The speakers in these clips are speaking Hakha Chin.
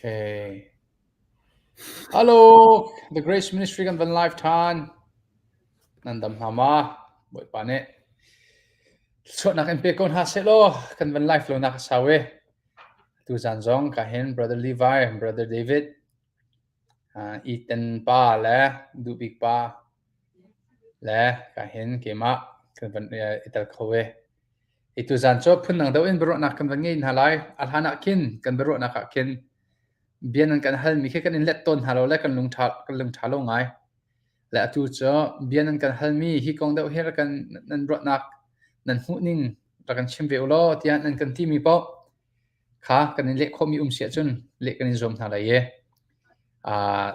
Okay. Hello, The Grace Ministry kan van live ṭhan. Nan dam hna ma? Bawipa nih chuahnak in pe ko hna seh law kan van live lo nak a sau e. Tu zan zong ka hin Brother Levi, Brother David, Ethan pa le Duhbik pa le ka hin keimah kan van i tel kho e. I tuzan cu phundang deuh in biaruahnak kan van ngei hna lai. A hlan ah khin kan biaruahnak ah khin bia nan kan halmi khi kan in let tawn hna lo le kan lungṭha kan lungṭha lo ngai. Le atu cu bia nan kan halmi hi kong deuh hi rak kan nan ruahnak nan hmuhning rak kan chim ve u law tiah nan kan timi paoh kha kan in leh khawhmi um si ahcun leh kan in zuam hna lai i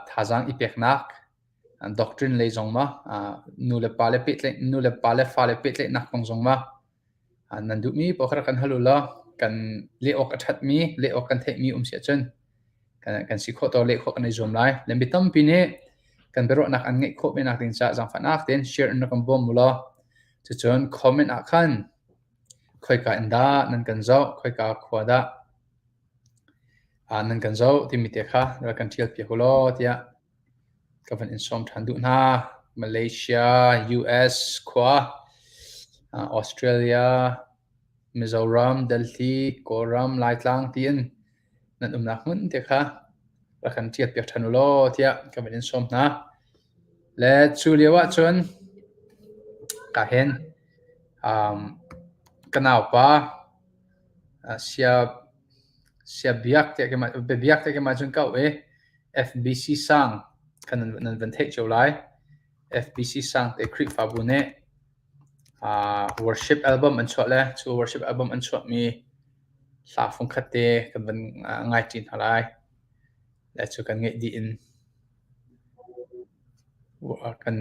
thazaang i peknak doctrine lei zong ma nu le pa le pehtlaih nu le pa le fa le pehtlaihnak kong zong ma nan duhmi paoh kha rak kan hal u law kan leh awk a ṭhatmi leh awk kan theihmi um si ahcun kan si khawh to leh khawh kan i zuam lai. Le mi tampi nih kan biaruahnak an ngeih khawh ve nak ding caah zaangfahnak tein share in rak kan bawm u law cucun comment ah khan khoika in dah nan kan zoh, khoika khua dah nan kan zoh timi te kha rak kan ṭial piak u law tiah ka van in sawm ṭhan duh hna. Malaysia, US khua, Australia, Mizoram, Delhi, Kawlram, Laitlang tiin nan umnak hmun te kha rak kan ṭial piak ṭhan u law tiah ka van in sawm hna. Le cu lio ahcun ka hin ka naupa sia sia biak tiah keimah biabiak tiah keimah cun ka auh i FBC sang kha nan van theih cio lai. FBC sang te Khrihfabu nih worship album an chuah le cu worship album an chuahmi hla fungkhat te kan van ngai ṭi hna lai. Le cu kan ngeih dih in kan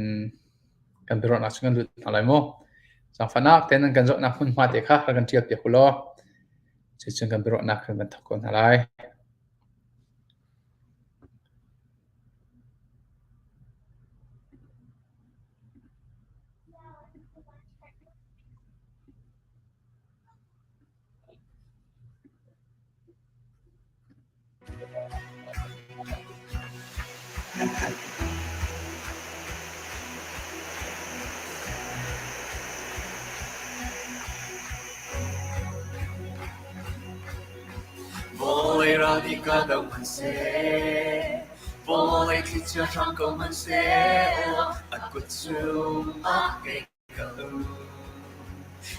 kan biaruahnak cu kan lut hna lai mu. Zaangfahnak tein nan kan zohnak hmunhma te kha rak kan ṭial piak u law cucun kan biaruahnak kan van thawk ko hna lai. Vawlei ral nih ka do hmanhseh, vawlei thlichia hrang ko hmanhseh, a kut cungah kei ka um.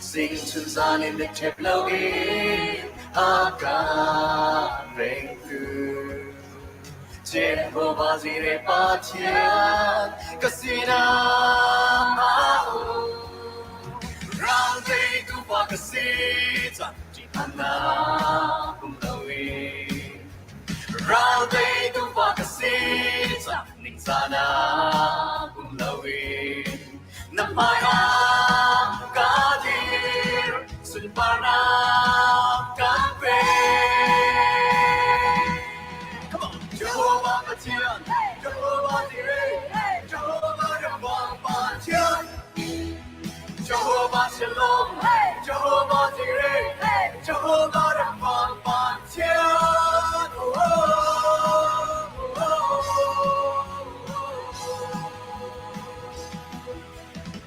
Zing chun zan in mitṭhep loin a ka vengtu. Jehovah Jireh Pathian ka sinah a um. Ral teitu pa ka si cang ṭihphannak um loin. Ral teitu pa ka si cang ningzahnak um loin. Na hmaiah ka dir, sunparnak kan pek. Come on. Jehovah Pathian, Jehovah Jireh, Jehovah Rapha Pathian, Jehovah Shalom, Jehovah Jireh, Jehovah Rapha Pathian. Oh, oh, oh, oh.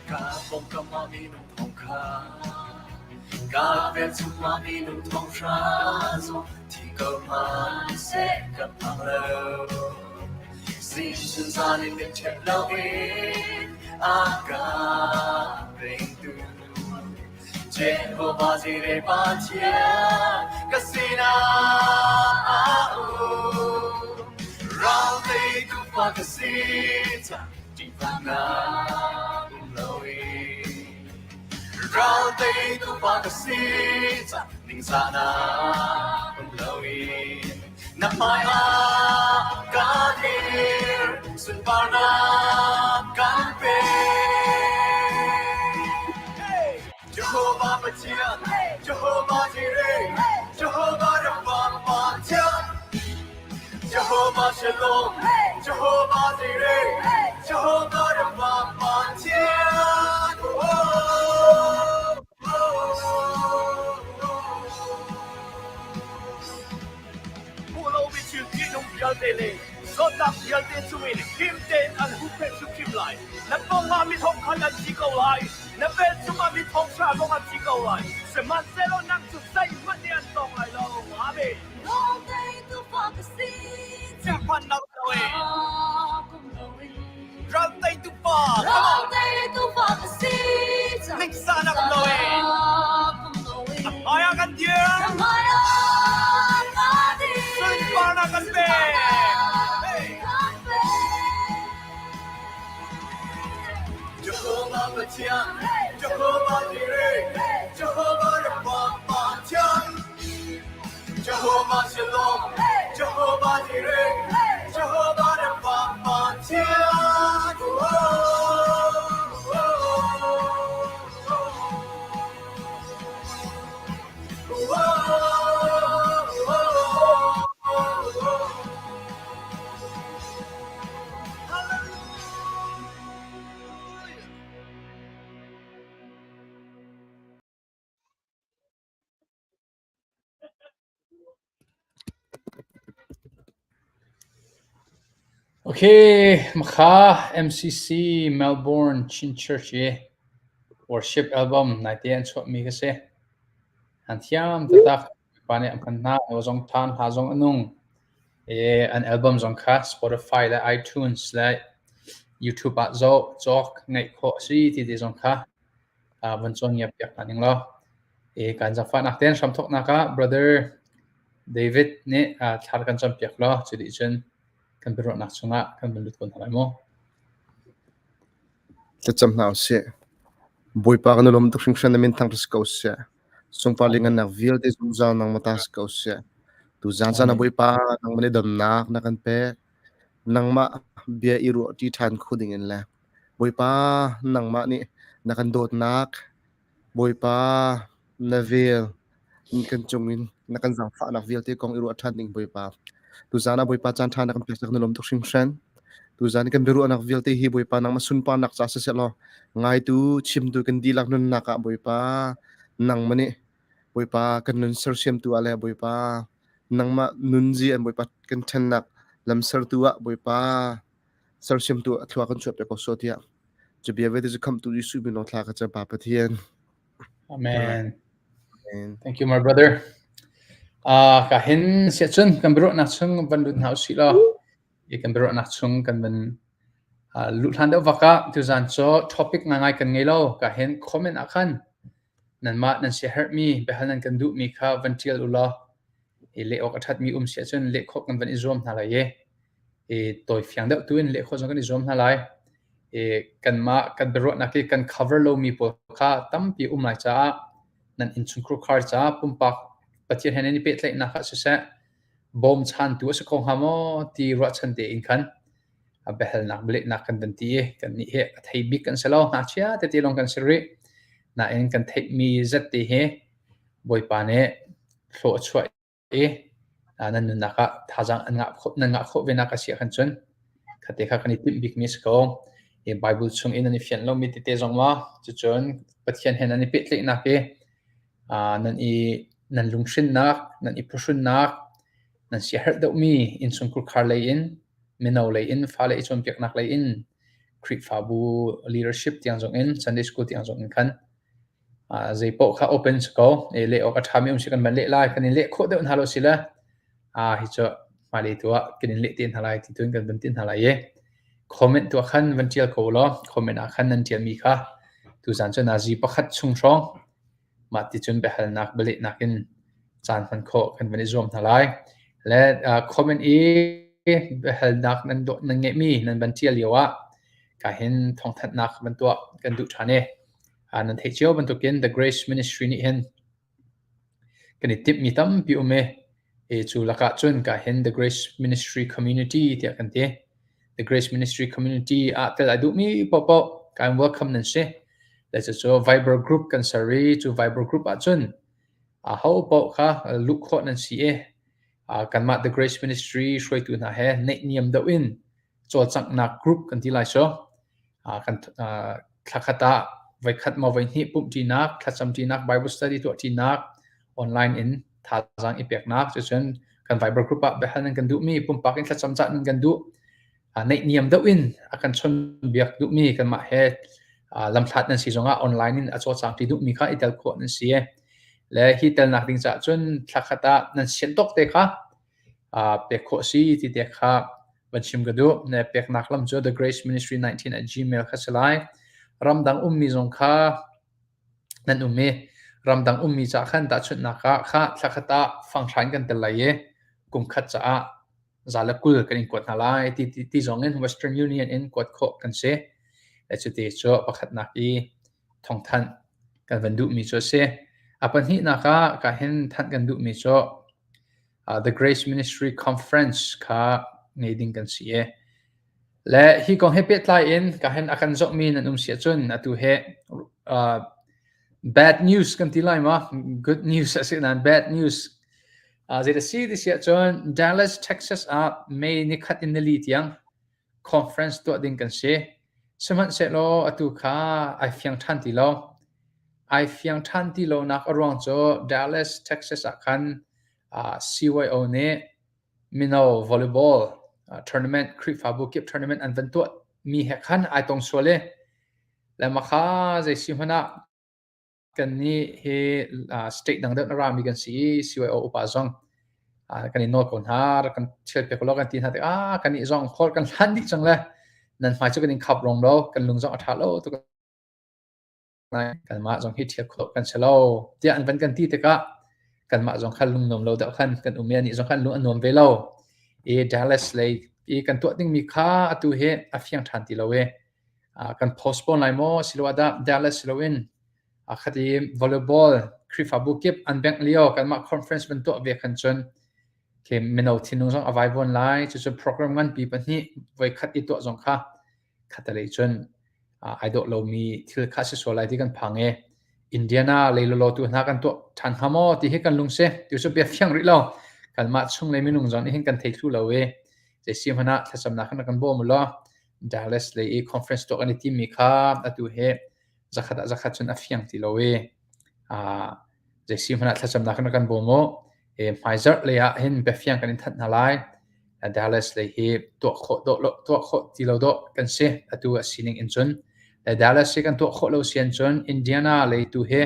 Ka pawngkam ah minung thong kha ka velchum ah minung thong hra zong thi ko hmanhseh ka phang lo. Zing zan in mitṭhep loin a ka ringtu Jehovah Jireh Pathian ka sinah a um. Ral teitu fa ka si cang ṭihphannak um loin. Ral teitu fa ka si cang ningzahnak um loin. Na hmaiah ka dir, sunparnak kan pek. Jehovah Pathian, Jehovah Jireh, Jehovah Rapha Pathian, Jehovah Shalom, Jehovah Jireh, Jehovah Rapha Pathian. Oh, oh, oh, oh. Thil ṭihnung vialte le zawtnak vialte chungin him tein an huhphenh hrimhrim lai. Na pawngah mi thongkhat an thi ko lai, na velchum ah mi thonghra zong an thi ko lai, sihmanhsehlaw nang cu zeihmanh nih an tawng lai lo. Amen. Thinphannak loin ral teitu pa, come on. Ningzahnak loin a hmaiah kan dir. Sunparnak kan pek. Hey. Jehovah Pathian, Jehovah Jireh, Jehovah Rapha Pathian, Jehovah Shalom, Jehovah Jireh, Jehovah Rapha Pathian. Oh, oh, oh, oh, oh, oh, oh. Hallelujah. Okay, makha MCC Melbourne Chin Church i worship album naite an chuahmi ka si. An thiam taktak. Pa nih an hman hna. Aw zong ṭhan, hla zong a nung. I an album zong kha Spotify le iTunes le YouTube ah zoh, cawk, ngaih khawh a si ti te zong kha van cawn ngiap piak hna ning law. I kan zaangfahnak tein hramthawknak ah Brother David nih thla kan campiak law cu dih cun kan biaruahnak chungah kan van lut ko hna lai mu. Thlacam hna usih. Bawipa kan i lawm tuk hringhran na min thangṭhat si ko seh. Sungpar le ngannak vialte zungzal nangmah ta si ko seh. Tuzaan caan ah Bawipa nangmah nih damnak na kan pek. Nangmah bia i ruah ṭi ṭhan kho dingin le Bawipa nangmah nih na kan dawtnak Bawipa na vel kan cungin na kan zaangfahnak vialte kong i ruah ṭhan ding Bawipa. Tuzaan ah Bawipa caan ṭha na kan pek na lawm tuk hringhran. Tuzaan kan biaruahnak vialte hi Bawipa nangmah sunparnak ca siseh law ngaitu chimtu kan dihlak nunnak ah Bawipa nangmah nih Bawipa kan nun sersiamtu ah le Bawipa nangmah nunzi an Bawipa kan ṭhennak lam sertu ah Bawipa sersiamtu ah thlua kan chuah piak ko sawh tiah cu bia vialte cu khamhtu Jesuh min thla ka cam Pa Pathian. Amen. Amen. Thank you my brother. Ka hin siah cun kan biaruahnak chung van lut hna usih law i kan biaruahnak chung kan van luh hlan deuh vak ah tuzan cu topic ngaingai kan ngei lo ka hin comment ah khan nanmah nan siaherhmi biahal nan kan duhmi kha van ṭial u law i leh awk a ṭhatmi um siah cun leh khawh kan van i zuam hna lai i i tawifiang deuh tu in leh khawh zong kan i zuam hna lai. I kanmah kan biaruahnak i kan cover lomi pawl kha tampi um lai caah nan innchungkhar khar caah pumpak Pathian he nan i pehtlaihnak ah siseh bawmchantu a si kho hnga maw ti ruahchan tein khan a biahalnak bialehnak kan van ti i kannih hi a thei bik kan si lo ngakchia tete lawng kan si rih nain kan theihmi zat te hi Bawipa nih hlawh a chuah i nan nunnak ah thazaang an ngah khawh nan ngah khawh ve nak a si ahkhan cun khate kha kan i timh bikmi a si ko. I Bible chung in nan i fianh lomi tete zong ma cucun Pathian he nan i pehtlaihnak i nan i nan lunghrinnak, nan i phuhrunnak, nan siaherh deuhmi innchungkhar khar lei in, mino lei in, fale i cawnpiaknak lei in, Khrihfabu leadership tiang zong in, Sunday school tiang zong in khan zei paoh kha open si ko. Leh awk a ṭhami um si kan van leh lai. Kan in leh khawh deuh hna lo si le hi cu hmailei tu ah kan in leh te hna lai ti tu in kan van ti hna lai i comment tu ah khan van ṭial ko law comment ah khan nan ṭialmi kha tuzan cu nazi pakhat chung hrawng mah ti cun biahalnak bialehnak in caan hman khawh kan van i zuam hna lai. Le comment i biahalnak nan dawh nan ngeihmi nan van ṭial lio ah ka hin thawngthanhnak van tuah kan duh ṭhan i Nan theih cio bantukin The Grace Ministry nih hin kan i timhmi tampi um i, i cu lakah cun ka hin The Grace Ministry Community tiah kan ti. The Grace Ministry Community ah tel ai duhmi paohpaoh ka in welcome nan si. Le cucu Viber group kan ser i cu Viber group ah cun aho paoh kha luh khawh nan si i kanmah The Grace Ministry hruaitu hna he naihniam deuh in cawlcanghnak group kan ti lai cu. Kan thlakhat ah voikhat maw voihnih pumhṭinak, thlacamṭinak, Bible study tuahṭinak, online in thazaang i peknak, cucun Kan Viber group ah biahal nan kan duhmi, pumpak in thlacam cah nan kan duh, naihniam deuh in a kan chawnhbiak duhmi kanmah he lamhlat nan si zongah online in a cawlcang ṭi duhmi kha i tel khawh nan si. Le hi telnak ding caah cun thla khat ah nan sian tawk te kha pek khawh si ti te kha van chim ka duh. Ne peknak lam cu The Grace Ministry 19 at gmail kha si lai. Ramdang ummi zong kha nan um i ramdang ummi ca khan tahchunhnak ah kha thla khat ah fanghra in kan tel lai i kum khat caah za le 20 kan in kuat hna lai ti, ti, ti zong in Western Union in kuat khawh kan si. Le cuti cu pakhatnak i thawngthanh kan van duhmi cu a si. A pahnihnak ah ka hin thanh kan duhmi cu The Grace Ministry Conference kha ngei ding kan si i le hi kong he pehtlai in ka hin a kan zohmi nan um si ahcun atu he bad news kan ti lai ma good news a si nain bad news zei a si ti si ahcun Dallas Texas ah May ni khat in nili tiang conference tuah ding kan si. Sihmanhsehlaw atu kha ai fiang ṭhan ti lo. Ai fiang ṭhan ti lonak a ruang cu Dallas, Texas ah khan CYO nih mino volleyball tournament Khrihfabu kip tournament an van tuah mi he khan ai tong sual i le makha zei si hmanh ah Kannih hi state dang deuh na rami kan si i CYO upa zong kan i nawl ko hna, rak kan ṭhialpiak ulaw kan ti hna tikah kannih zong hall kan hlan dih cang le nan hmai cu kan in khap rong lo, kan lung zong a ṭha lo tuk kanmah zong hi ṭhial khawh kan si lo tiah an van kan ti tikah kanmah zong khan lung nuam lo deuh khan kan um i anih zong khan lung a nuam ve lo. I Dallas lei i kan tuah dingmi kha atu hi a fiang ṭhan ti lo i kan postpone lai maw asiloah dah Dallas si loin khat i volleyball Khrihfabu kip an bengh lio kanmah conference van tuah ve khan cun khi mino thinlung zong a vaivuan lai. Cucu program nganpi pahnih voikhat i tuah zong kha khatalei cun ai dawh lomi thil kha si sual lai ti kan phang i Indiana lei lawlaw tu hna kan tuah ṭhan hnga maw ti hi kan lung si. Tu cu bia fiang rih lo. Kanmah chung lei minung zong nih hin kan thei thlu lo i zei si hmanh ah thlacamnak khan kan bawm u law Dallas lei i conference tuah kan i timmi kha atu hi zakhat ah zakhat cun a fiang ti lo i zei si hmanh ah thlacamnak in kan bawm u. Hmaizarh lei ah hin biafiang kan in thanh hna lai. Dallas lei hi tuah khawh dawh lo tuah khawh ti lo dawh kan si atu a sining in cun. Dallas hi kan tuah khawh lo sian cun Indiana lei tu hi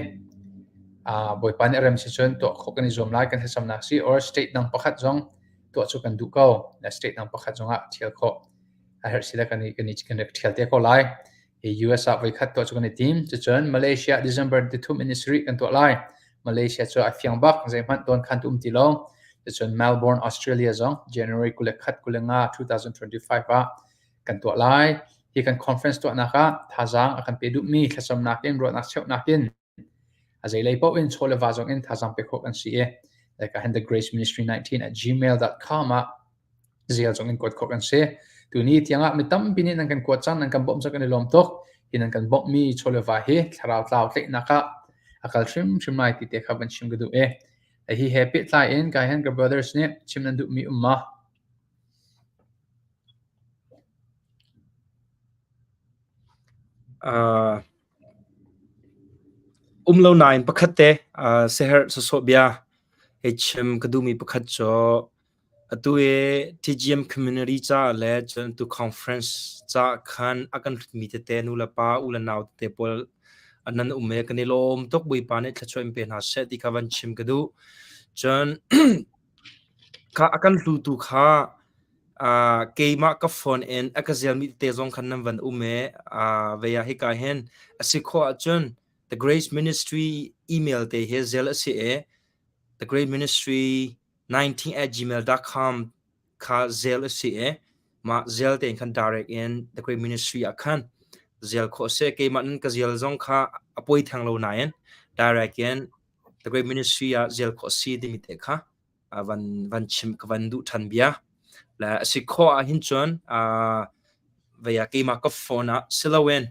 Bawipa nih a rem si cun tuah khawh kan i zuam lai kan thlacamnak si or state dang pakhat zong tuah cu kan duh ko. State dang pakhat zong ah thial khawh a herh si le kan i kan i kan rak ṭhial te ko lai. Hi US ah voikhat tuah cu kan i tim. Cucun Malaysia December 3 in sarih kan tuah lai. Malaysia cu a fiang bak zeihmanh tawn khan tu um ti lo. Cucun Melbourne, Australia zong January 21 25 2025 ah kan tuah lai. Hi kan conference tuahnak ah thazaang a kan pe duhmi thlacamnak in ruahnak cheuhnak in A zeilei paoh in chaw le va zong in thazaang pek khawh kan si i like ah the grace ministry 19 at gmail.com ah zial zong in kuat khawh kan si. Tuni tiangah mi tampi nih nan kan kuat cang nan kan bawmh cang kan i lawm tuk. Hi nan kan bawmhmi chaw le va hi thlarau tlau tlaihnak ah a kal hrimhrim lai ti te kha van chim ka duh i hi he pehtlai in kai hen ka brothers nih chim nan duhmi um ma? Um lo nain pakhat te siaherh sawsawh bia hei chim ka duhmi pakhat cu atu i TGM community caah le cun atu conference caah khan a kan hlutmi tete nu le pa u le nau tete pawl nan um i kan i lawm tuk. Bawipa nih thluachuah in pe hna seh ti kha van chim ka duh. Cun kha a kan hlutu kha Keimah ka phone in a ka zelmi tete zong khan nan van um i vei ah hika hin a si khawh ahcun The Grace Ministry email te hi zel a si i The Grace Ministry 19 at gmail.com kha zel a si i mah zel tein khan direct in The Great Ministry ah khan zel khawh a si. Keimah nan ka zel zong kha a poi theng lo nain direct in The Great Ministry ah zel khawh a si timi te kha van van chim ka van duh ṭhan bia. Le a si khawh ahhin cun vei ah keimah ka phone ah siloin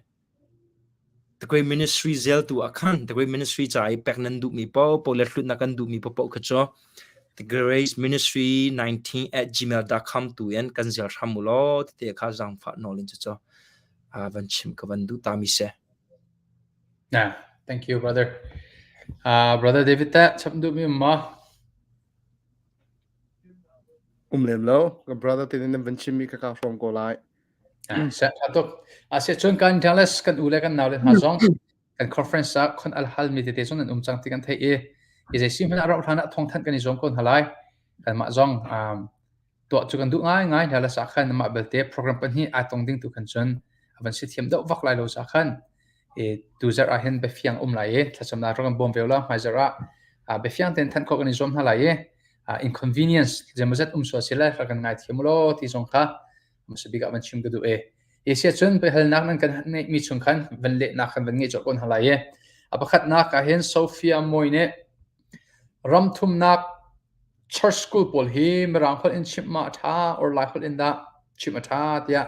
The Great Ministry zeltu ah khan The Great Ministry ca i pek nan duhmi paohpaoh le hlutnak kan duhmi paohpaoh kha cu The Grace Ministry 19 at gmail.com tu in kan zel hram u law tete kha zaangfah nawl in cucu van chim ka van duh ta mi si. Yeah, thank you, brother. Brother David teh chap duhmi um maw? Um lem lo. Ka brother te nih nan van chimmi kha kaa hrawm ko lai. Sia tha tuk. Asia cun kan Dallas kan u le kan nau le hna zong kan conference ah khon al hal mi tete zong nan um cang ti kan theih i i zei si hmanh ah rauh hlan ah thawngthanh kan i zuam ko hna lai. Kanmah zong um, tuah cu kan duh ngaingai hna la sa khan mah belte program pahnih ai tong ding tu khan cun a van si thiam deuh vak lai lo sa khan e tu zarh ah hin biafiang um lai i thlacamnak rak kan bawm ve la hmai zarh ah biafiang tein thanh khawh kan i zuam hna lai i inconvenience zeimawzat um sual si le rak kan ngai thiam law ti zong kha hmasa bik ah van chim ka duh e Asia cun biahalnak nan kan ngeihmi chung khan van lehnak kan van ngeih cawk ko hna lai i a pakhatnak ah hin Sophia Moi nih ram thumnak Church school pawl hi Mirang holh in chimh ma a ṭha or Lai holh in dah chimh a ṭha tiah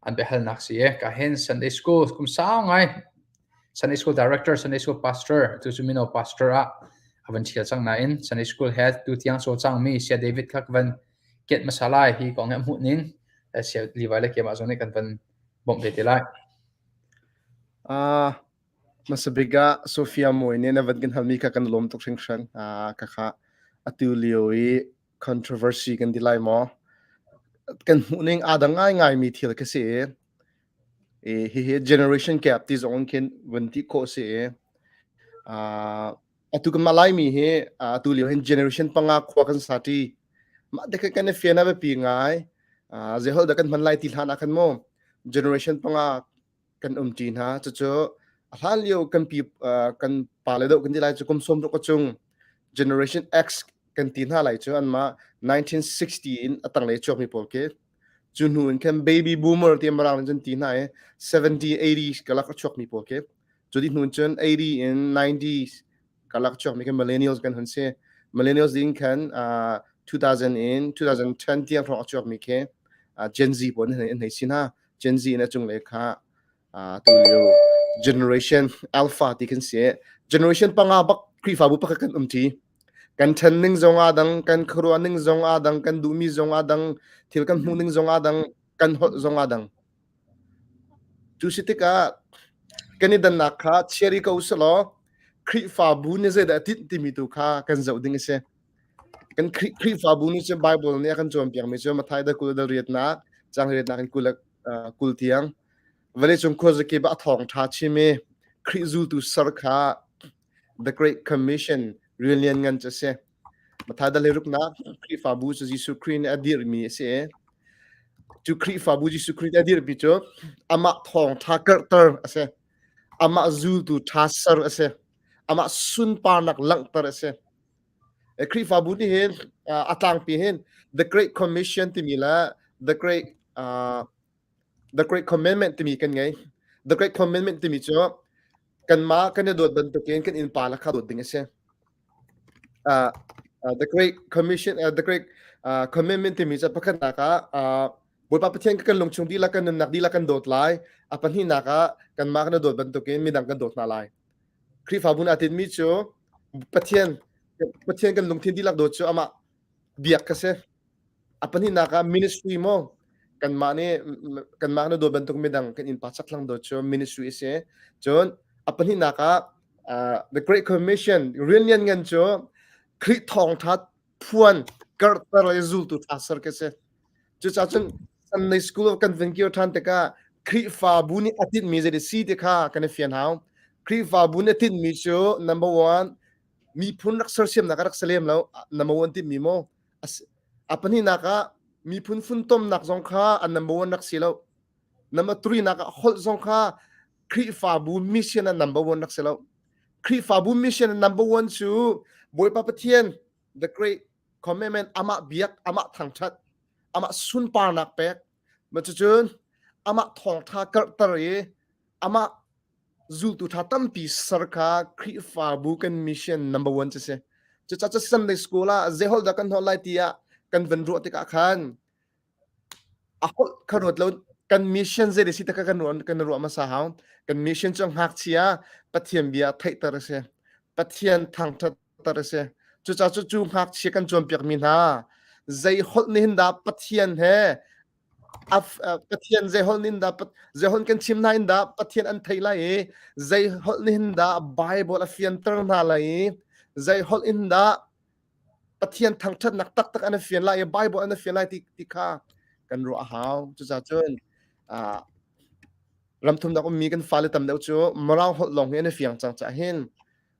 an biahalnak si i ka hin Sunday school kum sau ngai Sunday school director, Sunday school pastor, tu cu mino pastor ah a van ṭhial cang nain Sunday school head tu tiang cawlcangmi Sia David kha ka van kianh hmasa lai hi kong hi a hmuh ning Sia Levi le keimah zong nih kan van bawmh ve te lai. Uh, Hmasa bik ah Sofia Mawi nih na van kan halmi kha kan lawm tuk hringhran. Ah, khakha atu lio i controversy kan ti lai maw? Kan hmuhning aa dang ngaingaimi thil ka si i i hihi generation gap ti zong in khin vun ti khawh si i ah, atu kanmah Laimi hi ah, atu lio hin generation panga khua kan sa ṭi. Mah te kha kan i fian a biapi ngai. Ah, zei holh dah kan hman lai ti hlan ah khan mu generation panga kan umṭi hna. Cucu a hlan lio kan pi kan pale deuh kan ti lai cu kum 60 a cung generation X kan ti hna lai cu anmah 1960 in a tanglei chuakmi pawl khi cu hnu in khan baby boomer ti mirang in cun ti hna i 70 80 kalak a chuakmi pawl khi cu ti hnu cun 80 in 90s kalak chuakmi khi millennials kan hun si millennials ding khan uh, 2000 in 2010 tiang hrawng a chuakmi khi uh, Gen Z pawl an hei si hna Gen Z in a cunglei kha uh, tu lio generation alpha ti kan si generation panga bak Khrihfabu pakhat kan um ṭi kan ṭhen ning zong aa dang kan khuaruah ning zong aa dang kan duhmi zong aa dang thil kan hmuh ning zong aa dang kan holh zong aa dang cu si tikah kan i dannak kha chiari ko usih Khrihfabu nih zeidah a tinh timi tu kha kan zoh ding a si Kan Khrihfabu nih cun Bible nih a kan cawnpiakmi cu Matthai dal 20 dal riatnak, caang riatnak in 20 kul tiang vawleicung khuazakip ah a thawngṭha chim i Khrih zultu ser kha The Great Commission rian lianngan cu a si. Matthai dal ruknak Khrihfabu cu Jesuh Khrih nih a dirhmi a si i cu Khrihfabu Jesuh Khrih nih a dirhmi cu amah thawngṭha karhter a si. Amah zultu ṭha ser a si. Amah sunparnak langhter a si. Khrihfabu nih hin a tlangpi hin The Great Commission timi le The Great uh, The Great Commandment timi kan ngei. The Great Commandment timi cu kanmah kan i dawt bantukin kan innpa le kha dawt ding a si. Uh, uh, the Great Commission, uh, The Great uh, Commandment timi cu pakhatnak ah uh, Bawipa Pathian kan lungchung dihlak kan nunnak dihlak kan dawt lai. A pahnihnak ah kanmah kan i dawt bantukin midang kan dawt hna lai. Khrihfabu nih aa tinhmi cu Pathian Pathian kan lungthin dihlak dawt cu amah biak kha si. A pahnihnak ah ministry maw kanmah nih kanmah na dawt bantuk midang kan innpa chakthlang dawt cu ministry a si. Cun a pahnihnak ah uh, the Great Commission rian lianngan cu Khrih thawngṭha phuan karhter le zultu ṭha ser ka si. Cucaah cun Sunday school kan van kir ṭhan tikah Khrihfabu nih a tinhmi zei si ti kha kan i fian hau. Khrihfabu nih a tinhmi cu number one miphun rak sersiamnak a rak si lem lo number one tinhmi maw a pahnihnak ah miphun funtomnak zong kha a number one rak si lo number three nak ah holh zong kha Khrihfabu mission a number one rak si lo Khrihfabu mission a number one cu Bawipa Pathian the great commandment amah biak amah thangṭhat amah sunparnak pek ma cucun amah thawngṭha karhter i amah zultu ṭha tampi ser kha Khrihfabu kan mission number one cu si cucaah cu Sunday school ah zei holh dah kan holh lai tiah kan van ruah tikah khan A holh kha ruat lo kan mission zei si te kha kan ruah kan ruah hmasa hau. Kan mission cu ngakchia Pathian bia theihter a si. Pathian thangṭhatter a si. Cucaah cu cu ngakchia kan cawnpiakmi hna zei holh nih hin dah Pathian he Pathian zei holh nih dah zei holh kan chim hna in dah Pathian an theih lai i zei holh nih hin dah Bible a fianter hna lai i zei holh in dah. Pathian thangṭhatnak taktak an i fian lai i Bible an i fian lai ti, ti kha kan ruah a hau. Cucaah cun uh, ramthumnak ummi kan fale tam deuh cu Mirang holh lawng hi an i fiang cang caah hin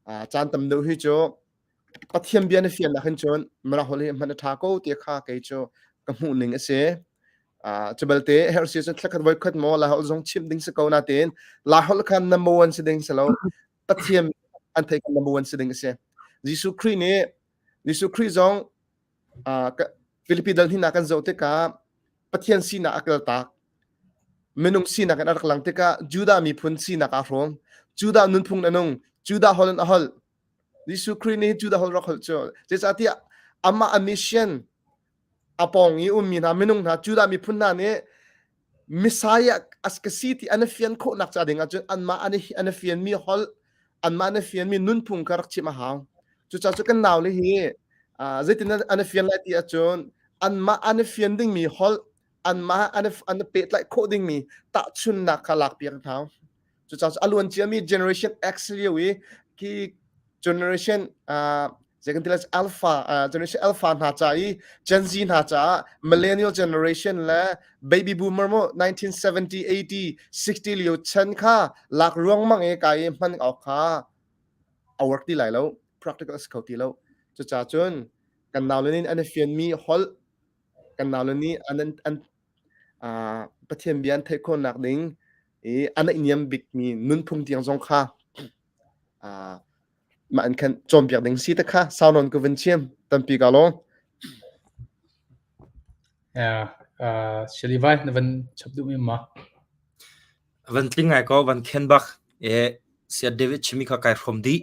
uh, caan tam deuh hi cu Pathian bia na fiannak hin cun Mirang holh hi hman a ṭha ko ti kha kei cu ka hmuh ning a si. Uh, cu belte herh si cun thlakhat voikhat maw Lai holh zong chimh ding si ko natein Lai holh khan number one si ding si lo. Pathian an thei kan number one si ding a si. Jesuh Khrih nih Jesuh Khrih zong uh, Filipi dal hnih kan zoh tikah Pathian sinak a kaltak. Minung sinak in a rak lang tikah Judah miphun sinak aa hrawm. Judah nunphung a nung. Judah holh in a holh. Jesuh Khrih nih Judah holh rak holh cu zeicahtiah amah a mission a pawng i ummi hna minung hna Judah miphun hna nih Messiah as ka si ti an i fian khawhnak ca ding ahcun anmah an i an i fianmi holh anmah an i fianmi nunphung kha rak chimh a hau. Cucaah cu kan naule hi zeitin an i fian lai ti ahcun anmah an i fian dingmi holh anmah an i an i pehtlaih khawh dingmi tahchunnak kha lakpiak an hau. Cucaah a luan ciami generation X lio i khi generation zei kan ti lai alpha generation alpha hna ca i Gen Z hna caah millennial generation le baby boomer mo 1970 80 60 lio chan kha lak ruangmang i ka i hman awk kha a work ti lai lo practical a si kho ti lo cucaah cun kan naule nih an i fianmi holh kan naule nih an an Pathian bia an theih khawhnak ding i a naihniam bikmi nunphung tiang zong kha mah in khan cawnpiak ding si te kha sau nawn ka vun chim tampi ka lawm. Yeah, Shali vai na van chap duh mi ma? Van tling ngai ko van khen bak e sia David chimi kha kai hrom di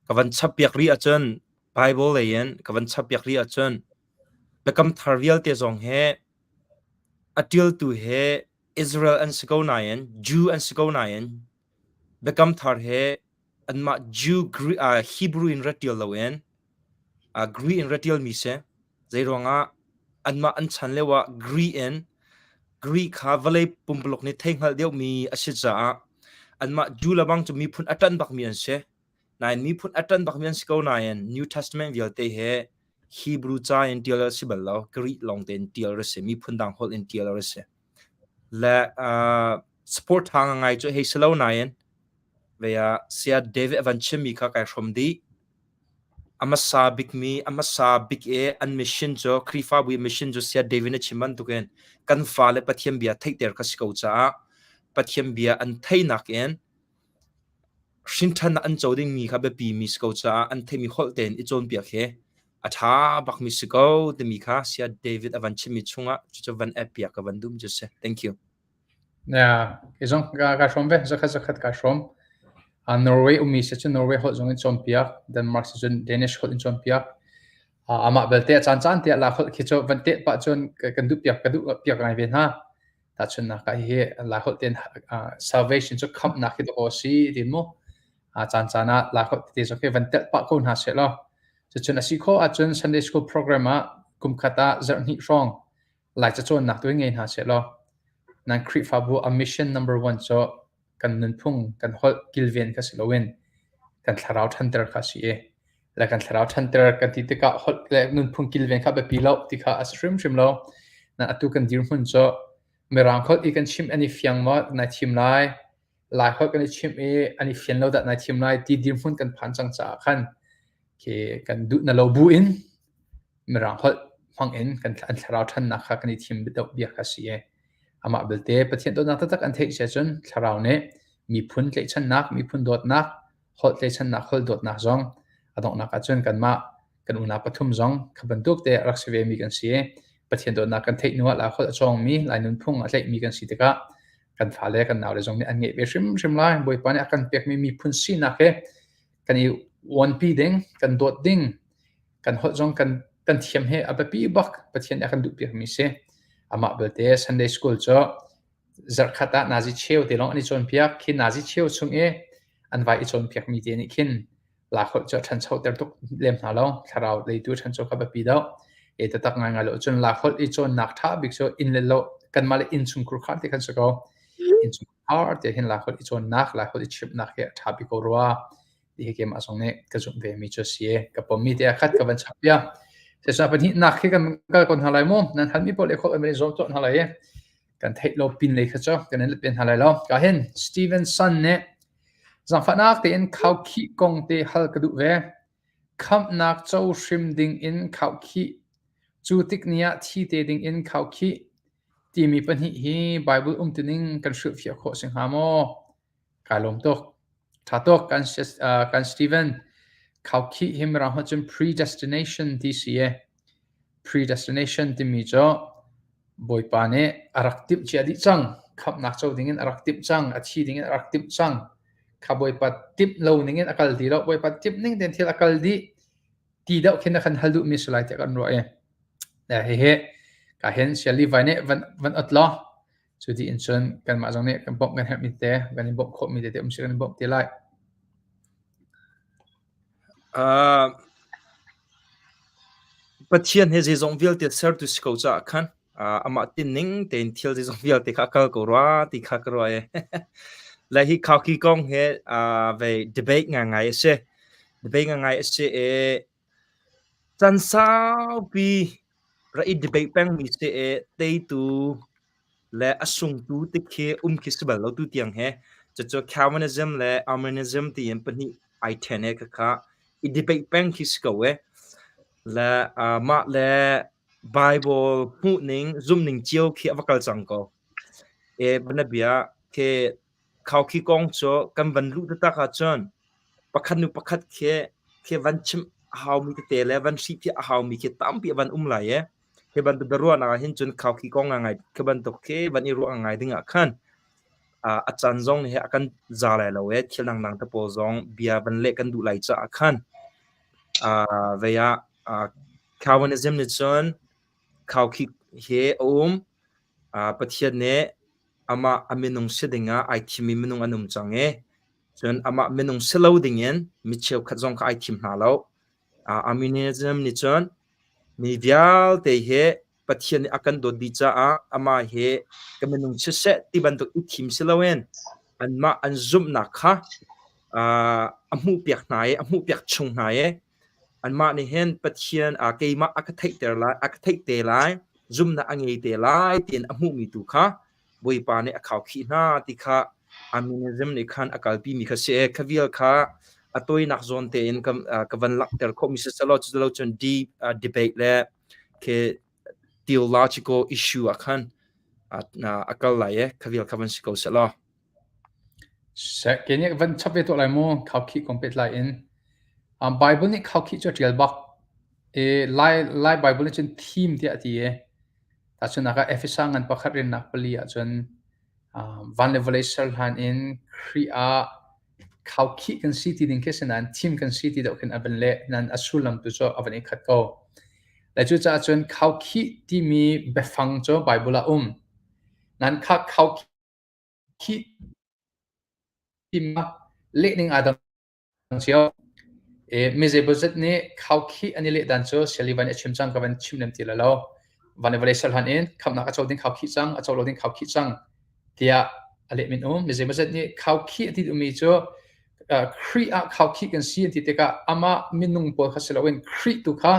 ka van chap piak ri ahcun Bible lei in ka van chap piak ri ahcun biakam thar vialte zong he a ṭialtu he Israel an si ko nain Jew an si ko nain biakam thar he anmah Jew Hebrew in rat ṭial loin Greek in rat ṭialmi si. Zeiruangah anmah an chan lio ah Greek in Greek kha vawlei pumpuluk nih theihhngalh deuhmi a si caah anmah Jew le bang cu miphun a ṭanh bakmi an si. Nain miphun a ṭanh bakmi an si ko nain New Testament vialte he Hebrew ca in ṭial a si bal lo. Greek lawng tein ṭial a si. Miphun dang holh in ṭial a si. Le sport ṭha ngai cu hei si lo nain vei ah saya David a van chimmi kha kai hrawm dih. A hmasa bikmi, a hmasa bik i an mission cu Khrihfabu i mission cu saya David a chim bantukin kan fale Pathian bia theihter kha si ko caah Pathian bia an theihnak in Hrinṭhannak an co dingmi kha biapimi si ko caah an theihmi holh tein i cawnpiak hi a ṭha bakmi si ko timi kha Saya David a van chimmi chungah cucu van add piak ka van duhmi cu si. Thank you. Yeah, kei zong ka, ka hrawm ve, zakhat zakhat ka hrawm. Norway ummi si cun Norway holh zong in cawnpiak, Denmark si cun Danish holh in cawnpiak. Amah belte a caan caan tiah la holh khi cu van teh pah cun kan duh piak ka duh piak ngai ve hna. Tahchunhnak ah hihi Laiholh tein salvation cu khamhnak hi dawh a si tiin mu. Caan caan ah Laiholh tete zong hi van telh pah ko hna seh law. Cucun a si khawh ahcun Sunday School program ah kum khat ah zarh hnih hrawng Laica cawnnak tu ngei hna seh law. Nan Khrihfabu a mission number one cu kan nunphung kan holh kilven kha si loin kan thlarau ṭhanter kha a si i le kan thlarau ṭhanter kan ti tikah holh le nunphung kilven kha biapi lo ti kha a si hrimhrim lo. Na atu kan dirhmun cu Mirang holh i kan chimh an i fiang maw nai thim lai, Lai holh kan i chimh i an i fian lo dah nai thim lai ti dirhmun kan phan cang caah khan khi kan duh na lo bu in Mirang holh hmang in kan an thlarau ṭhannak kha kan i thim deuh bia kha si i amah belte Pathian dawtnak taktak an theih si ahcun thlarau nih miphun tlaihchannak, miphun dawtnak, holh tlaihchannak, holh dawtnak zong a donghnak ahcun kanmah kan unau pathum zong kha bantuk te rak si ve mi kan si i Pathian dawtnak kan theih hnu ah Lai holh a cawngmi, Lai nunphung a tlaihmi kan si tikah kan fale kan naule zong nih an ngeih ve hrimhrim lai. Bawipa nih a kan pekmi miphun sinak he kan i uanpi ding, kan dawt ding, kan holh zong kan kan thiam hi a biapi bak Pathian nih a kan duhpiakmi si. Amah belte Sunday school cu zarhkhat ah nazi cheu te lawng an i cawnpiak. Khi nazi cheu chung i an vai i cawnpiakmi te nih khin lakholh cu a ṭhanchoter tuk lem hna lo. Thlarau leitu ṭhancho kha biapi deuh. E taktak ngaingai lo cun lakholh i cawnnak ṭha bik cu inn le lo kanmah le innchungkhur khar ti khan si ko. Innchungkhar te hin lakholh i cawnnak, lakholh i chimhnak hi a ṭha bik ko rua. Ti hi keimah zong nih ka zumh ve mi cu a si. Ka pommi te a khat ka van chap piak. Sesa pahnih nak khi kan kal kon hna lai mu. Nan halmi pawl le khol an zawm tuah hna lai i kan theih lo pin lei kha cu kan in let pen hna lai lo. Ka hin Stevenson nih zaangfahnak tein khaukhih kong te hal ka duh ve. Khamhnak co hrim ding in khaukhih, cu tik ni ah thi te ding in khaukhih timi pahnih hi Bible umtuning kan hrilhfiah khawh si hnga maw? Kai lawm tuk. Ṭha tuk kan, kan Steven. Khaukhih hi Mirang holh cun predestination ti si i predestination timi cu Bawipa nih a rak timh cia dih cang. Khamhnak co dingin a rak timh cang. A thi dingin a rak timh cang. Kha Bawipa timh lo ningin a kal ti lo. Bawipa timh ning tein thil a kal dih ti deuh khin a kan hal duhmi si lai tiah kan ruah i. Hihi ka hin Sia Levi nih van, van ot law Cu ti in cun kanmah zong nih kan bawmh kan herhmi te, kan in bawmh khawhmi tete um si kan in bawmh te lai. Uh, Pathian he zeizong vialte sertu si ko caah khan uh, amah tinning tein thil zeizong vialte kha a kal ko rua ti kha ka ruah i le hi khauki kong he uh, vei debate ngai a si debate ngai a si i Can saupi ra i debate pengmi si i teitu le a sungtu tikhi um khi si bal lo tutiang hi. Cucu Calvinism le Arminianism tiin pahnih ai ṭhen i khakha i debate peng khi si ko i. Le mah le Bible hmuhning, zumhning cio khi a va kal cang ko. I bianabia khi Khaukhih kong cu kan van luh taktak ahcun pakhat hnu pakhat khi khi van chimh a haumi tete le van hrihphiah a haumi khi tampi a van um lai i hi bantuk biaruahnak ah hin cun khaukhih kong ngai khi bantuk khi van i ruah ngai ding ah khan a caan zong nih a kan za lai lo i thil dangdang te pawl zong bia van leh kan duh lai caah khan vei ah Calvinism nih cun khaukhih hi a um. Pathian nih amah a minung si dingah ai thimmi minung an um cang i cun amah minung si lo dingin mi cheukhat zong kha ai thim hna lo. Arminianism nih cun mi vialte hi Pathian nih a kan dawt dih caah amah hi ka minung siseh ti bantuk i thim si loin anmah an zumhnak kha a hmuhpiak hna i a hmuhpiak chung hna i Anmah nih hin Pathian keimah a ka theihter lai, a ka theih te lai, zumhnak a ngei te lai tiin a hmuhmi tu kha Bawipa nih a khaukhih hna ti kha Arminianism nih khan a kalpimi kha si i kha vial kha a tawinak zawn tein ka, ka van langhter khawhmi si selaw culo cun deep debate le khi theological issue ah khan a kal lai i kha vial kha van si ko selaw. Seh, kei nih van chap ve tuah lai mu, khaukhih kong pehtlai in. Bible nih khaukhih cu a ṭial bak. I Lai, Lai Bible nih cun thim tiah a ti i tahchunhnak ah Efesa ngan pakhat riannak pali ahcun van le vawlei ser hlan in Khrih ah khaukhih kan si ti ding khi si nain thim kan si ti deuh khin a van leh nain a sullam tu cu a van i khat ko. Le cucaah cun khaukhih timi biafang cu Bible ah um. Nan kha khaukhih Khih lehning aa dang cio. Mi zeimawzat nih khaukhih an i leh dan cu Sullivan nih a chim cang ka van chim lem ti lai lo. Van le vawlei ser hlan in khamhnak a co ding khaukhih cang, a co lo ding khaukhih cang tiah a leh min um. Mi zeimawzat nih khaukhih a ti duhmi cu Khrih ah khaukhih kan si an ti tikah amah minung pawl kha si loin Khrih tu kha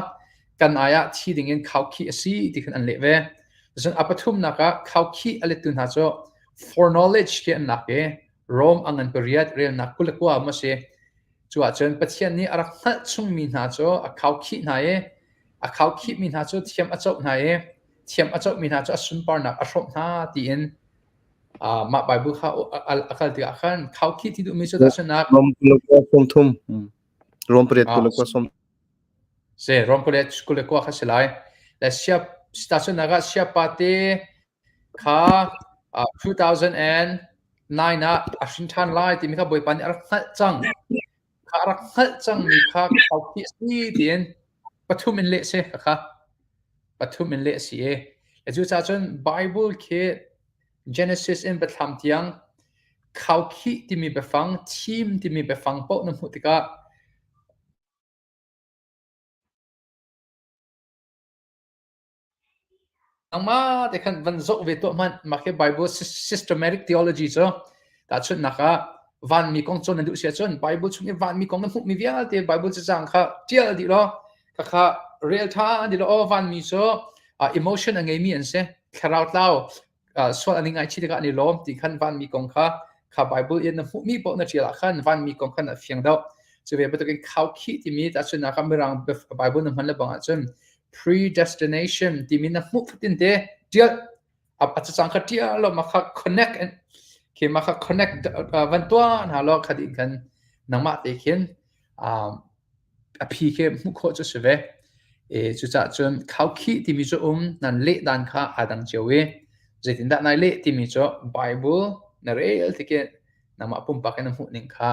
kan ai ah thi dingin khaukhih a si ti khan an leh ve. Cun a pathumnak ah khaukhih a lettu hna cu foreknowledge khi an lak i Rome a ngan pariat relnak 29 ma si. Cu ahcun Pathian nih a rak hngalh chungmi hna cu a khaukhih hna i a khaukhihmi hna cu thiam a coh hna i thiam a cohmi hna cu a sunparnak a hrawmh hna tiin mah Bible kha a kal tikah khan khaukhih ti duhmi cu tahchunhnak Rom 23 Rom pariat 29 sawm Si Rom pariat 29 kha si lai. Le siap tahchunhnak ah siapa te kha 2009 ah a hrin ṭhan lai timi kha Bawipa nih a rak hngalh cang. Kha a rak hngalh cangmi kha khaukhih a si tiin pathum in leh si kha pathum in leh a si i cucaah cun Bible khi Genesis in Biathlam tiang khaukhih timi biafang, thim timi biafang paoh na hmuh tikah Nangmah te khan van zoh ve tuah hmanh. Mah khi Bible systematic theology cu tahchunhnak ah vanmi kong cawn na duh si ahcun Bible chung i vanmi kong na hmuhmi vialte Bible cacang kha ṭial dih law khakha Rel tha ti lo aw vanmi cu emotion a ngeimi an si. Thlarau tlau sual an i ngaichih tikah an i lawm ti khan vanmi kong kha kha Bible in na hmuhmi paoh na ṭial ah khan vanmi kong khan a fiang deuh. Cu ve bantukin khaukhih timi tahchunhnak ah Mirang Bible na hman le bang ahcun predestination timi na hmuh fatin te ṭial a cacang kha ṭial law mah kha connect khi mah kha connect van tuah hna law kha ding khan nangmah te khin a phi khi hmuh khawh cu si ve. E, cucaah cun khaukhih timi cu um nan leh dan kha aa dang cio i zeitindah nai leh timi cu Bible na rel tikin nangmah pumpak in na hmuh ning kha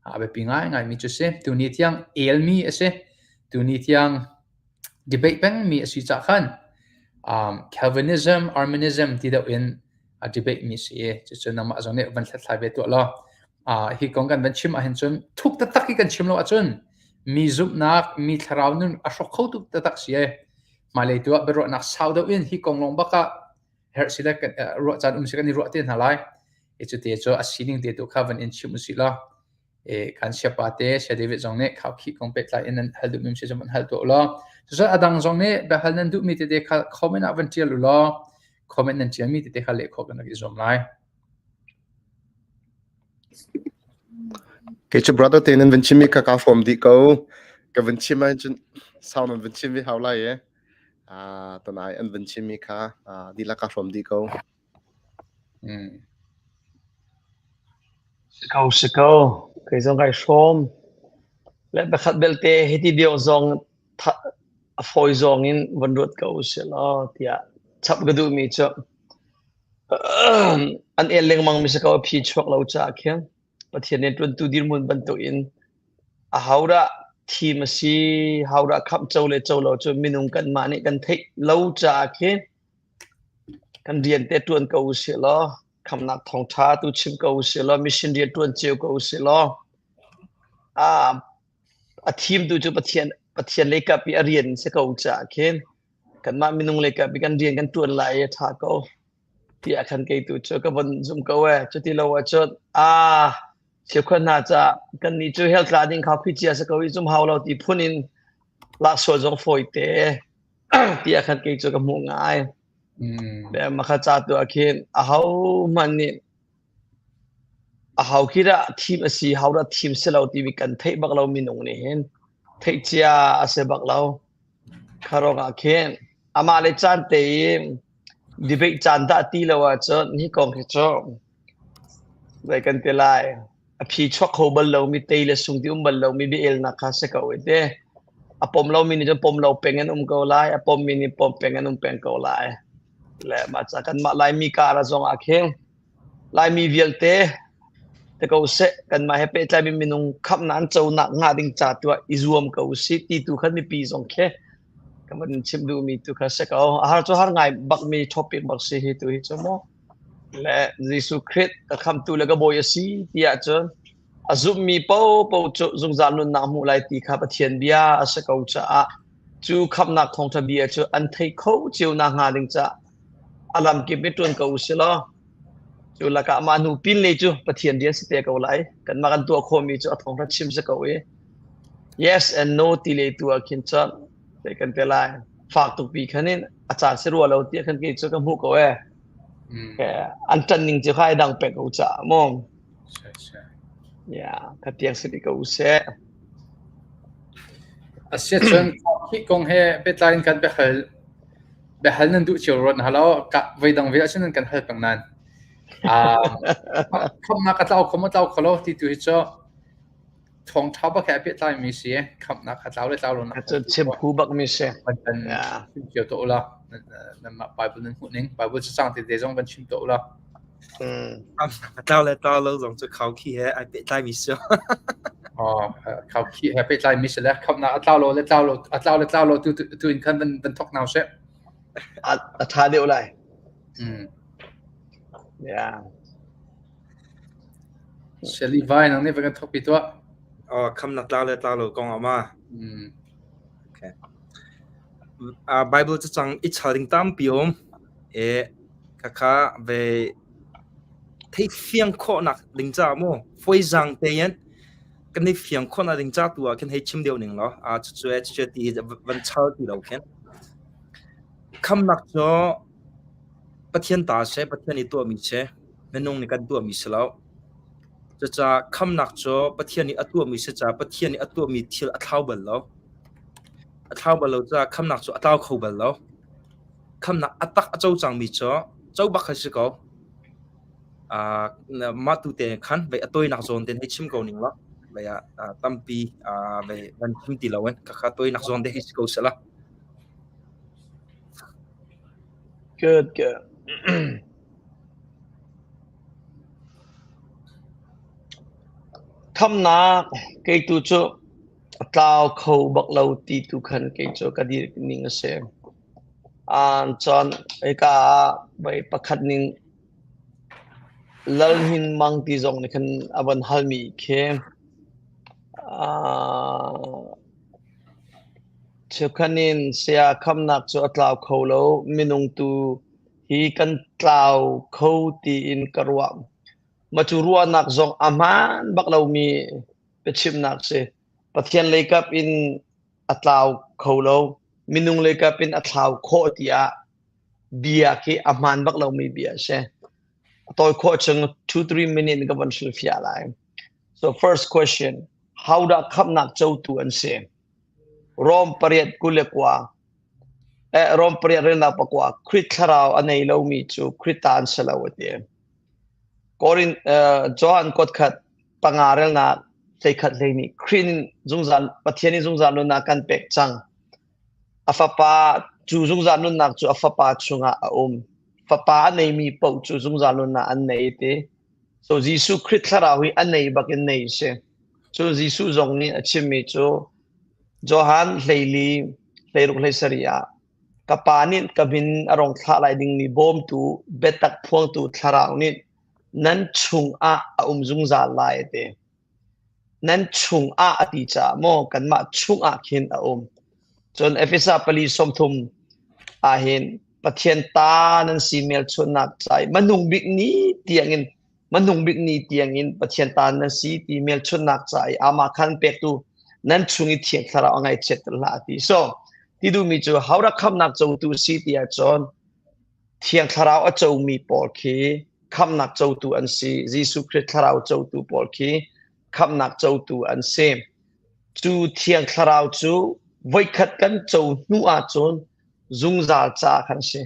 a biapi ngaingaimi cu si. Tuni tiang elmi a si. Tuni tiang debate pengmi a si cah khan um, Calvinism, Arminianism ti deuh in a debate mi si i cucu nangmah zong nih van hlathlai ve tuah law hi kong kan van chim ahhin cun thuk taktak hi kan chim lo ahcun mi zumhnak, mi thlarau nun a hrawk kho tuk taktak si e. Hmailei tu ah biaruahnak sau deuh in hi kong lawng bak ah herh si le ruah caan um si kan i ruah te hna lai. E cu te cu a sining te tu kha van in chim usih law e kan siapa te sia David zong nih khau khi kong pehtlai in nan hal duhmi si van hal tuah law cucu adang zong nih biahal nan duhmi tete kha comment ah van tial u law comment nan tialmi tete kha leh khawh kan rak i zuam lai. Kei cu brother te nan van chimmi kha kaa hrawm dih ko. Ka van chim ahcun sau nan van chim ve hau lai e. Ah, tanai an van chimmi kha ah, dihlak kaa hrawm dih ko. Mm. Si ko, si ko. Kei zong kai hrawm. Le pakhat belte hiti deuh zong a fawi zawng in van ruat ko usih law tiah chap ka duhmi cu an el lengmang mi si ko a phi chuak lo caah khin Pathian nih ṭuantu dirhmun bantukin ahodah thim a si, hodah khamh co le co lo cu minung kanmah nih kan theih lo caah khin kan rian te ṭuan ko usih law khamhnak thawngṭha tu chim ko usih law mission rian ṭuan cio ko usih law a thimtu cu Pathian Pathian lei kap i a rian si ko caah khin kanmah minung lei kap i kan rian kan ṭuan lai i a ṭha ko tiah khan kei tu cu ka von zum ko ee. Cuti lo ahcun aa cheukhat hna caah kannih cu hell tla ding kha khuicia si ko i zum hau lo ti phun in lak sual zong fawi te tiah khan kei cu ka hmuh ngai. Le makha ca tu ah khin aho hmanh nih Aho khi dah thim a si, ho dah thim si lo timi kan theih bak lo minung nih hin theih cia a si bak lo. Kha ruangah khin amah le caan te i debate caan dah ti lo ahcun hi kong hi cu zei kan ti lai a phi chuak kho bal lomi tei le sung ti um bal lomi bia elnak kha si ko i te. A pom lomi nih cun pom lo peng an um ko lai, a pommi nih pom peng an um peng ko lai. Le mah ca kanmah Laimi kar ah zong ah khin Laimi vialte te ko seh kanmah he pehtlaimi minung khamhnak an conak hnga ding ca tu ah i zuam ko usih ti tu khan mipi zong khi ka van chim duhmi tu kha si ko. A har cu har ngai bakmi topic bak si hi tu hi cu mu. Le Jesuh Khrih ka khamtu le ka bawi a si ti ahcun a zumhmi paohpaoh cu zungzal nunnak hmuh lai ti kha Pathian bia a si ko caah cu khamhnak thawngṭha bia cu an thei kho cio nakhnga ding caah a lamkip i ṭuan ko usih law cu lakah mah hnu pinlei cu Pathian rian si te ko lai. Kanmah kan tuah khawhmi cu a thawngṭha chim si ko i yes and no ti lei tu ah khin cun te kan te lai. Fak tuk pi khan in a caan si rua lo tiah khan kei cu ka hmuh ko ee. An ṭan ning cu kha ai dang peng ko caah mu. Yeah, ka tiang si ko usih. Asiahcun hi kong he pehtlai in kan biahal biahal nan duh cio rua hna lo. Ka voidang ve ahcun nan kan hal peng nain. Khamhnak a tlau kho maw tlau kho lo ti tu hi cu thawngṭha bak he a pehtlaimi si. Khamhnak a tlau le tlau lo nak Cun chim phu bak mi si. Van kan chim cio tuah ula. Nanmah Bible nan hmuh ning Bible cacang tete zong van chim tuah ula. A tlau le tlau lo zong cu khaukhih he ai pehtlaimi si. Khaukhih he pehtlaimi si le khamhnak a tlau lo le tlau lo a tlau le tlau lo tu tu in khan van van thok nau seh. A ṭha deuh lai. Yeah. Shelly vai nang nih van kan thok pi tuah. Oh, khamnak tlau le tlau lo kong ah ma. Okay. Uh, Bible cacang i chal ding tampi um. E khakha ve thei fiang khawhnak ding ca mu fawi zang tein. Kan i fiang khawh nak ding ca tu ah khin hei chim deuh ning law a cucu cucu ti van chal ti lo khin. Khamnak cu Pathian ta si, Pathian i tuahmi si, minung nih kan tuahmi si lo. Cucaah khamnak cu Pathian nih a tuahmi si caah Pathian nih a tuahmi thil a thlau bal lo. A thlau bal lo caah khamnak cu a tlau kho bal lo. Khamnak a tak a co cangmi cu co bak kha si ko. Mah tu te khan vei a tawinak zawn te hei chim ko ning law vei ah tampi vei van chim ti lo in khakha tawinak zawn te hei si ko sehla. Good, good. Khamnak kei tu cu a tlau kho bak lo ti tu khan kei cu ka dir ning a si. Cun hika ah voi pakhat ning Lal Hnin Mang ti zong nih khan a van halmi khi cheukhat in saya khamnak cu a tlau kho lo, minung tu hi kan tlau kho tiin ka ruah. Mah cu ruahnak zong a hmaan bak lomi biachimnak si. Pathian leikap in a tlau kho lo, minung leikap in a thlau khawh tiah bia khi a hmaan bak lomi bia a si. A tawi khawh chung 2-3 minute ka van hrilhfiah lai. So first question, how dah khamhnak cotu an si? Rom pariat 29 eh, Rom pariat relnak pakua Khrih thlarau a nei lomi cu Khrih ta an si lo a ti. Korin uh, Johan kuat khat panga relnak hleikhat hlei nih Khrih nih zungzal Pathian nih zungzal nunnak kan pek cang. A fapa cu zungzal nunnak cu a fapa chungah a um. Fapa a neimi paoh cu zungzal nunnak an nei ti. So Jesuh Khrih thlarau hi a nei bak in nei si. Cun Jesuh zong nih a chimmi cu Johan 14 hleiruk 17 ah ka pa nih ka min a rong thlah lai dingmi bawmtu biatak phuangtu thlarau nih nan chungah a um zungzal lai a ti. Nan chungah a ti caah maw kanmah chungah khin a um. Cun Efesa pali 30 ahhin Pathian ta nan si hmelchunhnak ca i hmanung bik ni tiangin hmanung bik ni tiangin Pathian ta nan si ti hmelchunhnak ca i amah khan pektu nan chung i Thiang Thlarau a ngaihchiatter hlah a ti. So ti duhmi cu hodah khamhnak cotu si ti ahcun Thiang Thlarau a comi pawl khi khamhnak cotu an si. Jesuh Khrih Thlarau cotu pawl khi khamhnak cotu an si. Cu Thiang Thlarau cu voikhat kan co hnu ahcun zungzal ca khan si.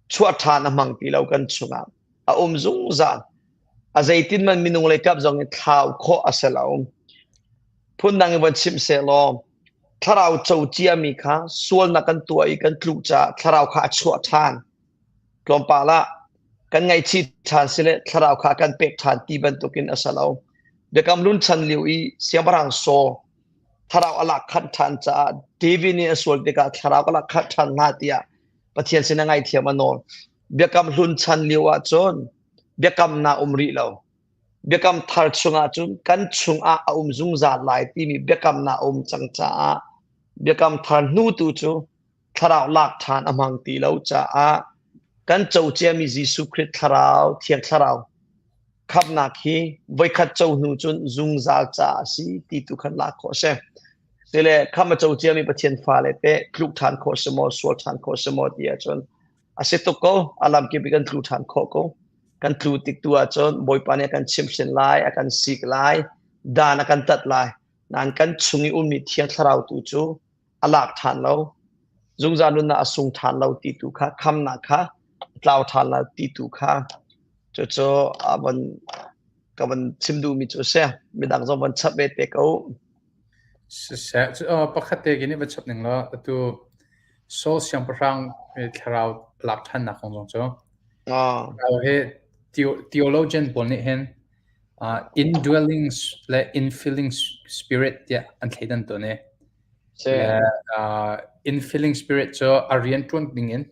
Chuah ṭhan a hmang ti lo kan chungah. A um zungzal. A zeitin man minung lei kap zong in thlau khawh a si lo. Phundang in von chimh sehlaw, thlarau co ciami kha sualnak kan tuah i kan tluh caah thlarau kha a chuah ṭhan. Tlawmpal ah kan ngaihchih ṭhan sile thlarau kha kan pek ṭhan ti bantukin a si lo. Biakam Hlun chan lio i siangpahrang Saul thlarau a lak khanh ṭhan caah David nih a sual tikah thlarau ka lak khanh ṭhan hna tiah Pathian sin a ngaihthiam a nawl. Biakam Hlun chan lio ahcun biakamnak um rih lo. Biakam thar chungah cun kan chungah a um zungzal lai timi biakamnak a um cang caah biakam thar hnu tu cu thlarau lak ṭhan a hmang ti lo caah kan co ciami Jesuh Khrih thlarau, Thiang Thlarau khamhnak hi voikhat co hnu cun zungzal caah a si ti tu khan lak khawh a si. Sile khamh a co ciami Pathian fale te tluk ṭhan khawh si maw, sual ṭhan khawh si maw ti ahcun a si tuk ko. A lamkip i kan tlu ṭhan khawh ko. Kan tlu tik tu ahcun Bawipa nih a kan chimhhrin lai, a kan sik lai, dan a kan tat lai. Nain kan chung i ummi Thiang Thlarau tu cu a lak ṭhan lo. Zungzal nunnak a sung ṭhan lo ti tu kha, khamnak kha a tlau ṭhan lo ti tu kha cucu a von ka van chim duhmi cu a si. Midang zong van chap ve te ko. Siseh, cu pakhat te khin i va chap ning law atu Saul siangpahrang thlarau lak ṭhannak kong zong cu. Thlarau hi theologian pawl nih hin indwelling le infilling spirit tiah an thleidan tawn i infilling spirit cu a rianṭuan ding in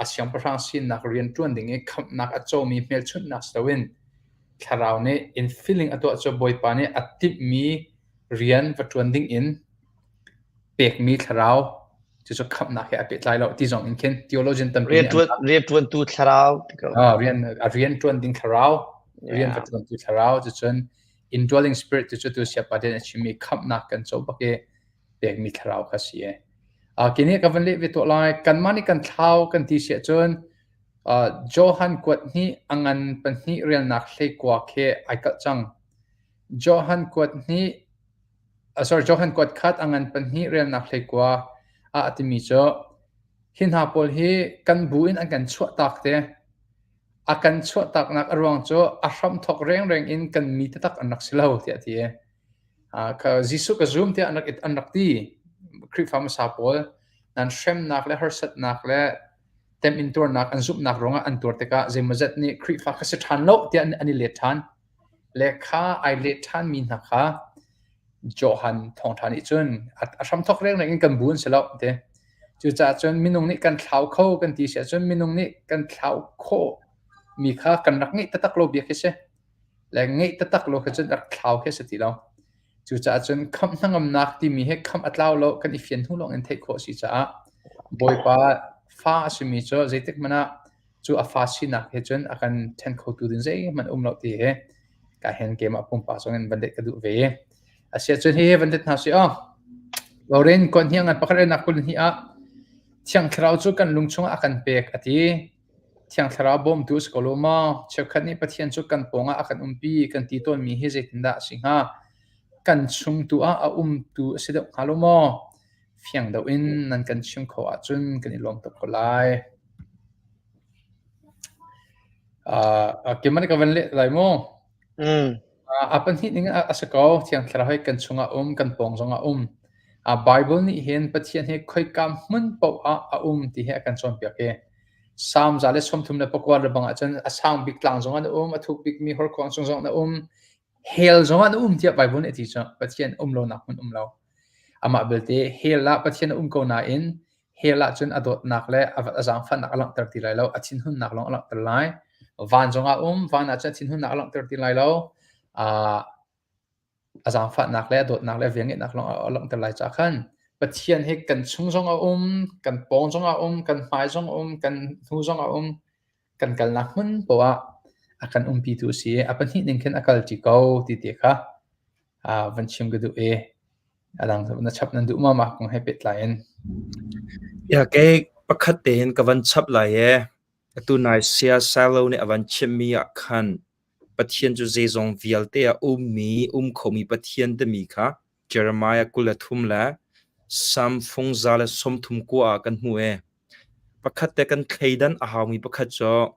a siangpahrang sinak rianṭuan ding i khamhnak a comi hmelchunhnak si loin thlarau nih infilling a tuah cu Bawipa nih a timhmi rian va ṭuan ding in pekmi thlarau cucu khamhnak he a pehtlai lo ti zong in khin theologian tampi nih an rianṭuantu thlarau rian a rianṭuan ding thlarau rian va ṭuantu thlarau cucun. Indwelling spirit tu cu tu siapa den a chimmi khamhnak kan co bak i pekmi thlarau kha si e. Kini ka van leh ve tuah lai. Kanmah nih kan thlau kan ti si ahcun Johan kuat hnih a ngan pahnih relnak hleikua khi ai kalh cang. Johan kuat hnih sorry Johan kuat khat a ngan pahnih relnak hleikua ah a timi cu hi hna pawl hi kan bu in an kan chuahtak te. A kan chuahtaknak a ruang cu a hramthawk rengreng in kan mi taktak an rak si lo tiah a ti. Jesuh ka zum tiah an rak ti. Khrihfa hmasa pawl nan hremnak le harsatnak le temhintuarnak an zumhnak ruangah an tuar tikah zeimawzat nih Khrihfa ka si ṭhan lo tiah an i let ṭhan. Le kha ai let ṭhanmi hna kha Johan thawngṭha nih cun a hramthawk rengreng in kan bu an si lo ti. Cucaah cun minung nih kan thlau kho kan ti si ahcun minung nih kan thlau khawh mi kha kan rak ngeih taktak lo bia khi si. Le ngeih taktak lo khi cun rak thlau khi si ti lo. Cucaah cun khamh hnangamnak timi hi khamh a tlau lo kan i fian hnu lawng in theih khawh a si caah Bawipa fa a simi cu zeitik hmanh ah cu a fa sinak he cun a kan ṭhen khotu ding zeihmanh um lo ti hi ka hen keimah pumpak zong in van let ka duh ve. Asiahcun hihi van let hna sih aw. Loren kon hi ngan pakhat nak kul hnih ah Thiang Thlarau cu kan lung chungah a kan pek a ti. Thiang Thlarau bawmtu a si ko lo maw? Cheukhat nih Pathian cu kan pawngah a kan umpi kan ti tawnmi hi zeitindah a si hnga? Kan chung tu ah a umtu a si deuh hnga lo maw? Fiang deuh in nan kan chim kho ahcun kan i lawm tuk ko lai. Uh, keimah nih ka van leh lai mu. A pahnih ning a si ko. Thiang Thlarau hi kan chungah um, kan pawng zongah um. Bible nih hin Pathian hi khoika hmun paoh ah a um ti hi a kan cawnpiak i Salm 139 le bang ahcun a sang bik tlang zongah na um, a thuk bikmi horkuang cung zongah na um, hell zongah na um tiah Bible nih a ti cu. Pathian um lonak hmun um lo. Amah belte hell ah Pathian a um ko nain hell ah cun a dawtnak le a zaangfahnak a langhter ti lai lo, a thinhunnak lawng a langhter lai. Van zongah um, van ah cun a thinhunnak a langhter ti lai lo. A zaangfahnak le a dawtnak le a velngeihnak lawng a langhter lai caah khan Pathian hi kan chung zong a um, kan pawng zong a um, kan hmai zong a um, kan hnu zong a um, kan kalnak hmun poah ah a kan umpitu a si i a pahnih ning khin a kalṭi ko ti te kha van chim ka duh i a dang na chap nan duh ma mah kong he pehtlai in. Ya kei pakhat tein ka van chap lai e. Atu nai Sia Silo nih a van chimmi ah khan Pathian cu zeizong vialte ah ummi, um khomi Pathian timi kha Jeremiah 23 le Salm fung 139 ah kan hmuh e. Pakhat te kan thleidan a haumi pakhat cu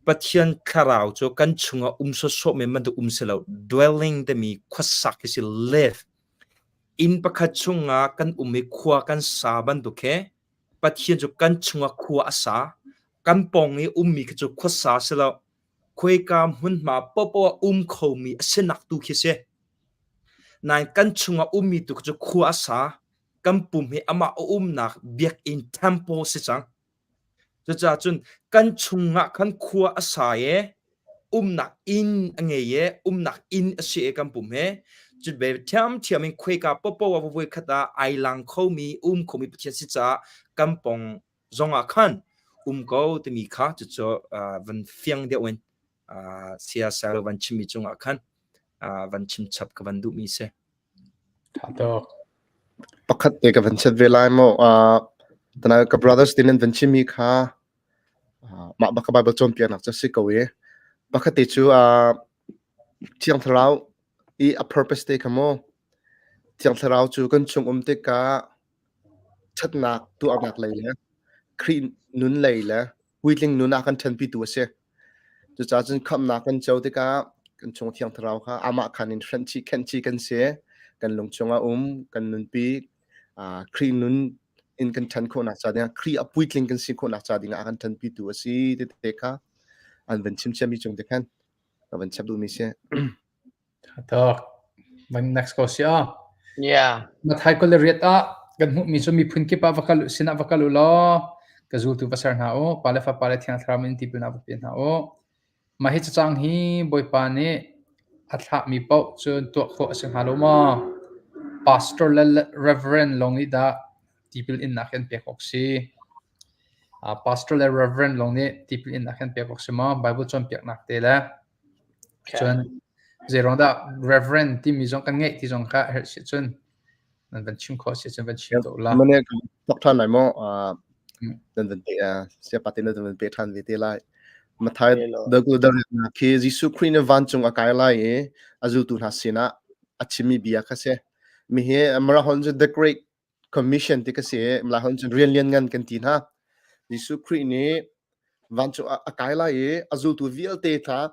Pathian thlarau cu kan chungah um sawsawh men bantuk um si lo. Dwelling timi khuasak hi si live. Inn pakhat chungah kan um i khua kan sa bantuk he Pathian cu kan chungah khua a sa. Kan pawng i ummi khi cu khuasa si lo. Khuaika hmunhma paohpaoh ah um khomi a sinak tu khi si. Nain kan chungah ummi tu cu khua a sa. Kan pum hi amah a umnak biakinn temple si cang. Cucaah cun kan chungah khan khua a sa i umnak inn a ngei i umnak inn a si i kan pum hi cu ve ṭhiamṭhiam in khuaika paohpaoh ah voikhat ah ai lang khomi um khomi Pathian si caah kan pong zongah khan um ko timi kha cucu van fiang deuh in siasal van chimmi cungah khan van chim chap ka van duhmi si. Ṭha tuk. Pakhat te ka van chat ve lai mu. Tana ka brothers tin an van chimmi kha mah bak ka Bible cawnpiaknak cu si ko i pakhat te cu Thiang Thlarau i a purpose te kha mu. Thiang Thlarau cu kan chung um tikah ṭhatnak tuahnak lei le Khrih nun lei le puitling nun ah kan ṭhenpitu a si. Cucaah cun khamhnak kan co tikah kan chung Thiang Thlarau kha amah khan in hrenh chih, khenh chih kan si. Kan lung chungah um, kan nunpi, Khrih nun in kan ṭhan khawhnak ca dingah, Khrih a puitling kan si khawhnak ca dingah a kan ṭhenpitu a si ti te kha an van chim ciami cung te khan ka van chap duhmi si. Tuk. Van next ko si ah. Yeah. Mathai 28 ah kan hmuhmi cu miphun kip ah va kal sinah va kal u law ka zultu va ser hna u pa le fapa le thiang thlarau min tipil va pe hna u mah hi cacang hi Bawipa nih a thlahmi paoh cu tuah khawh a si hnga lo maw pastor le reverend lawng nih dah tipil innak hi an pek awk si pastor le reverend lawng nih tipil innak hi an pek awk si maw Bible cawnpiaknak te le Cun. Zei ruang dah Reverend timi zong kan ngeih ti zong kha herh si cun nan van chim khawh si cun van chim to la. Mane tok than lai mo nan van pe sia pate nan van pe than ve te lai. Mathai dagul dar na khi Jesuh Khrih ne vancung a kai lai i a zultu hna sinah a chimmi bia kha si. Mi hi Marahon cu the great commission ti ka si mla hon cun rian lian ngan kan ti hna. Jesuh Khrih nih vancung a kai lai i a zultu vialte kha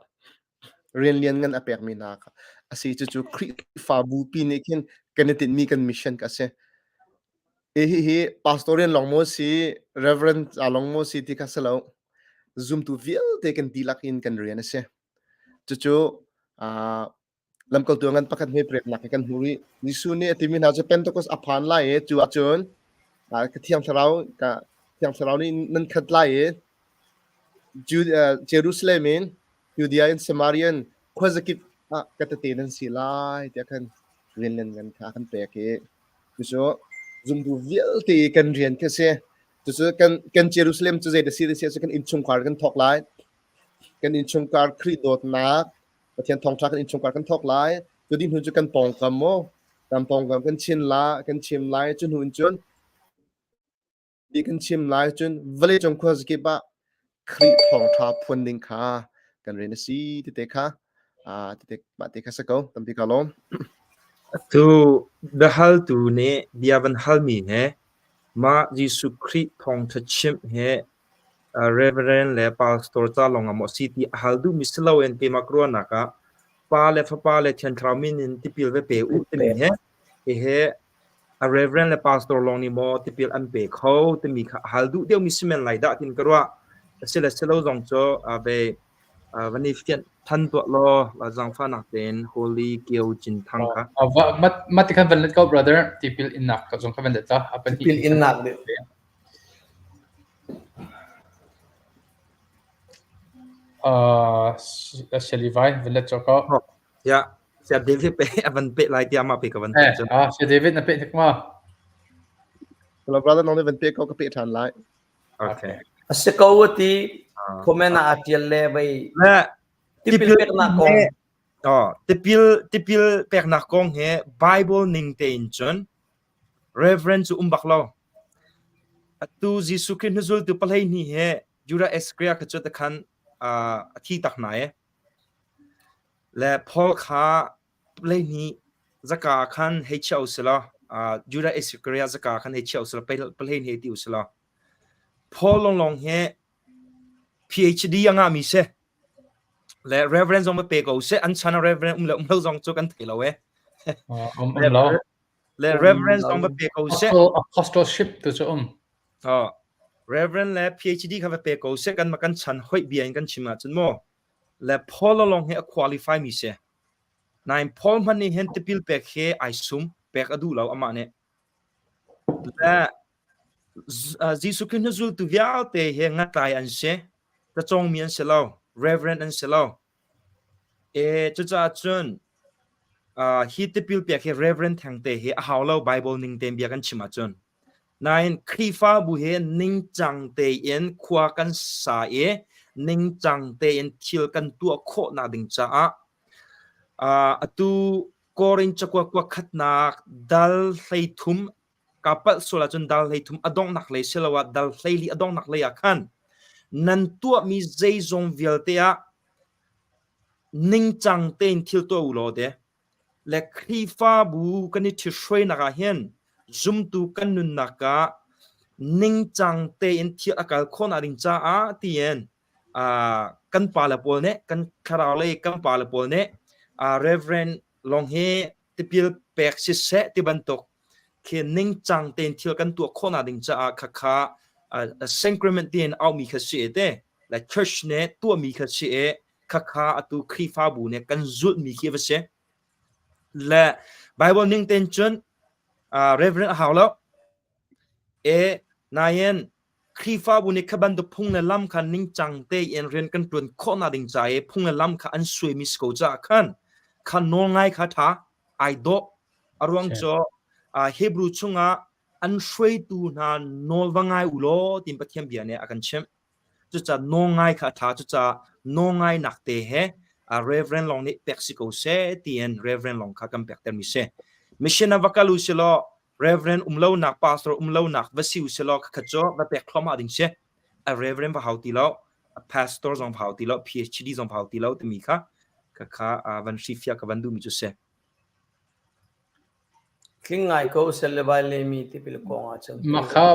rian lian ngan a pekmi hna kha a si. Cucu Khrihfabu pi nih khin kan i tinhmi kan mission ka si. E hi hi pastor rian lawng maw si, reverend ca lawng maw si ti kha si lo. Zumtu vialte kan dihlak in kan rian a si. Cucu uh, lamkaltu ngan pakhat hme preknak kan hmu rih. Jesuh nih a timi hna cu Pentecost a phan lai i cu ahcun ka thiang thlarau ka thiang thlarau nih nan khat lai i Jerusalem in Judea in Samaria in khuazakip ah ka tete nan si lai tiah khan rian nan ngan kha kan pek i cucu zumtu vialte kan rian khi si. Cucu kan kan Jerusalem cu zei da si da si cu kan innchungkhar kan thawk lai. Kan innchungkhar Khrih dawtnak Pathian thawngṭha kan innchungkhar kan thawk lai. Cu dih hnu cu kan pawngkam mu kan pawngkam kan chin la kan chim lai cu hnu in cun ti kan chim lai cun vawleicung khuazakip ah Khrih thawngṭha phuan ding kha kan rian a si tete kha tete mah te kha si ko tampi ka lawm. Atu biahaltu nih bia van halmi he mah Jesuh Khrih thawngṭha chimh he Reverend le pastor ca lawng ah maw a si ti a hal duhmi si loin keimah ka ruahnak ah Pa le Fapa le Thiang Thlarau min in tipil va pe u timi he hihi a reverend le pastor lawng nih maw tipil an pe kho timi kha a hal duh deuhmi si men lai dah tiin ka ruah. Asile silo zong cu ve van i fianh than tuah law zaangfahnak tein Holy Kio Cin Thang kha. Mah ti khan van let ko brother tipil innak zong kha van let ta. Tipil innak deuh. Sialivai van let cawk ko. Ya, Sia David pe a van pe lai tiah mah pe ka van pe cu. Ah, Sia David na pe hnik ma? Hello brother, nang nih van pe ko ka pe ṭhan lai. Okay. A si ko ti comment ah a ṭial le vei tipil peknak kong. Oh, tipil tipil peknak kong he Bible ning tein cun Reverend cu um bak lo. Atu Jesuh Khrih hnuzultu 12 he Judah Iscariot kha cu takhan a thi tak hna i le Paul kha 12 zaka ah khan hei chia u silaw Judah Iscariot zaka ah khan hei chia u silaw 12 ti u silaw Paul lawnglawng hi PhD a ngahmi si le Reverend zong va pe ko seh an chan ah Reverend um le um lo zong cu kan thei lo e. Um lo. Le Reverend zong va pe ko seh. Apostleship tu cu um. Oh, Reverend le PhD kha va pe ko seh kan kan chan hoih bia in kan chim ahcun maw le Paul lawng hi a qualify mi si. Nain Paul hmanh nih hin tipil pek hi ai sum pek a duh lo amah nih. Le Jesuh Khrih hnuzultu vialte hi ngatlai an si. Cacawngmi an si lo. Reverend an si lo. E cucaah cun hi tipil pek hi Reverend thengte hi a hau lo Bible ning tein bia kan chim ahcun. Nain Khrihfabu hi ningcang tein khua kan sa i ningcang tein thil kan tuah khawhnak ding caah atu Korin cakuat kuakhatnak dal 13 kaa palh sual ahcun dal 13 a donghnak lei siloah dal 14 a donghnak lei ah khan nan tuahmi zeizong vialte ah ningcang tein thil tuah u law te le Khrihfabu kan i ṭhithruainak ah hin zumtu kan nunnak ah ningcang tein thil a kal khawhnak ding caah tiin kan pale pawl nih kan thlarau lei kan pale pawl nih Reverend lawng hi tipil pek siseh ti bantuk khi ningcang tein thil kan tuah khawhnak ding caah khakha sacrament tiin aumi kha si te le church nih tuahmi kha si i khakha atu Khrihfabu nih kan zulhmi khi va si. Le Bible ning tein cun Reverend a hau lo. E nain Khrihfabu nih kha bantuk phung le lam kha ningcang tein rian kan ṭuan khawhnak ding ca i phung le lam kha an suaimi si ko caah khan kha nawl ngai kha ṭha ai dawh. A ruang cu Hebrew chungah an hruaitu hna nawl va ngai u law tiin Pathian bia nih a kan chimh. Cucaah nawl ngai kha a ṭha. Cucaah nawl ngainak te he Reverend lawng nih pek si ko seh tiin Reverend lawng kha kan pek termi si. Mission ah va kal u si law Reverend um lonak pastor um lonak va si u si law khakhat cu va pek thluahmah ding si. A Reverend va hau ti lo, a pastor zong va hau ti lo, PhD zong va hau ti lo timi kha kha kha van hrifiah ka van duhmi cu si. Tling ngai ko sel le vai lemi tipil kong ahcun. Mah kha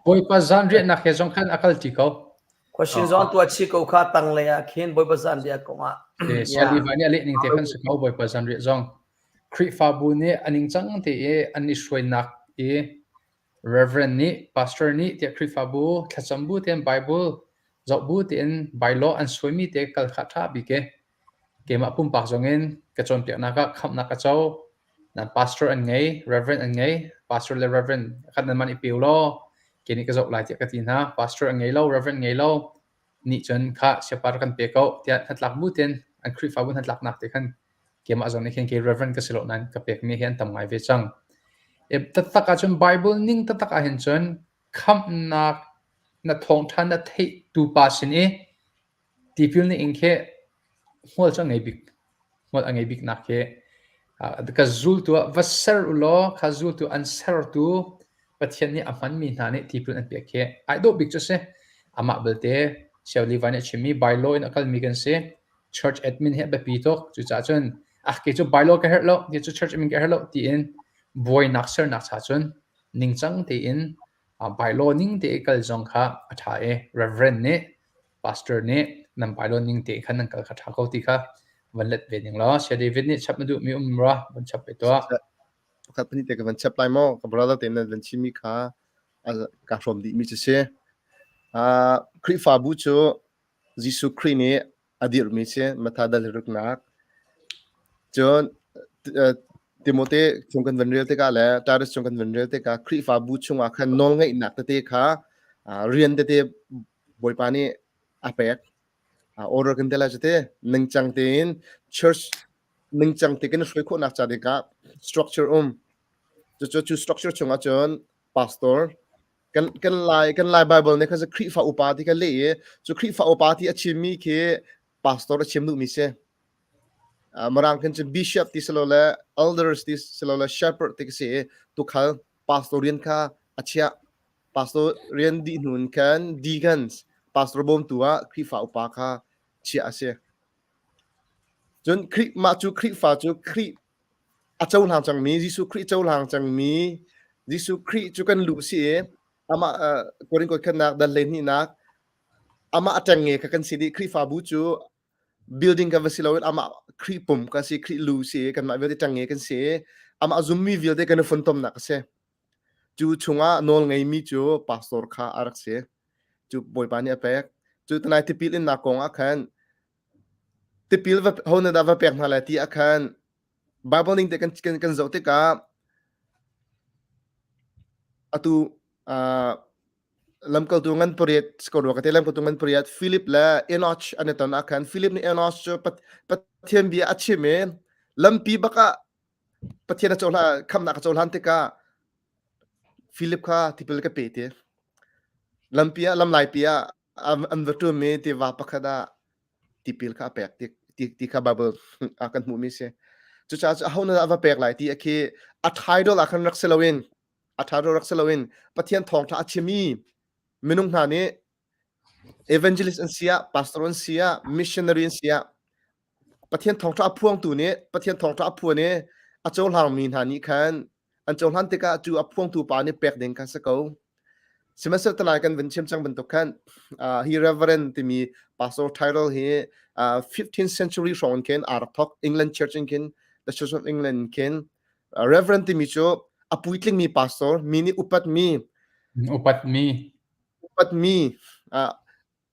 Bawipa zanriahnak he zong khan a kal ṭi ko. Question zong tuah chih ko kha tanglei ah khin Bawipa zanriah kong ah. Siali vai nih a leh ning te khan si ko Bawipa zanriah zong. Khrihfabu nih a ningcang te i an i hruainak i Reverend nih pastor nih tiah Khrihfabu thlacam bu tein Bible zoh bu tein bylaw an suaimi te kal kha ṭha bik e. Keimah pumpak zongin ka cawnpiaknak ah khamhnak ka co. Nan pastor an ngei, reverend an ngei. Pastor le reverend khat nan man i pe law ke nih ka zoh lai tiah ka ti hna. Pastor an ngei lo, reverend ngei lo. Nih cun kha siapar kan pe ko tiah hnatlak bu tein an Khrihfabu hnatlaknak te khan keimah zong nih khin kei reverend ka si lo nain ka pekmi hi an tam ngai ve cang. E, taktak ahcun Bible ning taktak ahhin cun khamhnak na thawngṭha na theih tu pa sin i Tipil nih in khi hmual cu a ngei bik. Hmual a ngei biknak khi ka zultu ah va ser u law kha zultu an sertu Pathian nih a hmanmi hna nih tipil an pek khi ai dawh bik cu a si. Amah belte Siao Levi nih a chimmi bylaw in a kalmi kan si. Church admin hi a biapi tuk. Cucaah cun ah kei cu bylaw ka herh lo, kei cu church admin ka herh lo tiin buainak sernak cha cun ningcang tein bylaw ning te i kal zong kha a ṭha i Reverend nih pastor nih nan bylaw ning te khan nan kal kha ṭha ko ti kha van let ve ning law Saya David nih chap na duhmi um rua van chap ve tuah. Pakhat pahnih te ka van chap lai maw ka brother te nan van chimmi kha ka hrawm dihmi cu si. Khrihfabu cu Jesuh Khrih nih a dirhmi si Matha dal ruknak. Cun Timote chung kan van rel tikah le Titus chung kan van rel tikah Khrihfabu chungah khan nawlngeihnak tete kha rian tete Bawipa nih a pek. Order kan tel te ningcang tein church ningcang te kan hruai khawhnak ca dingah structure um. Cucu cu structure chungah cun pastor kan kan lai kan lai Bible nih khan Khrihfa upa ti kan leh i cu Khrihfa upa ti a chimmi khi pastor a chim duhmi si. Mirang khin cun bishop ti silo le elders ti silo le shepherd ti ka si i tukhal pastor rian kha a chiah. Pastor rian dih hnu in khan deacons pastor bawmtu ah Khrihfa upa kha chiah a si. Cun Khrih mah cu Khrihfa cu Khrih a cohlang cangmi Jesuh Khrih cohlang cangmi Jesuh Khrih cu kan lu si i amah Korin khat dal hleihnihnak amah a ṭengnge kha kan si dih Khrihfabu cu building kan va si loin amah Khrih pum kan si Khrih lu si i kanmah vialte ṭengnge kan si i amah zummi vialte kan i funtomnak a si. Cu chungah nawl ngeimi cu pastor kha a rak si. Cu Bawipa nih a pek. Cu tanai tipil innak kong ah khan tipil va ho na dah va pek hna lai ti ah khan Bible ning te kan kan, kan zoh tikah atu uh, lamkaltu ngan pariat ko rua ka te lamkaltu ngan pariat Philip le Enoch an i ton ah khan Philip nih Enoch cu Pathian bia a chim i lampi bak ah Pathian a cohlan khamnak a cohlan tikah Philip kha tipil ka pe ti. Lampi ah lamlaipi ah an va ṭum i tiva pakhat ah tipil kha a pek ti, ti, ti kha Bible ah kan hmuhmi si. Cucaah cu aho na va pek lai ti a khi a title ah khan rak si loin a title rak si loin Pathian thawngṭha a chimi minung hna nih evangelist an si ah pastor an si ah missionary an si ah Pathian thawngṭha a phuangtu nih Pathian thawngṭha a phuan i a cohlangmi hna nih khan an cohlan tikah cu a phuangtu pa nih pek ding kha si ko. Sihmanhsehlaw tanai kan vun chim cang bantuk khan uh, hi Reverend timi pastor title hi uh, 15th century hrawng in khin aa rak thok England Church in khin the Church of England in khin uh, Reverend timi cu a puitlingmi pastor mi nih upatmi upatmi upatmi uh,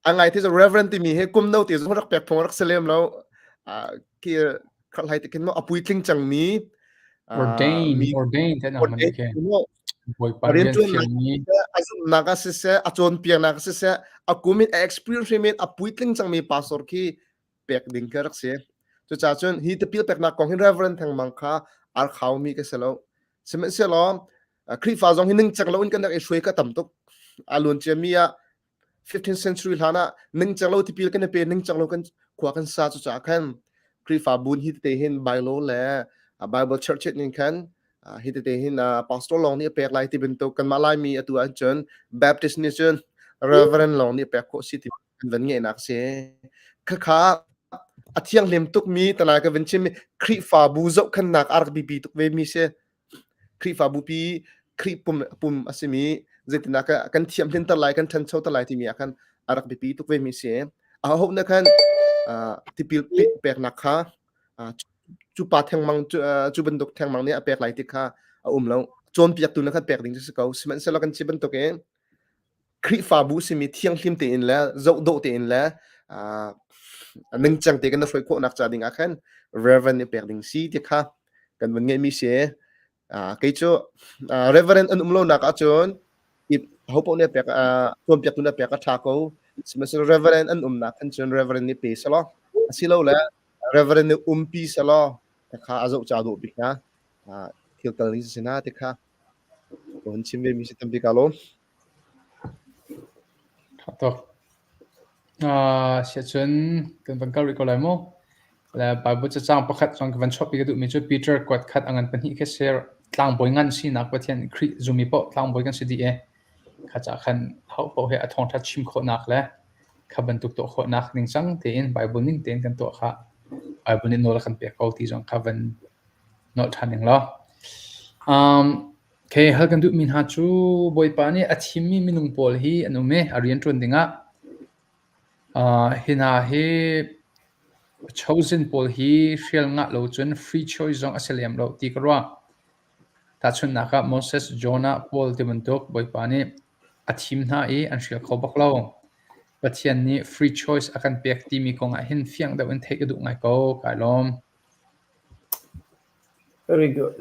a ngai ti reverend timi hi kum no ti zong rak pek phung rak si lem lo ki khalhai te khin mo a puitling cangmi ordain ordain te na man ke rian a zumnak a siseh a cawnpiaknak a siseh a kum in a experience hrim in a puitling cangmi pastor khi pek ding khi rak si cucaah cun hi tipil peknak kong hi reverend thengmang kha ar khaumi ka si lo sihmanhsehlaw Khrihfa zong hi ningcang lo in kan rak i hruai ka tam tuk a luan ciami ah 15th century hlan ah ningcang lo tipil kan i pe ningcang lo kan khua kan sa cu caah khan. Khrihfabu hi tete hin bylaw le Bible church ning khan hi tete hin pastor lawng nih a pek lai ti bantuk kanmah Laimi atu ahcun Baptist nih cun Reverend lawng nih pek khawh si ti kan van ngeihnak si. Khakha a thianghlim tukmi tanai ka van chim Khrihfabu zohkhennak a rak biapi tuk ve mi si. Khrihfabu pi Khrih pum pum a simi zeitindah kan thiamhlinter lai kan ṭhanchoter lai timi ah khan a rak biapi tuk ve mi si. Aho na khan tipil peknak kha cu pa thengmang cu bantuk thengmang nih a pek lai ti kha a um lo. Cawnpiaktu na khan pek ding cu si ko. Sihmanhsehlaw kan si bantuk in Khrihfabu simi thianghlim tein le zohdawh tein le ningcang te kan hruai khawhnak ca ding ah khan Reverend nih pek ding si ti kha kan van ngeihmi si. Kei cu Reverend an um lonak ahcun ho paoh nih pek cawnpiaktu nih pek a ṭha ko. Sihmanhsehlaw Reverend an umnak khan cun Reverend nih pe selaw asilole Reverend nih umpi selaw kha a zoh ca dawh bik hna. Thil kal ning si na ti kha ka hun chim ve mi si tampi ka lawm. Ṭha tuk. Siahcun kan van kal rih ko lai mu. Le Bible cacang pakhat cun ka van chuahpi ka duhmi cu Peter kuat khat a ngan pahnih khi si. Tlangbawi ngan sinak Pathian Khrih zummi paoh tlangbawi kan si dih i kha cah khan ho paoh he a thawngṭha chim khawhnak le kha bantuk tuah khawhnak ningcang tein Bible ning tein kan tuah kha Bible nih nawl a kan pek ko ti zong kha van nolh ṭhan ning law. Um, Okay, hal kan duhmi hna cu Bawipa nih a thimmi minung pawl hi an um i a rian ṭuan dingah hi hna hi chosen pawl hi hrial ngah lo cun free choice zong a si lem lo ti ka ruah. Tahchunhnak ah Moses, Jonah, Paul ti bantuk Bawipa nih a thim hna i an hrial kho bak lo. Pathian nih free choice a kan pek timi kong ah hin fiang deuh in theih ka duh ngai ko. Kai lawm. Very good.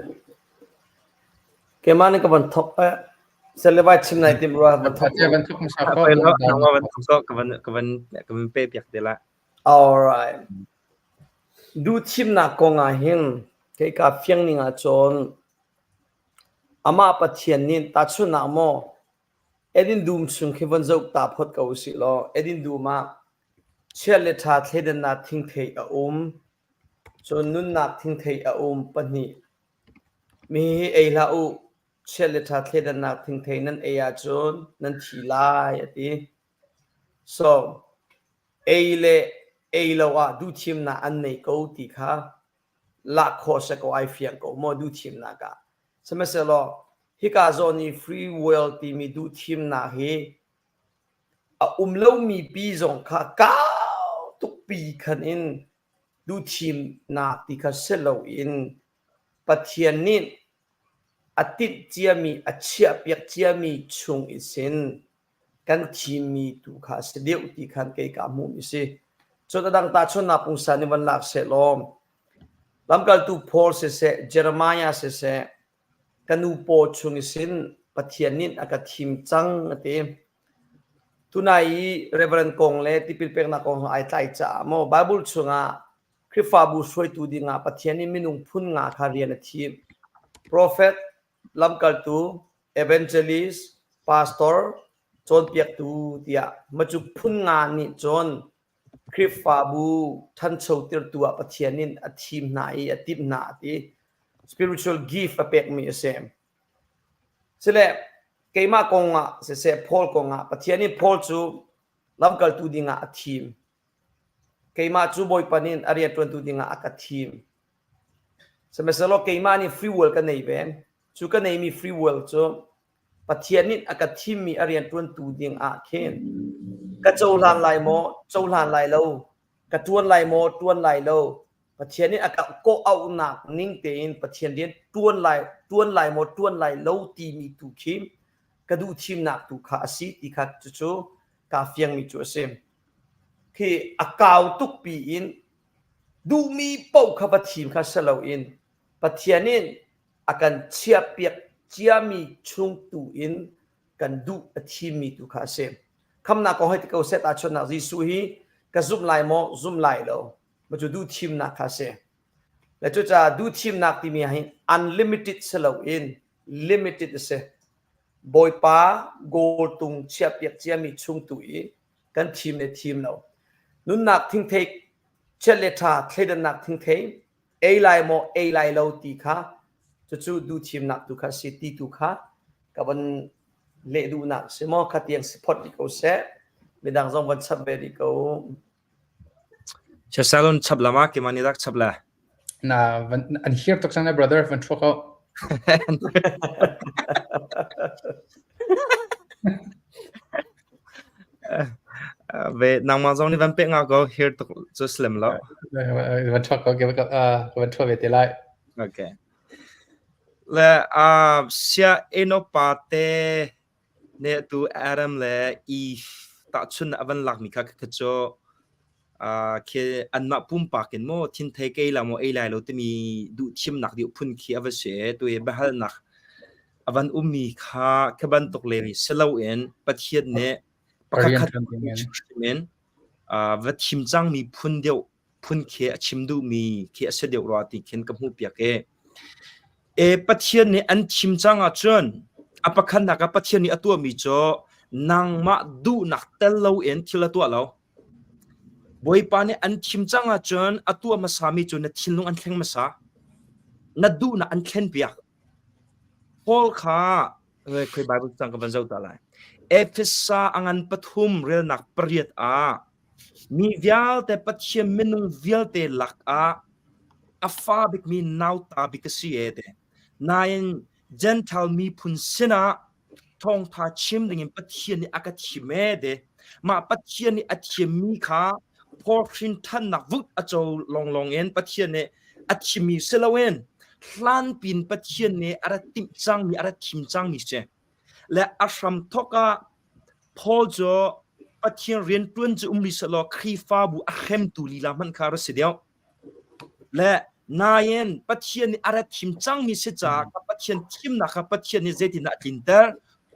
Keimah nih ka van thok eh. Selevai chim nai tim rua van thok. Van thok hmasa ko. Van thok ko ka van ka van ka van pe piak te la. All right. Du thimnak kong ah hin kei ka fiang ning ah cun amah Pathian nih tahchunhnak maw Edin dum chung khi van zoh ta phot ko usih law Edin dum ah chiat le ṭha thleidannak thingthei a um Cun nunnak thingthei a um pahnih. Mi hi ei hlah u, chiat le ṭha thleidannak thingthei nan ei ahcun nan thi lai, a ti. So, ei le ei lo ah duhthimnak an nei ko ti kha lak khawh si ko ai fiang ko maw duhthimnak ah. Sihmanhsehlaw hika zawn i free will timi duhthimnak hi a um lomi pi zong kha kau tukpi khan in duhthimnak ti kha si loin Pathian nih a tinh ciami, a chiahpiak ciami chung ihsin kan thimmi tu kha a si deuh ti khan kei ka hmuhmi si. Cun a dang tahchunhnak pungsan nih van lak sehlaw Lamkaltu Paul siseh, Jeremiah siseh, ka nu paw chung ihsin Pathian nih a ka thim cang a ti. Tunai i Reverend kong le tipil peknak kong ai tlai caah maw Bible chungah Khrihfabu hruaitu dingah Pathian nih minung phun nga kha rian a thim. Prophet, lamkaltu, evangelist, pastor, cawnpiaktu tiah macu phun nga nih cun Khrihfabu ṭhanchotertu ah Pathian nih a thim hna i a timh hna a ti. Spiritual gift a pekmi a si. Sile keimah kong ah siseh Paul kong ah Pathian nih Paul cu lamkaltu dingah a thim. Keimah cu Bawipa nih a rianṭuantu dingah a ka thim. Sihmanhsehlaw keimah nih free will ka nei ve. Cu ka neimi free will cu Pathian nih a ka thimmi a rianṭuantu ding ah khin ka cohlan lai maw, cohlan lai lo, ka ṭuan lai maw, ṭuan lai lo, Pathian nih a ka kawh-auhnak ning tein Pathian rian ṭuan lai, ṭuan lai maw, ṭuan lai lo timi tu khi ka duh thimnak tu kha a si ti kha cucu kaa fiangmi cu a si. Khi a kau tukpi in duhmi paoh kha va thim kha si loin Pathian nih a kan chiahpiak ciami chung tu in kan duh a thimmi tu kha a si. Khamnak kong hei ti ko seh tahchunhnak Jesuh hi ka zumh lai maw, zum lai lo. Ma cu duh thimnak kha a si. Le cucaah duh thimnak timi ah hin unlimited si loin limited a si. Bawipa goal tung chiahpiak ciami chung tu i kan thim le thim lo. Nunnak thingthei. Chiat le ṭha thleidannak thingthei ei lai maw ei lai lo ti kha cucu duhthimnak tu kha si ti tu kha ka van leh duhnak si maw kha tiang si phot rih ko seh midang zong van chap ve rih ko. Salon chap lama ke mani rak chap la. Na van an hir tuk sang brother van thuak ko. Ve nangmah zong nih van pek nga ko hir tuk cu slim lo. Van thuak ko ke van thuak ve te lai. Okay. Le uh, sia eno pa te ne tu Adam le Eve tahchun a van lak mi kha kha cu uh, khi anmah pumpak in maw thin thei kei la maw ei lai lo timi duh thimnak deuh phun khi a va si tu hi biahalnak a van ummi kha khi bantuk le si loin Pathian nih pakhat khat hrim in va thim cangmi phun deuh phun khi a chim duhmi khi a si deuh rua ti khin ka hmuh piak e. E Pathian nih an thim cang ahcun a pakhatnak ah Pathian nih a tuahmi cu nangmah duhnak tel loin thil a tuah lo. Bawipa nih an thim cang ahcun a tuah hmasami cu na thinlung an thleng hmasa. Na duhnak an thlen piak. Paul kha khoi Bible cang ka van zoh ta lai. Efesa a ngan pathum relnak pariat ah mi vialte Pathian minung vialte lakah a fa bikmi nauta bik a si e te. Nain Gentile miphun sinah thawngtha chim dingin Pathian nih a ka thim ee te. Mah Pathian nih a thimmi kha phawhrin thannak vut a co lawnglawng in Pathian nih a thimmi si loin hlanpin Pathian nih a ra timh cangmi a ra thim cangmi si. Le a hram thawk ah Paul cu Pathian riantuan cu um rih sehlaw Khrihfabu a hremtu lila hmanh kha a ra si deuh. Le nain Pathian nih a ra thim cangmi si caah ka Pathian thimnak kha Pathian nih zeitindah a tlinter?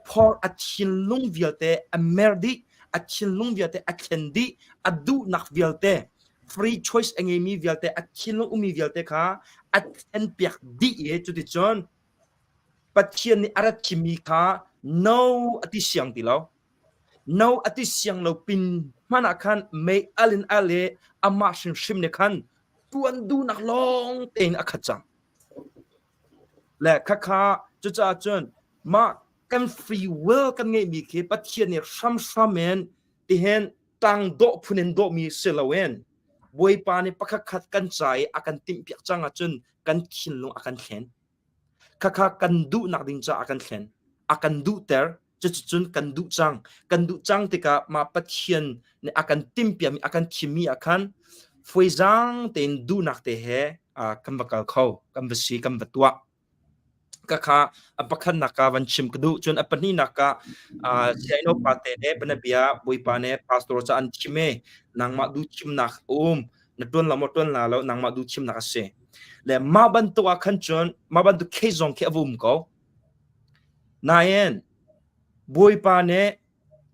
Phor a thinlung vialte a mer dih, a thinlung vialte a thlen dih, a duhnak vialte, free choice a ngeimi vialte, a thinlung ummi vialte kha a thlenpiak dih i cuticun Pathian nih a ra thimmi kha no a ti siang ti lo. No a ti siang lo pin hmanh ah khan mei al in al i amah hrimhrim nih khan ṭuan duhnak lawng tein a khat cang. Le khakha cucaah cun mah kan free will kan ngeihmi khi Pathian nih hramhram in tihin tang dawh phun in dawhmi si loin Bawipa nih pakhat khat kan ca i a kan timhpiak cang ahcun kan thinlung a kan thlen. Khakha kan duhnak ding caah a kan thlen. A kan duhter. Cuticun kan duh cang. Kan duh cang tikah mah Pathian nih a kan timhpiakmi, a kan thimmi ah khan fawizaang tein duhnak te he kan va kal kho, kan va si, kan va tuah. Khakha a pakhatnak ah van chim ka duh. Cun a pahnihnak ah sianginn upa te nih bianabia Bawipa nih pastor ca an thim i nangmah duh thimnak a um. Na ṭuan lo maw ṭuan la lo nangmah duh thimnak a si. Le mah bantuk ah khan cun mah bantuk case zong khi a va um ko. Nain Bawipa nih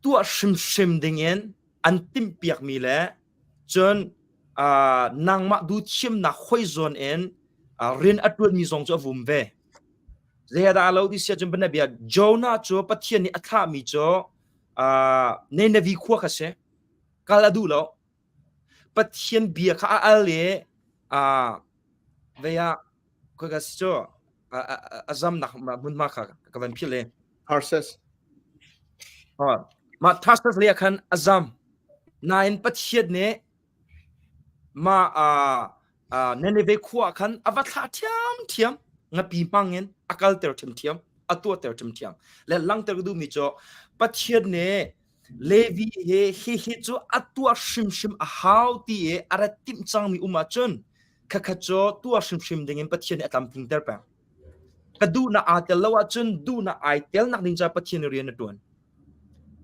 tuah hrimhrim dingin an timhpiakmi le cun nangmah duhthimnak hoi zawn in rian a ṭuanmi zong cu a vum ve. Zeidah a lo ti si ahcun bianabia Jonah cu Pathian nih a thlahmi cu Nineveh khua kha si. Kal a duh lo. Pathian bia kha a al i vei ah khoi si cu a zamnak hmunhma kha ka van philh i. Tarsus. Mah Tarsus lei ah khan a zam. Nain Pathian nih mah Nineveh khua ah khan a va thlah ṭhiamṭhiam. Ngapi hmang in a kalter ṭhiamṭhiam, a tuahter ṭhiamṭhiam. Le langhter ka duhmi cu Pathian nih Levi he hihi cu a tuah hrimhrim a hau ti i a rat timh cangmi um ahcun khakha cu tuah hrimhrim dingin Pathian nih a tlamtlingter peng. Ka duhnak aa tel lo ahcun duhnak ai telnak ding caah Pathian nih rian a ṭuan.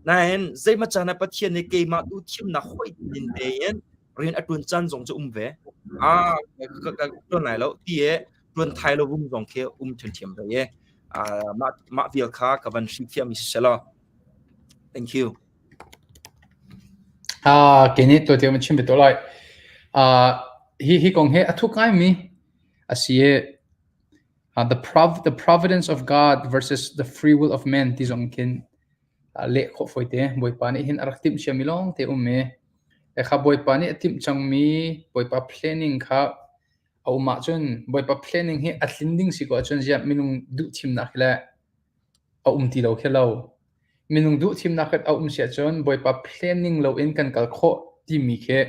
Nain zeimaw caan ah Pathian nih keimah duh thimnak hoih nin tein rian a ṭuan caan zong cu um ve. Ah, ka ka ṭuan lai lo ti i ṭuan thai lo vum zong khi um ṭhiamṭhiam ve i ah mah mah vial kha ka van hrilhfiahmi si selaw. Thank you. Ah, kei nih tuah tiang chim ve to lai. Ah, hi hi kong hi a thuk ngaimi a si i the prov the providence of God versus the free will of man ti zong khin leh khawh fawi te. Bawipa nih hin a rak timh ciami lawng te um i. Le kha Bawipa nih a timh cangmi Bawipa planning kha a um ahcun Bawipa planning hi a tlin ding si ko ahcun ziah minung duh thimnak hi le a um ti lo khi lo. Minung duh thimnak a um si ahcun Bawipa planning loin kan kal khawh timi khi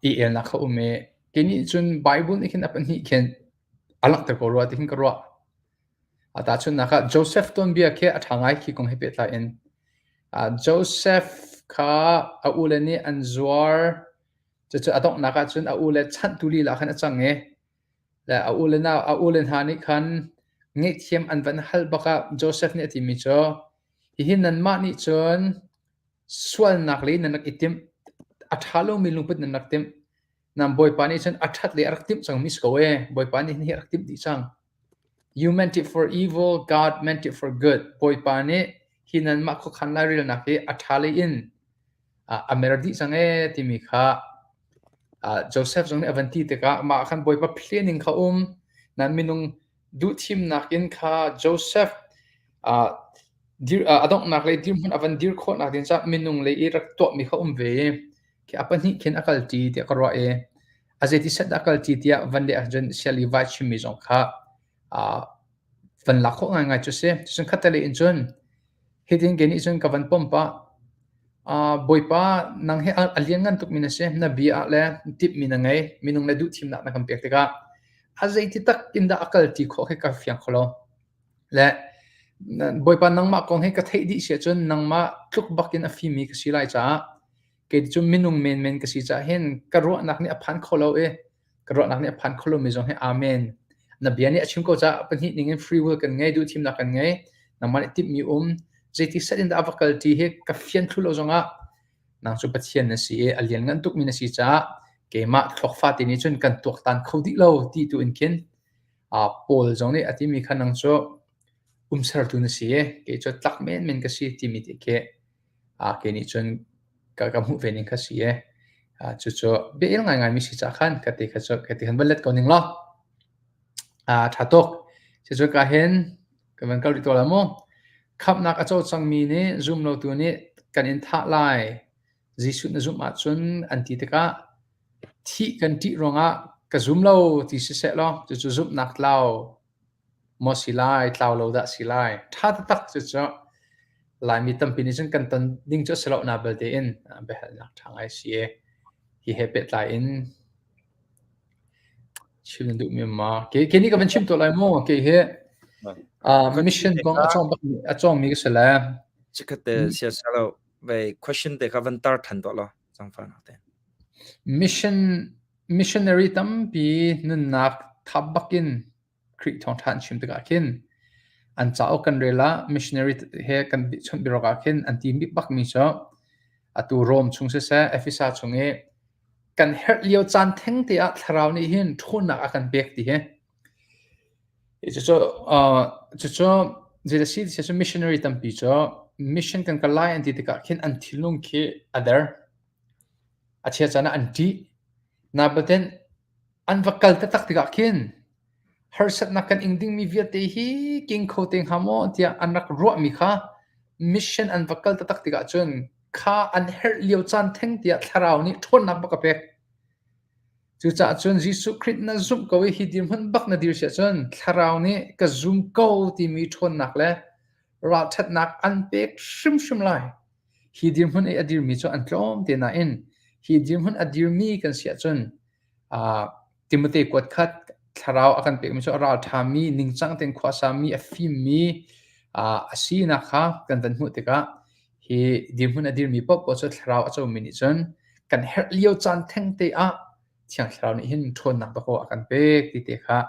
i elnak kha um i kei nih cun Bible nih khin a pahnih khin a langhter ko rua ti khin ka ruah. Tahchunhnak ah Joseph tuanbia khi a ṭha ngai khi kong he pehtlai in. Joseph kha a ule nih an zuar. Cucu a donghnak ah cun a ule chanhtu lila khan a cang i le a ule na a ule hna nih khan ngaihthiam an van hal bak ah Joseph nih a timi cu hihi nanmah nih cun sualnak lei nan rak i timh a ṭha lomi lungput nan rak timh Nam Bawipa nih cun a ṭhat le a rak timh cangmi si ko ee. Bawipa nih hi a rak timh dih cang. You meant it for evil, God meant it for good. Bawipa nih hi nanmah khuakhan lairelnak hi a ṭha lei in a mer dih cang ee timi kha Joseph zong nih a van ti tikah mah khan Bawipa planning kha um. Nan minung duhthimnak in kha Joseph a donghnak lei dirhmun a van dir khawhnak ding caah minung lei i rak tuahmi kha um ve i khi a pahnih khin a kalṭi tiah ka ruah i a zeiti set dah a kalṭi tiah van leh ahcun Siali vai chimmi zong kha van lak khawh ngaingai cu si. Cun khattelei in cun hitin kei nih cun ka van pom pah. Bawipa nang hi a lianngan tukmi na si. Na bia ah le timhmi na ngei. Minung le duhthimnak na kan pek tikah a zeiti tak in dah a kalṭi khawh khi ka fiang kho lo. Le Bawipa nangmah kong hi ka theih dih si ahcun nangmah tluk bakin a fimi ka si lai caah kei cu minung menmen ka si caah hin ka ruahnak nih a phan kho lo i ka ruahnak nih a phan kho lomi zong hi amen. Na bia nih a chim ko caah pahnih ning in free will kan ngei, duhthimnak kan ngei. Nangmah nih timhmi um, zeiti set in dah a va kal ṭi hi ka fian thlu lo zongah nang cu Pathian na si i a lianngan tukmi na si caah keimah thluak fate nih cun kan tuaktan kho dih lo ti tu in khin Paul zong nih a timi kha nang cu umsertu na si i kei cu tlak menmen ka si timi te khi kei nih cun ka ka hmuh ve ning kha si i cucu bia ngaingai mi si cah khan ka ti kha cu ka ti khan van let ko ning law ṭha tuk. Cucu ka hin ka van kal rih to la mu. Khamhnak a co cangmi nih zumlotu nih kan in thah lai. Jesuh na zumh ahcun an ti tikah thih kan ṭih ruangah ka zum lo ti siseh law cucu zumhnak tlau maw si lai, tlau lo dah si lai. Ṭha taktak cucu Laimi tampi nih cun kan ton ding cu a si lo na belte in biahalnak ṭha ngai si i hi he pehtlai in chim na duhmi ma? Ke ke nih ka van chim tuah lai mu. Kei hi mission kong a cawng bak a cawngmi ka si le. Chikkhat te sia lo vei question te kha van tar than tuah law zangfahnak te. Mission missionary tampi nunnak thap bakin Khrih thawngṭha an chim tikah khin an cauk kan rel ah missionary he kan chawnh biaruak ah khin an ti bakmi cu atu Rome chung siseh Efesa chung i kan herh lio caan theng te ah thlarau nih hin ṭhawnnak a kan pek ti hi. Cucu cucu zei si ti cu missionary tampi cu mission kan kal lai an ti tikah khin an thinlung khi a der. A chia caan ah an ṭih. Nabaten an va kal taktak tikah khin harsatnak kan ing dingmi vialte hi king kho te hnga maw tiah an rak ruahmi kha mission an va kal taktak tikah cun kha an herh lio caan theng tiah thlarau nih ṭhawnnak bak a pek. Cucaah cun Jesuh Khrih na zumh ko i hi dirhmun bak na dir si ahcun thlarau nih ka zum ko timi ṭhawnnak le ralṭhatnak an pek hrimhrim lai. Hi dirhmun i a dirmi cu an tlawm te nain hi dirhmun a dirmi kan si ahcun Timote kuat khat thlarau a kan pekmi cu a ralṭhami, ningcang tein khuasami, a fimmi a sinak kha kan van hmuh tikah hi dirhmun a dirmi paohpaoh cu thlarau a comi nih cun kan herh lio caan thengte ah Thiang Thlarau nih hin ṭhawnnak dakaw a kan pek ti te kha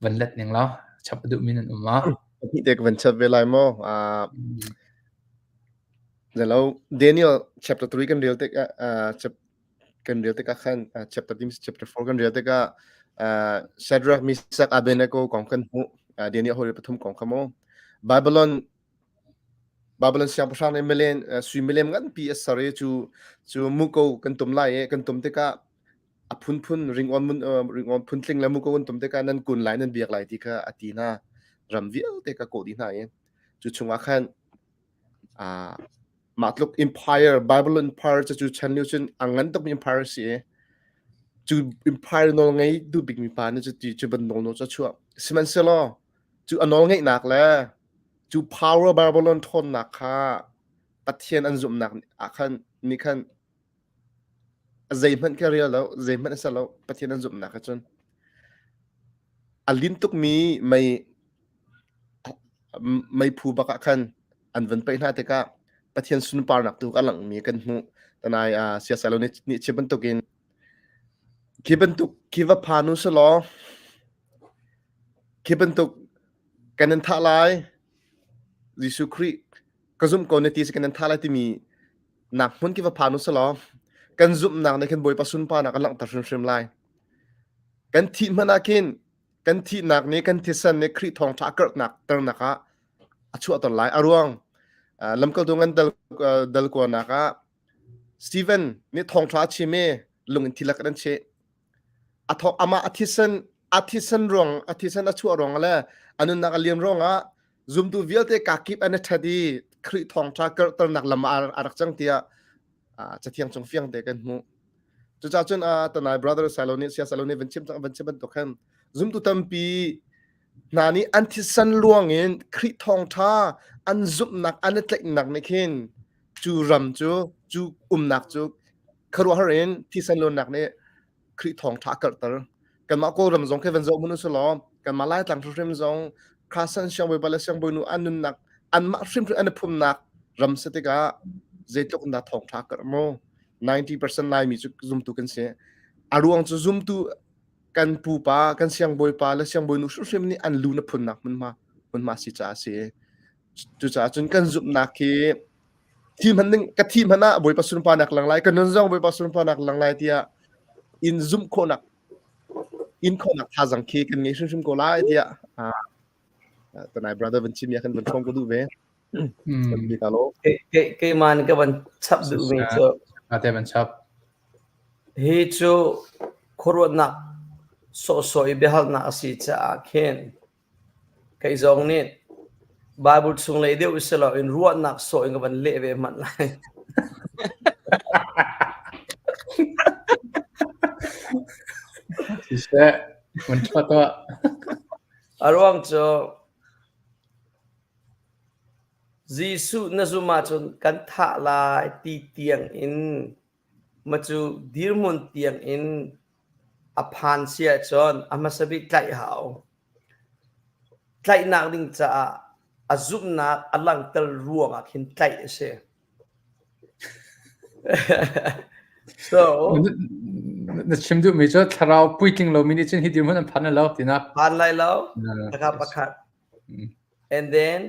van let ning law chap a duhmi nan um ma? Pahnih te ka van chap ve lai maw? Zelo Daniel chapter 3 kan rel tik ah kan rel tikah khan chapter 3 chapter 4 kan rel tikah Shadrach, Meshach, Abednego kong kan hmuh. Daniel hori pathum kong kha maw? Babylon Babylon siangpahrang nih milem sui milem nganpi a ser i cu cu muko kan tum lai i kan tum tikah a phunphun ringawn mun ringawn phuntling le muko kan tum tikah nan kun lai nan biak lai ti kha a ti hna. Ram vialte ka kawh dih hna i cu chungah khan aa. Mah tluk empire Babylon empire cu cu chan lio cun a ngan tukmi empire si i cu empire nawl ngei duh bikmi pa nih cu ti cu ban nawl nawl cu a chuah. Sihmanhsehlaw cu a nawl ngeihnak le cu power Babylon ṭhawnnak kha Pathian an zumhnak ah khan nih khan zeihmanh khi a rel lo, zeihmanh a ser lo Pathian an zumhnak ah cun. A lin tukmi mei meiphu bak ah khan an van paih hna tikah Pathian sunparnak tu a langhmi kan hmuh. Tanai uh, siasalo nih nih chim bantukin khi bantuk khi va phan u selaw khi bantuk kan in thah lai Jesuh Khrih ka zumh ko na ti si kan in thah lai timi nak hmun khi va phan u selaw kan zumhnak nih khin Bawipa sunparnak a langhter hrimhrim lai. Kan thih hmanh ah khin kan thihnak nih kan thisen nih Khrih thawngṭha a karhnak ternak ah a chuahter lai. A ruang lamkaltu ngan dal dal kuanak ah Stephen nih thawngṭha a chim i lung in thilak an cheh. A thawk amah a thisen a thisen ruang a thisen a chuah ruang le a nunnak a liam ruangah zumtu vialte kakip an i ṭhat i Khrih thawngṭha karhternak lam ah a rak cang tiah cathiang cung fiang te kan hmuh. Cucaah cun tanai brother Silo nih sia Silo nih van chim van chim bantuk khan zumtu tampi hna nih an thisen luang in Khrih thawngṭha an zumhnak an i tlaihnak nih khin cu ram cu cu umnak cu khuaruahhar in thisen luannak nih Khrih thawngṭha a karhter. Kanmah Kawlram zong khi van zoh hmanh usih law kanmah Laitlang hrimhrim zong Khasan siangbawipa le siangbawinu an nunnak anmah hrimhrim an i phumnak ram si tikah zeitluk in dah thawngṭha a karh mu. 90% Laimi cu zumtu kan si. A ruang cu zumtu kan pupa, kan siangbawipa le siangbawinu hrimhrim nih an lu na phunnak hmunhma hmunhma si caah a si. Cucaah cun kan zumhnak hi thi hmanh ding ka thi hmanh ah Bawipa sunparnak lang lai, ka nun zong Bawipa sunparnak lang lai tiah in zumh khawhnak in khawhnak thazang khi kan ngei hrimhrim ko lai tiah tanai brother van chim ya kan van hrawm ko duh ve. Keimah nih ka van chap duh mi cu Ate van chap. Hi cu khuaruahnak sawhsawh i biahalnak a si caah khin Kei zong nih Bible chung lei deuh si loin ruahnak sawh in ka van leh ve hmanh lai. Siseh, van ṭha tuah. A ruang cu Jesuh na zum ahcun kan thah lai ti tiang in ma cu dirhmun tiang in a phan si ahcun a hmasa bik tlaih hau. Tlaihnak ding caah a zumhnak a langhter ruangah khin tlaih a si. So Na chim duhmi cu thlarau puitling lomi nih cun hi dirhmun an phan lo tinak. Phan lai lo. Taka pakhat. And then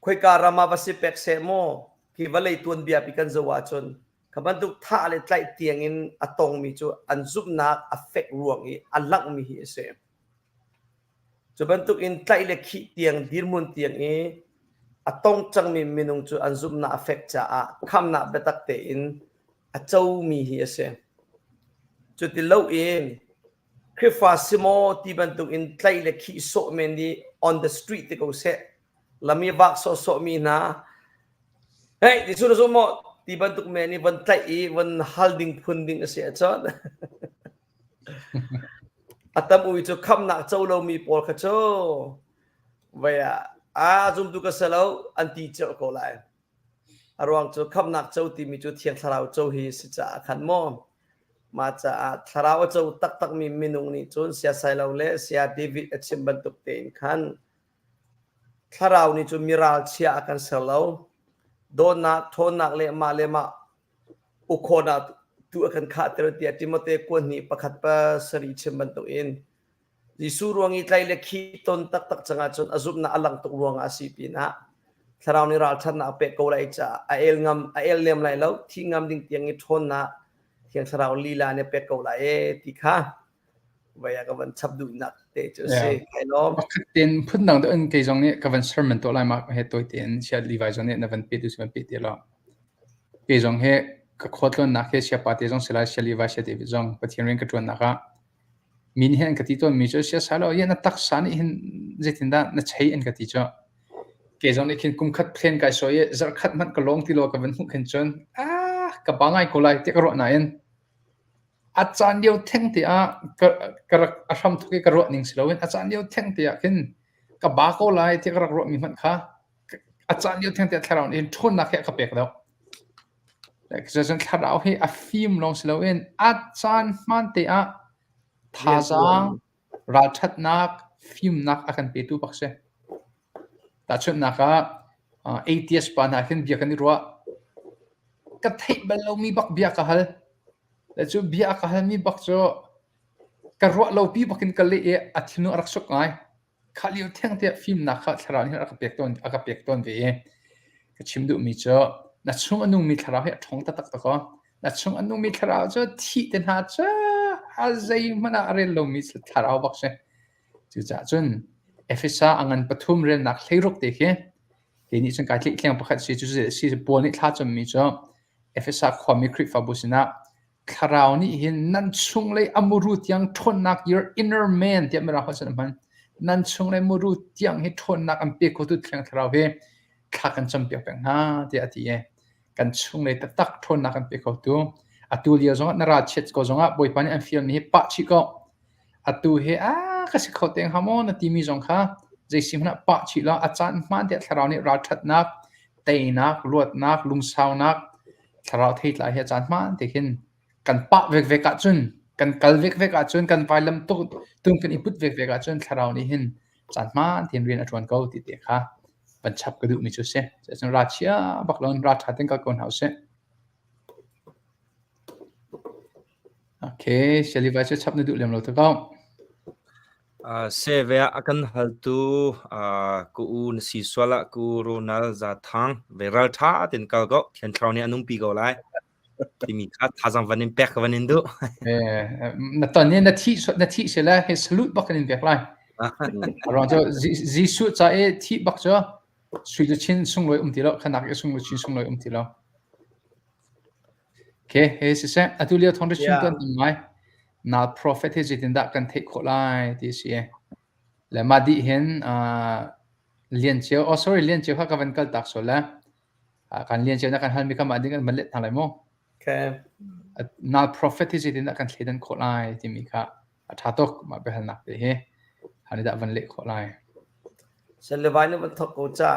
khoika ram ah va si pek seh maw khi vawlei tuanbia pi kan zoh ahcun Kha bantuk thah le tlaih tiangin a tongmi cu an zumhnak a fek ruang i a langhmi hi a si. Cu bantukin tlaih le khih tiang dirhmun tiang i a tong cangmi minung cu an zumhnak a fek caah khamnak biatak tein a comi hi a si. Cuti loin Khrihfa si maw ti bantukin tlaih le khih sawh men i on the street ti ko seh lam i vak sawhsawhmi hna hey Jesuh na zum maw ti bantuk men i von tlaih i von hal ding phun ding a si ahcun a tam ui cu khamnak co lomi pawl kha cu vei ah a zumtu ka si lo an ti cio ko lai a ruang cu khamnak co timi cu thiang thlarau co hi si caah khan maw mah caah thlarau a co taktakmi minung nih cun siasai lo le sia David a chim bantuk tein khan Thlarau nih cun mi ralchia a kan ser lo. Dawtnak, ṭhawnnak le mah le mah uk khawhnak tu a kan khahter tiah Timote kuanhnih pakhat pasarih chim bantukin Jesuh ruang i tlaih le khih ton taktak cang ahcun a zumhnak a langh tuk ruangah a si pinah Thlarau nih ralṭhatnak a pek ko lai caah a el ngam a el lem lai lo thih ngam ding tiang i ṭhawnnak Thiang Thlarau lila nih a pek ko lai ee ti kha Vai ah ka van chap duhnak te cu a si. Kai lawm. Pakhat tein phundang deuh in kei zong nih ka van sermon tuah lai ma he tawi tein sia Levi zong nih na van pe tu si van pe te lo. Kei zong he ka khualtlawnnak he siapa te zong si lai sia Levi sia David zong Pathian rian ka ṭuannak ah mi nih an ka ti tawn mi cu sia salo ya na taksa nih hin zeitindah na chei an ka ti cu. Kei zong nih khin kum khat plan kai sawi i zarh khat hmanh ka lawng ti lo ka van hmuh khin cun ah ka ba ngai ko lai tiah ka ruah nain a caan lio theng te ah ka ka rak a hram thok i ka ruah ning si loin a caan lio theng te ah khin ka ba ko lai tiah ka rak ruah mi hmanh kha a caan lio theng te ah thlarau nih ṭhawnnak he a ka pek deuh. Cun thlarau hi a fim lawng si loin a caan hmaan te ah thazaang ralṭhatnak, fimnak a kan petu bak si. Tahchunhnak ah atheist pa hna khin bia kan i ruah. Ka theih bal lomi bak bia ka hal. Le cu bia a ka halmi bak cu ka ruah lopi bakin ka leh i a thinlung a rak suk ngai. Kha lio theng tiah fimnak kha thlarau nih a ka pek tawn a ka pek tawn ve i ka chim duhmi cu na chung a nungmi thlarau hi a ṭhawng taktak ta kaw na chung a nungmi thlarau cu thih te hna cu a zeihmanh ah a rel lomi thlarau bak si. Cucaah cun Efesa a ngan pathum relnak 16 te khi kei nih cun kai tlaihtleng pakhat si cu si Paul nih thla cammi cu Efesa khuami Khrihfabu sinah Thlarau nih hin nan chunglei a muru tiang ṭhawnnak your inner man tiah Mirang holh cun a hman. Nan chunglei muru tiang hi ṭhawnnak an pe khotu Thiang Thlarau hi thla kan campiak peng hna tiah a ti i kan chunglei taktak ṭhawnnak an pe khotu. Atu lio zongah na ralchiat ko zongah Bawipa nih an fialmi hi pah chih ko. Atu hi a ka si kho te hnga maw na timi zong kha zei si hmanh ah pah chih law a caan hmaan tiah Thlarau nih ralṭhatnak, teinak, luatnak, lungsaunak, thlarau theitlai hi a caan hmaan te khin kan pah vekvek ahcun kan kal vekvek ahcun kan vailam tung kan i put vekvek ahcun thlarau nih hin caan hmaan tein rian a ṭuan ko ti te kha van chap ka duhmi cu si. Cucun ra chia bak loin ra ṭha tein kal ko hna usih. Okay, Shelly vai cu chap na duh lem lo te ko. Seve ah a kan haltu ka u na si sual ah ka u Ronald Za Thang ve ralṭha tein kal ko Thiang Thlarau nih a nungpi ko lai timi kha thazaang van in pek ka van in duh. Na ton i na thih na thih si le he salute bak kan in pek lai. Aruang cu Jesuh ca i thih bak cu sui luchin sunglawi um ti lo khanak i sung luchin sunglawi um ti lo. Okay, he siseh atu lio thawng chim tuan ngai. Nal prophet hi zeitindah kan theih khawh lai ti a si. Le mah dih hin Lian Cio, oh sorry, Lian Cio kha ka van kal tak sual le. Kan Lian Cio na kan halmi kha mah ding kan van let hna lai mu. Okay. Nal prophet hi zeitindah kan thleidan khawh lai timi kha a ṭha tuk mah biahalnak te hi. Hani dah van leh khawh lai. Salevai na van thok ko ca.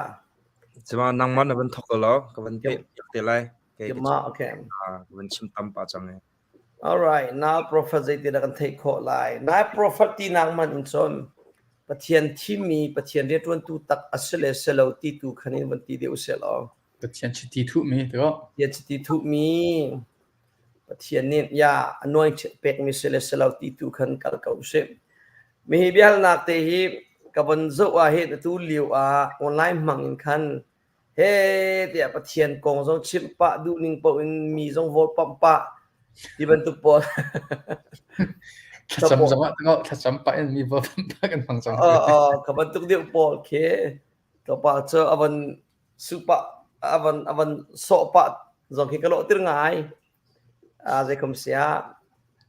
Cuma nangmah na van thok ko lo, ka van pe te lai. Kema, okay. Ka van chim tam pa cang e. Alright, now prophet zeitindah kan theih khawh lai? Nai prophet tinak man in cun Pathian thimmi Pathian rianṭuantu tak a si le si lo ti tu khan in van ti deuh seh law. Pathian chiti thuhmi ti ko. Pathian chiti thuhmi Pathian nih ya anoint pekmi si le si lo ti tu khan kal ko usih. Mihi biahalnak te hi ka von zoh ah hin atu lio ah online hmang in khan He tiah Pathian kong zong chimh pah duh ning paoh in mi zong vawlpamh pah ti bantuk pawl. Thlacam zong ah thlacam pah in mi vawlpamh pah kan hmang cang. Ka bantuk deuh pawl khi tlawmpal cu a van su pah a van a van sawh pah zong khi ka lawh tir ngai. Zeikom siah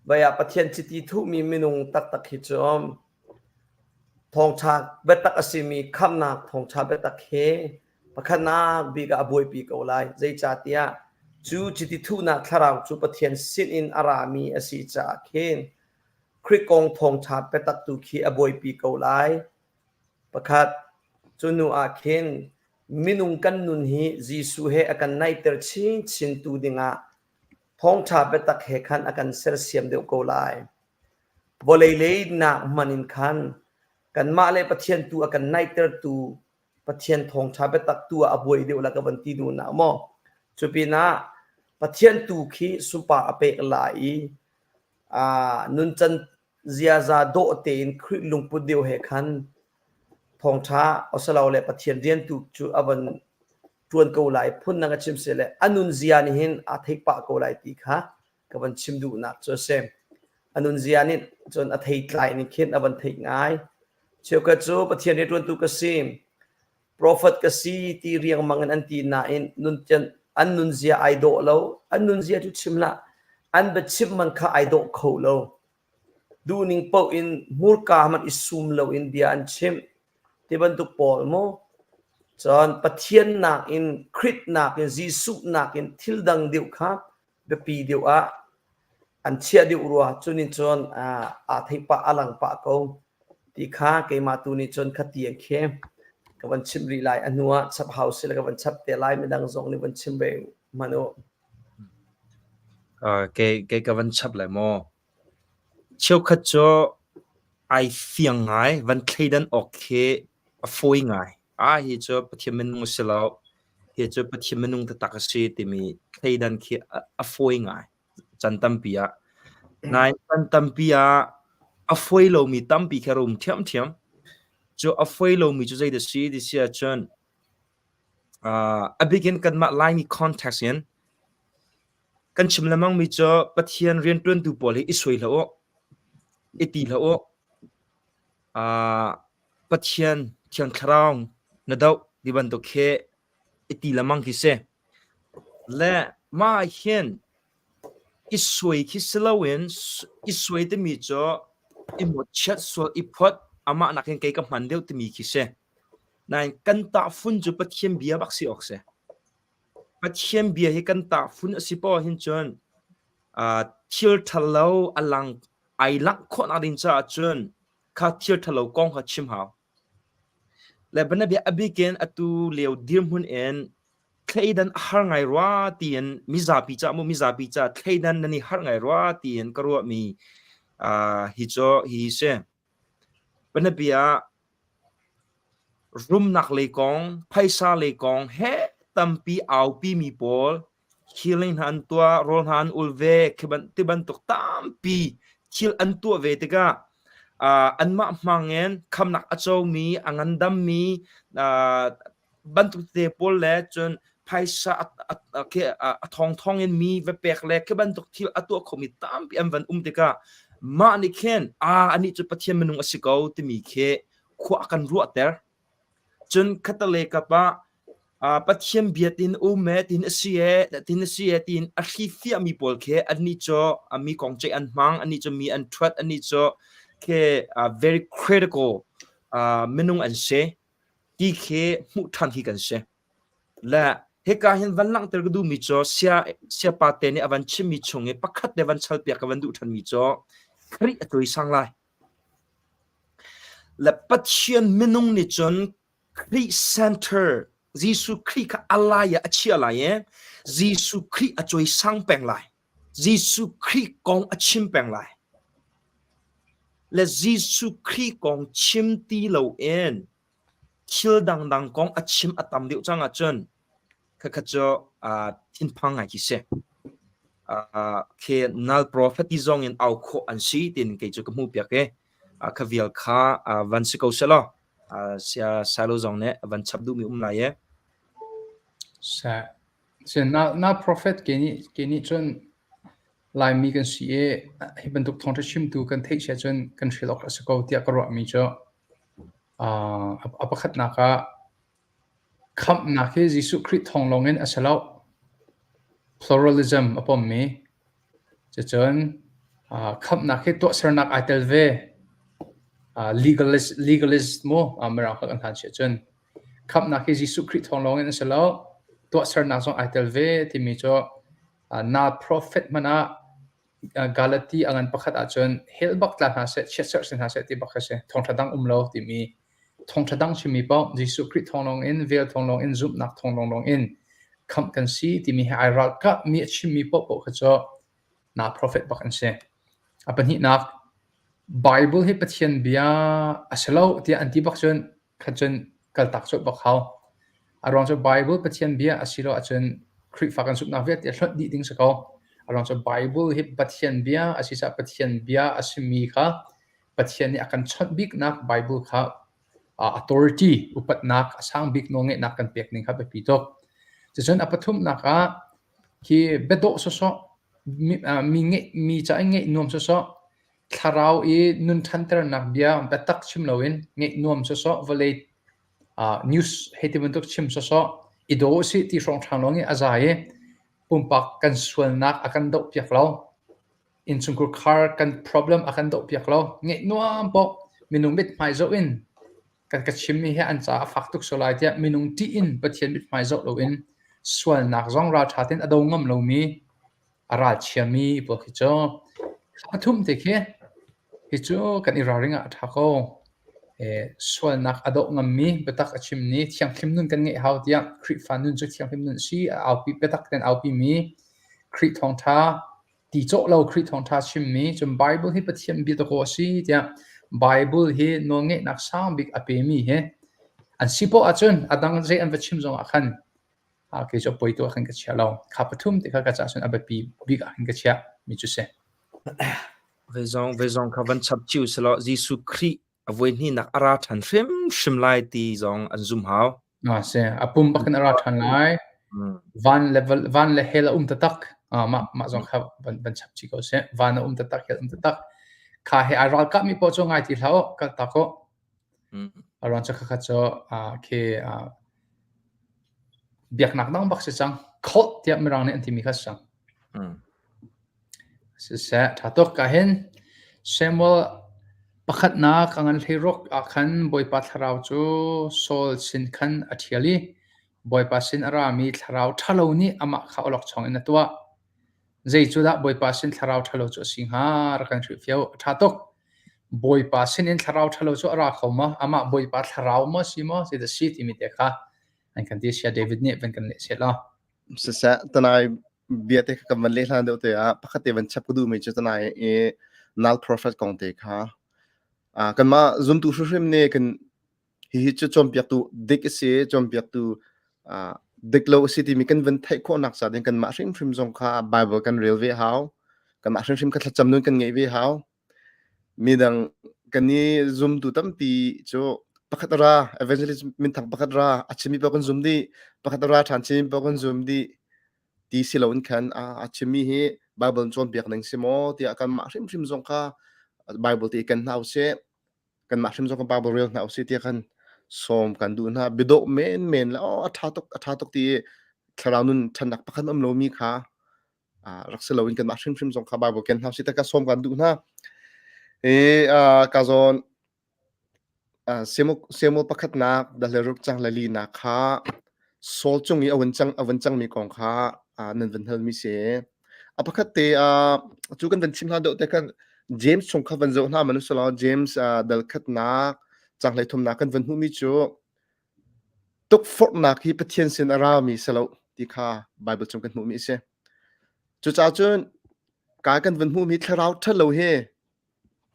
vai ah Pathian chiti thuhmi minung taktak hi cu Thawngṭha biatak a simi khamhnak thawngṭha biatak hi pakhatnak bik ah a buaipi ko lai. Zeicahtiah cu chiti thuhnak thlarau cu Pathian sinin a rami a si caah khin Khrih kong thawngṭha biatak tu khi a buaipi ko lai. Pakhat, cu hnu ah khin minung kan nun hi Jesuh he a kan naihter chinchintu dingah thawngṭha biatak he khan a kan sersiam deuh ko lai. Vawlei leinak hmanh in khan kanmah le Pathian tu a kan naihtertu Pathian thawngṭha biatak tu ah a buai deuh la ka van ti duhnak maw. Cu pinah Pathian tu khi sunpar a pek lai i nuncan ziaza dawh tein Khrih lungput deuh he khan thawngṭha le Pathian rian tu cu a van ṭuan ko lai phun nang a chim sile a nunzia nih hin aa theih pah ko lai ti kha ka van chim duhnak cu a si. A nunzia nih cun a theitlai nih khin a van theih ngai. Cheukhat cu Pathian rianṭuantu ka si, profet ka si ti riangmang in an ti nain an nunzia ai dawh lo. An nunzia cu chim hlah. An biachim man kha ai dawh kho lo. Duhning paoh in hmurka hmanh i sum loin bia an chim. Ti bantuk pawl mu. Cun Pathian nakin Khrih nakin Jesuh nakin thil dang deuh kha biapi deuh ah an chiah deuh rua. Cu nih cun aa theih pah a lang pah ko ti kha keimah tu nih cun khati an khi ka van chim rih lai. A hnu ah chap hau sila ka van chap te lai. Midang zong nih van chim ve hmanh u. Kei ka van chap lai maw? Cheukhat cu ai fiang ngai, van thleidan awk khi a fawi ngai. Ah, hi cu Pathian minung a si lo, hi cu Pathian minung taktak a si timi thleidan khi a fawi ngai chan tampi ah. Nain chan tampi ah a fawi lomi tampi khi a rum ṭhiamṭhiam. Cu a fawi lomi cu zeidah a si ti si ahcun a bik in kanmah Laimi context in Kan chim lengmangmi cu Pathian rianṭuantu pawl hi i suai hlah u, i ti hlah u. Pathian Thiang Thlarau na doh ti bantuk khi i ti lengmang khi si. Le mah hin i suai khi si loin i suai timi cu i mawtchiat sual i phawt amah nakin kei ka hman deuh timi khi si. Nain kan tahfun cu Pathian bia bak si awk si. Pathian bia hi kan tahfun a si poah hin cun thil ṭhalo a lang ai langh khawhnak ding caah cun kha thil ṭhalo kong kha chim hau. Le bianabia a bik in atu lio dirhmun in thleidan a har ngai rua tiin mizapi caah mu mizapi caah thleidan nan i harh ngai rua tiin ka ruahmi hi cu hi si. Bianabia Rumnak lei kong, phaisa lei kong he tampi aupimi pawl healing hna an tuah, rawl hna an ul ve, ti bantuk tampi thil an tuah ve tikah anmah hmang in khamnak a comi, a ngandammi bantuk te pawl le cun phaisa a thongthong in mi va pek le khi bantuk thil a tuah khomi tampi an van um tikah mah nih khin a anih cu Pathian minung a si ko timi khi khua a kan ruahter. Cun khatale kap ah Pathian bia tin um e tin a si e tin a si e tin a hri fiahmi pawl khi annih cu mi kong ceih an hmang annih cu mi an ṭhuat annih cu khi very critical minung an si ti khi hmuh ṭhan khi kan si. Le hika hin van langhter ka duhmi cu sia siapa te nih a van chimmi chung i pakhat te van chalpiak ka van duh ṭhanmi cu Khrih a tuisang lai. Le Pathian minung nih cun Khrih center Jesuh Khrih kha a lai ah a chiah lai i Jesuh Khrih a cawisang peng lai. Jesuh Khrih kong a chim peng lai. Le Jesuh Khrih kong chim ti loin thil dangdang kong a chim a tam deuh cang ahcun khakha cu thinphang ngai khi si. Khi nal prophet ti zong in au khawh an si tin kei cu ka hmuh piak i kha vial kha van si ko selaw sia silo zong nih van chap duhmi um lai e. Sa na na prophet ke nih ke nih cun Laimi kan si i hi bantuk thawngṭha chimtu kan theih sia cun kan hrial awk a si ko tiah ka ruahmi cu a pakhatnak ah khamhnak hi Jesuh Khrih thawng lawngin a si lo. Pluralism a pommi. Cucun khamhnak hi tuahsernak ai tel ve. Legalist, legalist mu Mirang holh kan hlan si ahcun. Khamhnak hi Jesuh Khrih thawng lawngin a si lo. Tuahsernak zong ai tel ve timi cu na prophet hmanh ah Galati a ngan pakhat ahcun hell bak tla hna seh, chiatserh si hna seh ti bak a si. Thawngṭha dang um lo timi thawngṭha dang chimmi paoh Jesuh Khrih thawng lawng in, vel thawng lawng in, zumhnak thawng lawnglawng in khamh kan si timi he ai ralkah mi a chimmi paohpaoh kha cu na prophet bak an si. A pahnihnak, Bible hi Pathian bia a si lo tiah an ti bak cun kha cun kaltak colh bak hau. A ruang cu Bible Pathian bia a si lo ahcun Khrihfa kan zumhnak vialte hlonh dih ding si ko. A ruang cu Bible hi Pathian bia a si caah Pathian bia a simi kha Pathian nih a kan chawnh biknak Bible kha authority upatnak a sang bik nawlngeihnak kan pek ning kha biapi tuk. Cucun a pathumnak ah khi biadawh sawsawh mi, mi ngeih mi ca i ngeih nuam sawsawh Thlarau i nun ṭhanternak bia biatak chim loin ngeih nuam sawsawh, vawlei news hei ti bantuk chim sawsawh, i daw usih ti hrawnghrang lawng i a za i pumpak kan sualnak a kan dohpiak lo. Innchungkhar khar kan problem a kan dohpiak lo. Ngeih nuam paoh minung mithmai zoh in. Ka ka chimmi hi an caah a fak tuk sual lai tiah minung ṭih in Pathian mithmai zoh loin sualnak zong ralṭha tein a do ngam lomi a ralchiami pawl khi cu pathum te khi hi cu kan i ralring ah a ṭha ko. Sualnak a doh ngammi biatak a chimmi thianghlim nun kan ngeih hau tiah Khrihfa nun cu thianghlim nun a si a aupi biatak tein aupimi Khrih thawngṭha ti cawh lo Khrih thawngṭha chimmi cun Bible hi Pathian bia dakaw a si tiah Bible hi nawlngeihnak sang bik a pemi hi an si poah ahcun a dang zei an va chim zongah khan kei cu a poi tu ah khan ka chia lo. Kha pathum te kha ka caah cun a biapi bik ah khan ka chiah mi cu si. Ve zong ve zong kha van chap chiu selaw Jesuh Khrih a voi hnihnak a ra ṭhan hrimhrim lai ti zong an zum hau. Ah si, a pum bak in a ra ṭhan lai. Van le van le hell a um taktak. Ah mah mah zong kha van van chap chih ko seh. Van a um taktak, hell um taktak. Kha he ai ralkap mi paoh cu ngai ti hlah u, kal tak u. A ruang cu khakha cu ah khi ah biaknak dang bak si cang. Cult tiah Mirang nih an timi kha si cang. Siseh, ṭha tuk. Ka hin Samuel pakhatnak a ngan hleiruk ah khan Bawipa thlarau cu Saul sin khan a ṭhial i Bawipa sin a rami thlarau ṭhalo nih amah kha awlokchong in a tuah. Zei cu dah Bawipa sin thlarau ṭhalo cu a si hnga? Rak kan hrilhfiah u. A ṭha tuk. Bawipa sinin thlarau ṭhalo cu a ra kho maw? Amah Bawipa thlarau maw si maw? Zeidah si timi te kha an kan ti. Sia David nih van kan leh seh law. Siseh, tanai bia te kha kan van leh hlan deuh te ah pakhat te van chap ka duhmi cu tanai i nal prophet kong te kha ah kanmah zumtu hrimhrim nih kan hihi cu cawnpiaktu dik a si cawnpiaktu ah dik lo a si timi kan van theih khawhnak ca ding kanmah hrimhrim zong kha Bible kan rel ve hau kanmah hrimhrim kha thlacam nun kan ngeih ve hau Midang kan i zumtu tampi cu pakhat a ra, evangelist minthang pakhat ra, a chimmi paoh kan zum dih, pakhat a ra ṭhan chimmi paoh kan zum dih ti si loin khan a, a chimmi hi Bible cawnpiak ning si maw tiah kanmah hrimhrim zong kha Bible ti kan hna usih, kanmah hrim zong kan Bible rel hna usih tiah khan sawm kan duh hna. Biadawh menmen le oh a ṭha tuk, a ṭha tuk ti i thlarau nun ṭhannak pakhat um lomi kha rak si loin kanmah hrimhrim zong kha Bible ken hna si ka sawm kan duh hna. I ka zawn Samuel pakhatnak dal ruk cang le linak kha Saul cung i a vun cang a vun cangmi kong kha nan van halmi si. A pakhat te cu kan van chim hna deuh te kan James chung kha van zoh hna manu selaw James dal khatnak cang hlei thumnak kan van hmuhmi cu Tukforhnak hi Pathian sin a rami si lo ti kha Baibal chung kan hmuhmi a si. Cucaah cun ka kan van hmuhmi thlarau ṭhalo hi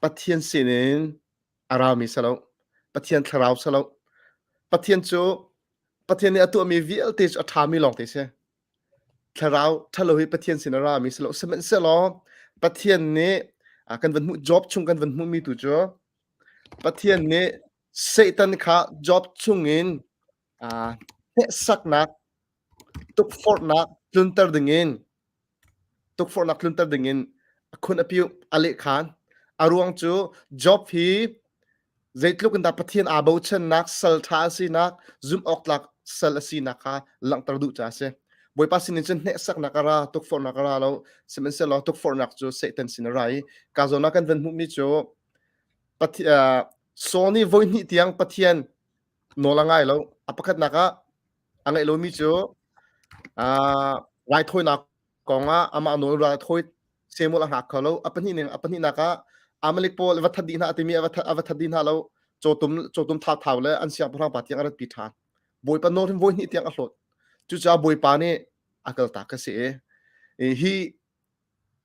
Pathian sinin a rami si lo. Pathian thlarau si lo. Pathian cu Pathian nih a tuahmi vialte cu a ṭhami lawngte si. Thlarau ṭhalo hi Pathian sin a rami si lo. Sihmanhsehlaw Pathian nih kan van hmuh Job chung kan van hmuhmi tu cu Pathian nih Satan kha Job chungin aa hneksaknak, tukforhnak tlunter dingin tukforhnak tlunter dingin a khun a piuh, a lehkhan. A ruang cu Job hi zeitluk in dah Pathian aa bochannak, sal ṭha a sinak, zumh awk tlak sal a sinak kha langhter duh caah a si. Bawipa sinin cun hneksaknak a ra, tukforhnak a ra lo. Sihmanhsehlaw tukforhnak cu Satan sin a ra i ka zawn ah kan van hmuhmi cu Saul nih voihnih tiang Pathian nawl a ngai lo. A pakhatnak ah a ngaih lomi cu raithawinak kong ah amah nawl raithawi Samuel a hngak kho lo. A pahnih ning a pahnihnak ah Amalek pawl va that dih hna timi a va that, a va that dih hna lo. Cawtum cawtum thau le an siangpahrang pa tiang a ratpi ṭhan. Bawipa nawl hin voihnih tiang a hlawt. Cucaah Bawipa nih a kaltak a si i hi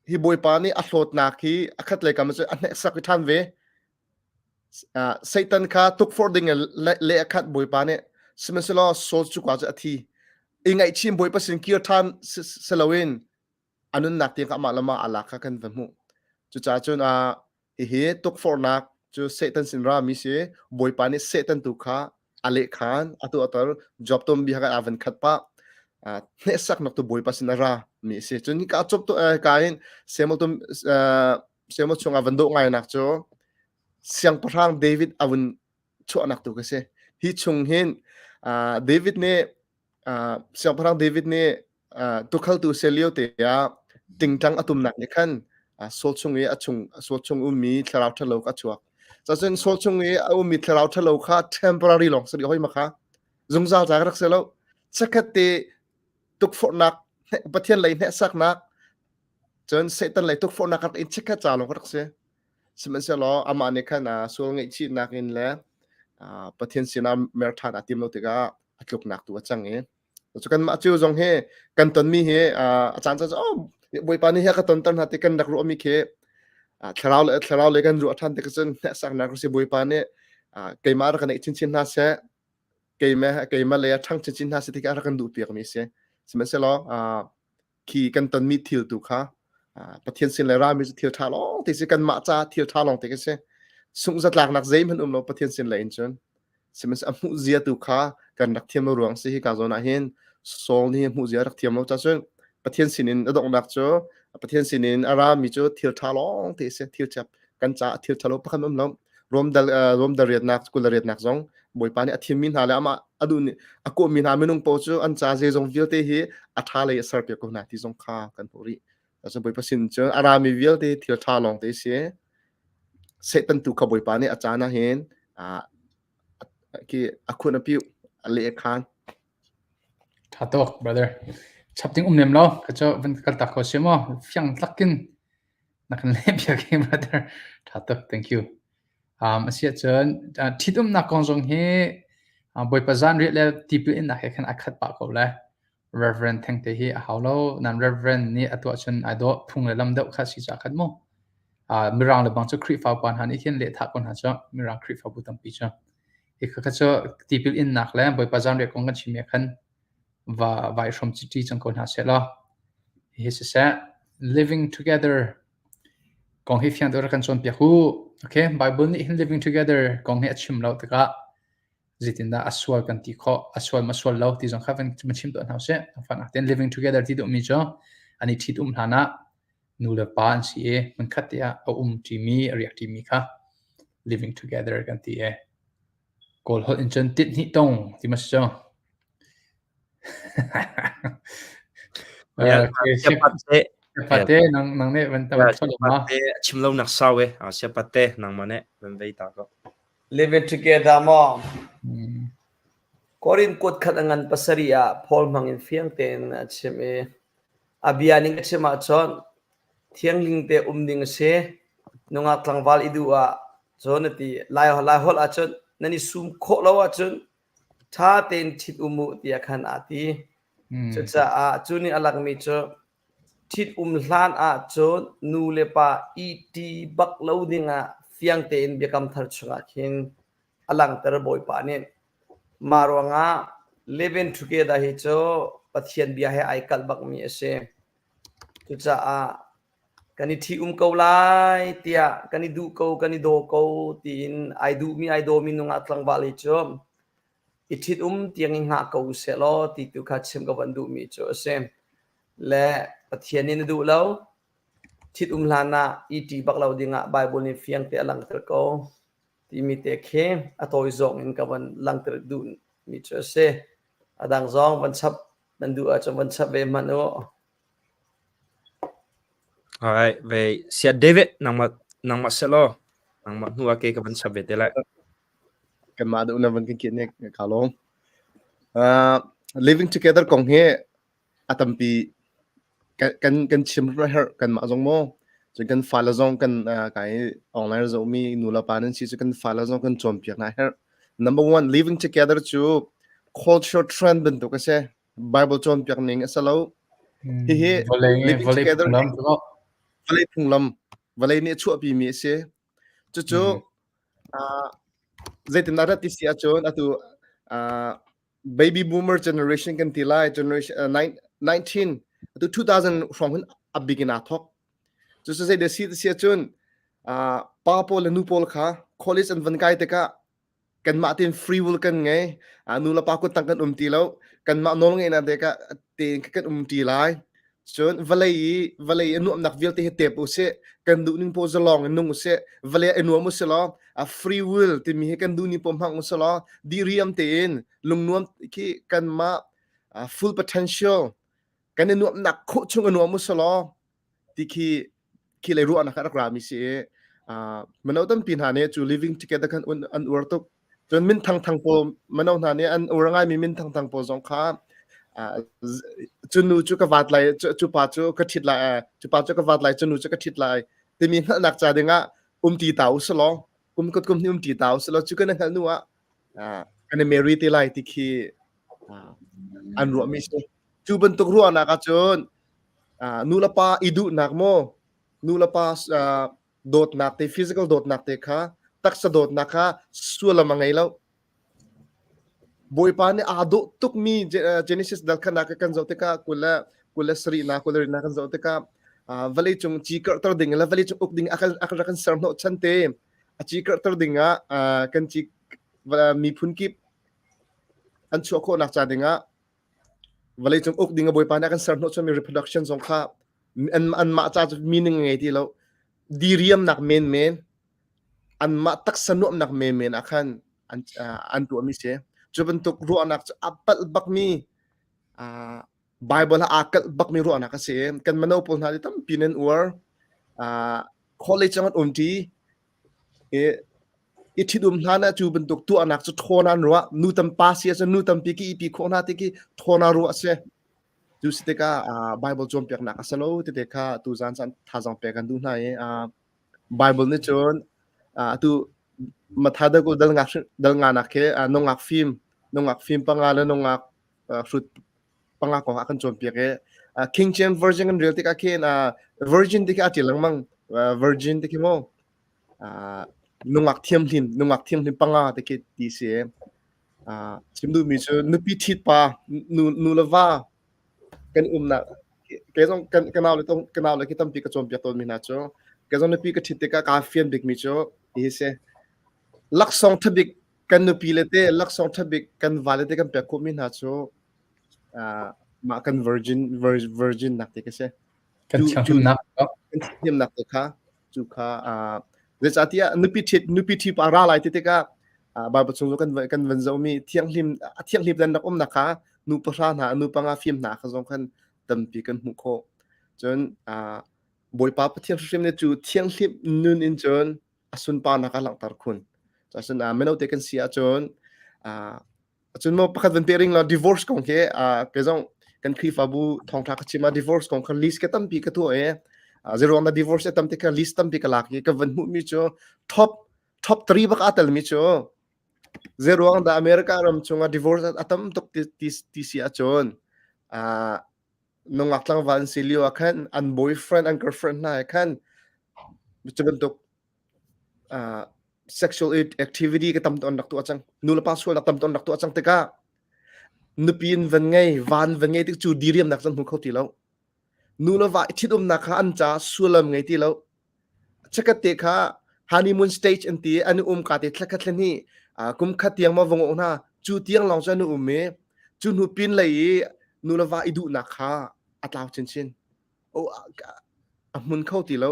Hi Bawipa nih a hlawtnak hi a khat lei kam cun a hneksak i ṭhan ve. Uh, Satan kha tukforh ding in le, le a khat Bawipa nih sihmanhsehlaw Saul cu kwa cu a thi. I ngaihchim Bawipa sin kir ṭhan si, si loin a nunnak tiang kha amah le mah a lak kha kan va hmuh. Cucaah cun uh, Hihi tukforhnak cu Satan sin rami si. Bawipa nih Satan tu kha a lehkhan, a tuahter. Job tom bia kha aa van khat pah. Uh, hneksaknak tu Bawipa sin a ra mi a si. Cun hika cop tu ka in Samuel tum uh, Samuel chungah van dawh ngainak cu siangpahrang David a vun chuahnak tu ka si. Hi chung hin uh, David nih uh, siangpahrang David nih Tukhaltu sel lio te ah tingtang a tumnak nih khan Saul chung i a chung Saul chung ummi thlarau ṭhalo kha a chuak. Cacun Saul chung i a ummi thlarau ṭhalo kha temporary lawng si hoi ma kha zungzal ca rak si lo. Chikkhat te tukforhnak Pathian lei hneksaknak cun Satan lei tukforhnak rak in chikkhat ca lawng rak si. Sihmanhsehlaw amah nih khan sual ngaihchihnak in le Pathian sinah mer ṭhan aa tim lo tikah a tluknak tu a cang i Cu kanmah cio zong hi kan tonmi hi a caan caan oh Bawipa nih hi a ka tonter hna ti kan rak ruahmi khi thlarau le thlarau le kan ruah ṭhan tik cun hneksaknak si Bawipa nih keimah rak ka neih chinchin hna seh keimah keimah lei ah ṭhang chinchin hna seh ti kha a rak kan duhpiakmi a si. Sihmanhsehlaw khi kan tonmi thil tu kha Pathian sin le rami cu thil ṭha lawng te si kanmah ca thil ṭha lawng te ka si sungh zatlaknak zeihmanh um lo Pathian sin le in cun sihmanhsehlaw a hmuh zia tu kha kan rak thiam lo ruang si hi ka zawn ah hin Saul nih hmuh zia rak thiam lo ca cun Pathian sin in a donghnak cu Pathian sin in a rami cu thil ṭha lawng te si thil chap kan caah thil ṭhalo pakhat um lo Rom dal Rom dal riatnak kul riatnak zong Bawipa nih a thimmi hna le amah a duh a kawhmi hna minung paoh cu an ca zeizong vialte hi a ṭha lei a serpiak ko hna ti zong kha kan hmuh rih. Cun Bawipa sin cun a rami vialte thil ṭha lawng te si. Satan tu kha Bawipa nih a caan ah hin a khun a piuh a leh a khaan. Ṭha tuk, brother. Chap ding um lem lo. Ka cu van kal tak ko si maw? Fiang tlakin na kan leh piak hi, brother. Ṭha tuk, thank you. A si ahcun ṭhitumnak kong zong hi Bawipa zanriah le tipil innak he khan aa khat pah ko le Reverend thengte hi a hau lo. Nan Reverend nih a tuah cun ai dawh phung le lam deuh kha si caah khan mu. Mirang le bang cu Khrihfa upa hna nih hin lehthah ko hna cu Mirang Khrihfabu tampi cu. Hi kha cu tipil innak le Bawipa zanriah kong kan chim ah khan va vai hrawm chiti cang ko hna seh law. Hihi siseh, living together kong hi fiang deuh rak kan cawnpiak u. Okay, Bible nih hin living together kong hi a chim lo tikah zeitindah a sual kan ti khawh, a sual ma sual lo ti zong kha van chim tuah hna usih. Fan ah living together ti duhmi cu an i ṭhit um hlan ah nu le pa an si i hmunkhat te ah a um ṭimi, a riak ṭimi kha living together kan ti i Kawl holh in cun tit hnih tong ti ma si cu. Siapate nang nang nih van tam ma. Chim lo nak sau e. Siapate nangmah nih van vei ta ko. Living together maw? Korin kuat khat a ngan pasarih ah Paul hmang in fiang tein a chim i a bia ning a chim ahcun thianghlim te um ding a si. Nungak tlangval i duh ah cun a ti. Lai lai holh ahcun nan i sum khawh lo ahcun ṭha tein ṭhit um u tiah khan aa ti. Cucaah cu nih a lakmi cu ṭhit um hlan ahcun nu le pa i ṭi bak lo dingah fiang tein Biakam Thar chungah khin a langhter Bawipa nih. Mah ruangah living together hi cu Pathian bia he ai kalh bakmi a si. Cucaah kan i ṭhi-um ko lai tiah kan i duh ko, kan i daw ko tiin ai duhmi ai dawmi nungak tlangval hi cu i ṭhit-um tiang i hngah ko sehlaw ti tu kha chim ka van duhmi cu a si. Le Pathian nih na duh lo, ṭhit-um hlan ah i ṭi bak lo dingah Bible nih fiang te a langhter ko timi te khi a tawi zawng in ka van langhter duhmi cu a si. A dang zong van chap nan duh ahcun van chap ve hmanh u. Alright, ve sia David nangmah nangmah selaw nangmah hnu ah ke ka van chap ve te lai. Kanmah duh na van kan kit nek ka lawm. Living together kong hi a tampi kan kan chim her kanmah zong maw cun kan fale zong kan kai online zohmi nu le pa nan si cu kan fale zong kan cawnpiak hna her. Number one, living together cu culture trend bantuk a si. Bible cawnpiak ning a si lo. Hihi living together vawlei phunglam vawlei nih a chuahpi mi a si. Cucu zeitindah rat ti si ahcun atu baby boomer generation kan ti lai generation 19 atu 2000 hrawng hin a big in aa thok. Cucu zei da si ti si ahcun pa pawl le nu pawl kha college an van kai tikah kanmah tein free will kan ngei nu le pa kuttang kan um ti lo kanmah nawl ngeihnak te ka tein kan um ti lai cun vawlei i vawlei i nuamnak vialte hi tep usih kan duh ning paoh zalong in nung usih vawlei i nuam usih law a free will timi hi kan duh ning paoh hmang usih law diriam tein lungnuam khi kanmah full potential kan i nuamnak khawh chung i nuam usih law ti khi khi lei ruahnak a rak rami si i. Mino tampi hna nih cu living together khan an uar tuk. Cun min thangthang pawl mino hna nih an uar ngaimi min thangthang pawl zong kha cu nu cu ka vat lai, cu pa cu ka ṭhit lai, cu pa cu ka vat lai, cu nu cu ka ṭhit lai timi hngalhnak ca dingah umti ta u sih law, kum khat kum hnih umti ta u sih law, cu kan i hngalh hnu ah kan i marry te lai ti khi an ruahmi si. Cu bantuk ruahnak ahcun nu le pa i duhnak maw, nu le pa dawtnak te, physical dawtnak te kha, taksa dawtnak kha sullam a ngei lo. Bawipa nih aa dawh tukmi Genesis dal khanak kan zoh tikah 27 na 24 na kan zoh tikah vawlei cung ci karhter ding le vawlei cung uk ding a kan rak kan ser hnawh chan te a ci karhter ding ah kan ci miphun kip an chuah khawhnak ca ding ah vawlei cung uk ding a Bawipa nih a kan ser hnawh chanmi reproduction zong kha anmah ca cu meaning a ngei ti lo. Diriamnak menmen, anmah taksa nuamhnak menmen ah khan an tuahmi si. Cu bantuk ruahnak cu a palh bakmi Bible ah aa kalh bakmi ruahnak a si. Kan mino pawl hna nih tampi nan uar. College ah an umṭi. I ṭhitum hlan ah cu bantuk tuahnak cu ṭhawn an ruah. Nu tam pa si ahcun nu tampi ki ipi khawh hna ti khi ṭhawn ah ruah a si. Cu si tikah Bible cawnpiaknak a si lo tete kha tuzaan caan thazaang pek kan duh hna i Bible nih cun atu Matthai dal kul dal nganak khi nungak fim nungak fim panga le nungak hrut panga kong a kan cawnpiak i King James Version kan rel tikah khin virgin ti khi a ṭial lengmang virgin ti khi mu nungak thianghlim nungak thianghlim panga ti khi ti si. Chim duhmi cu nupi ṭhit pa nu nu le va kan umnak kei zong kan ka nau le tong ka nau le khi tampi ka cawnpiak tawnmi hna cu kei zong nupi ka ṭhit tikah kaa fian bikmi cu hi si. Laksawng ṭha bik kan nupi le te laksawng ṭha bik kan vale te kan pek khawhmi hna cu mah kan virgin virgin nak te ka si. Kan thianghlimnak kan thianghlimnak te kha cu kha zeicahtiah nupi ṭhit nupi ṭhi pa ra lai ti tikah Bible chung kan kan van zohmi thianghlim a thianghlim dan rak umnak kha nu pahra hna nu panga fim hna kha zong khan tampi kan hmuh khawh. Cun Bawipa Pathian hrimhrim nih cu thianghlim nun in cun a sunparnak a langhter khun. Cun mino te kan si ahcun cun maw pakhat van pe ring law divorce kong khi ke zong kan Khrihfabu thawngṭha ka chim ah divorce kong kha list ka tampi ka tuah i zeiruang dah divorce a tam ti kha list tampi ka lak i ka van hmuhmi cu top top 3 bak aa telmi cu zeiruang dah America ram chungah divorce a tam tuk ti ti ti si ahcun nungak tlangval an si lio ah khan an boyfriend an girlfriend hna he khan cu bantuk sexual activity ka tam tawn rak tuah cang nu le pa sualnak tam tawn rak tuah cang tikah nupi in van ngei van van ngei tik cu diriamnak zan hmu kho ti lo nu le va ṭhitumnak kha an ca sullam ngei ti lo chikat te kha honeymoon stage an ti an um ka te thlakhat thlen hi kum khat tiang ma vong hna cu tiang lawng cu an um i cu hnu pin lei i nu le va i duhnak kha a tlau chinchin a hmun kho ti lo.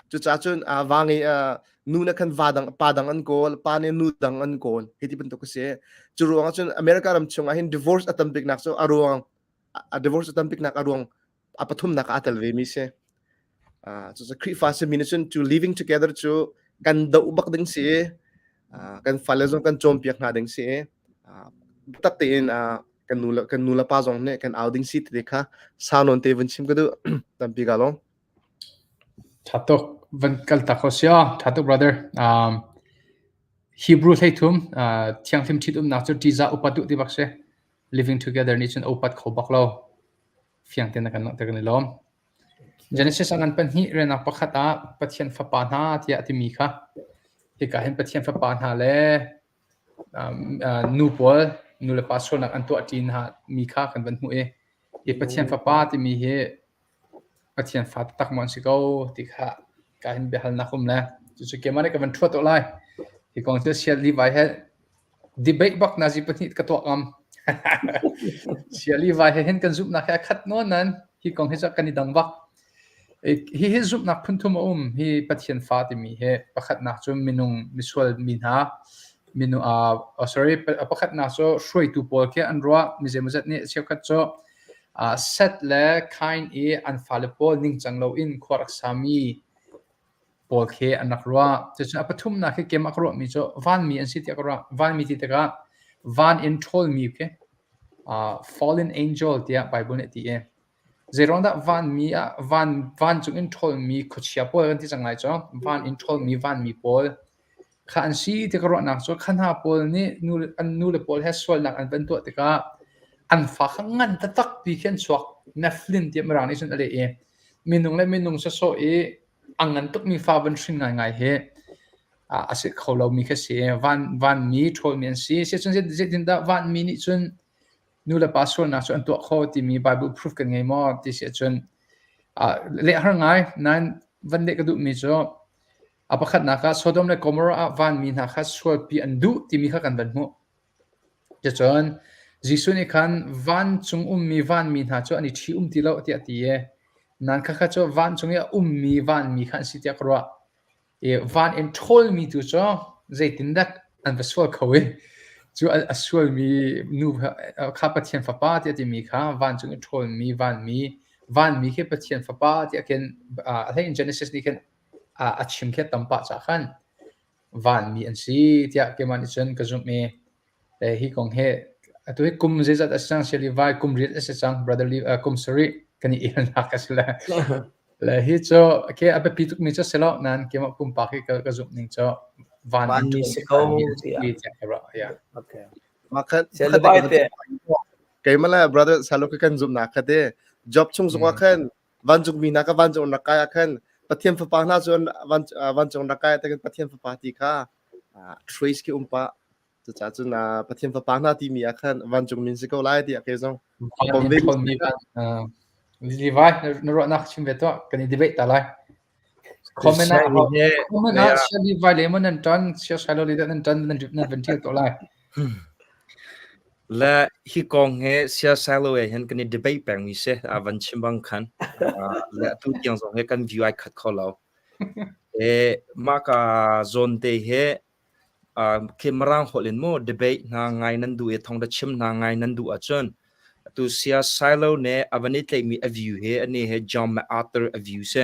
Cucaah cun va ngei nu nih khan va dang pa dang an kawl, pa nih nu dang an kawl. Hi ti bantuk a si. Cu ruang ah cun America ram chung ah hin divorce a tam biknak cu a ruang a divorce a tam biknak a ruang a pathumnak ah aa tel ve mi si. Cucu Khrihfa simi nih cun cu living together cu kan doh bak ding si i kan fale zong kan cawnpiak hna ding si i biatak tein kan nu le kan nu le pa zong nih kan au ding si ti kha sau nawn te vun chim ka duh tampi ka lawm. Tha tuk van kal tak ko sia tha tuk brother um, Hebrew 13 thianghlim ṭhit umnak cu ṭihzah upat duh ti bak si living together nih cun upat kho bak lo fiang tein na kan langhter kan i lawm Genesis a ngan pahnih riannak pakhat ah Pathian fapa hna tiah a timi kha hika hin Pathian fapa hna le nu pawl nu le pa sualnak an tuah ṭi hna mi kha kan van hmuh i hi Pathian fapa timi hi Pathian fa taktak maw an si ko ti kha ka hin biahalnak um le cucu keimah nih ka van ṭhuat awh lai. Hi kong cu Sial Levi he debate bak nazi pahnih ka tuah ngam. Sial Levi he hin kan zumhnak he a khat nawn nan hi kong hi cu kan i dang bak. Hi hi zumhnak phunthum a um. Hi Pathian fa timi hi pakhatnak cu minung misual mi hna minung uh, sorry pakhatnak cu hruaitu pawl khi an ruah mi zeimawzat nih cheukhat cu Seth le Kain i an fale pawl ningcang loin khua rak sami. Pawl khi an rak ruah. Cucun a pathumnak khi keimah ka ruahmi cu vanmi an si tiah ka ruah. Vanmi ti tikah van in ṭhawlmi khi fallen angel tiah Bible nih a ti i zeiruang dah vanmi ah van vancung in ṭhawlmi khuachia pawl kan ti cang lai cu van in ṭhawlmi vanmi pawl kha an si ti ka ruahnak cu kha hna pawl nih nu an nule pawl he sualnak an van tuah tikah an fa kha ngan taktak pi khi an chuak. Nephilim tiah Mirang nih cun a leh i minung le minung sawsawh i a ngan tukmi fa van hrin ngaingai hi a si kho lomi khi si. Van vanmi ṭhawlmi an si. Siacun zeitindah vanmi nih cun nu le pa sualnak cu an tuah kho timi Bible proof kan ngei maw ti si ahcun leh har ngai. Nain van leh ka duhmi cu a pakhatnak ah Sodom le Gomorrah ah vanmi hna kha sualpi an duh timi kha kan van hmuh. Cucun Jesuh nih khan vancung ummi vanmi hna cu an i ṭhi-um ti lo tiah a ti i nan khakha cu vancung i a ummi vanmi kha an si tiah ka ruah. I van in ṭhawlmi tu cu zeitindah an va sual kho i cu a sualmi nu kha Pathian fapa tiah a timi kha vancung i ṭhawlmi vanmi vanmi khi Pathian fapa tiah khin a hlei in Genesis nih khin a chim khi a tam pah caah khan vanmi an si tiah keimah nih cun ka zumh i hi kong hi atu hi kum zeizat a si cang siali vai kum riat a si cang brother kum sarih kan i elnak a si le le hi cu ke a biapi tukmi cu si lo nain keimah pumpak hi ka zumh ning cu van vanmi si ko tiah okay Makhat keimah le brother salo kan zumhnak kha te job chung zongah khan vancung mi hna kha vancung rak kai ah khan Pathian fapa hna cu vancung rak kai ah Pathian fapa ti kha trace khi um pah. Cucaah cun Pathian fapa hna timi ah khan vancung min si ko lai tiah kei zong pom ve. Levi, na ruahnak chim ve tuah, kan i debate ta lai. Comment ah comment ah Sia Levi le maw nan ṭan, Sia Shiloh le nan ṭan, nan van ṭial tuah lai. Le hi kong he Sia Shiloh he hin kan i debate pengmi si a van chim bang khan. Le atu tiang zong he kan view ai khat kho lo. E mah ka zawn te he khi Mirang holh in maw debate hna ngai nan duh i thawngtha chim hna ngai nan duh ahcun atu Sia Shiloh nih a van i tlaihmi a view he ani he John MacArthur a view si.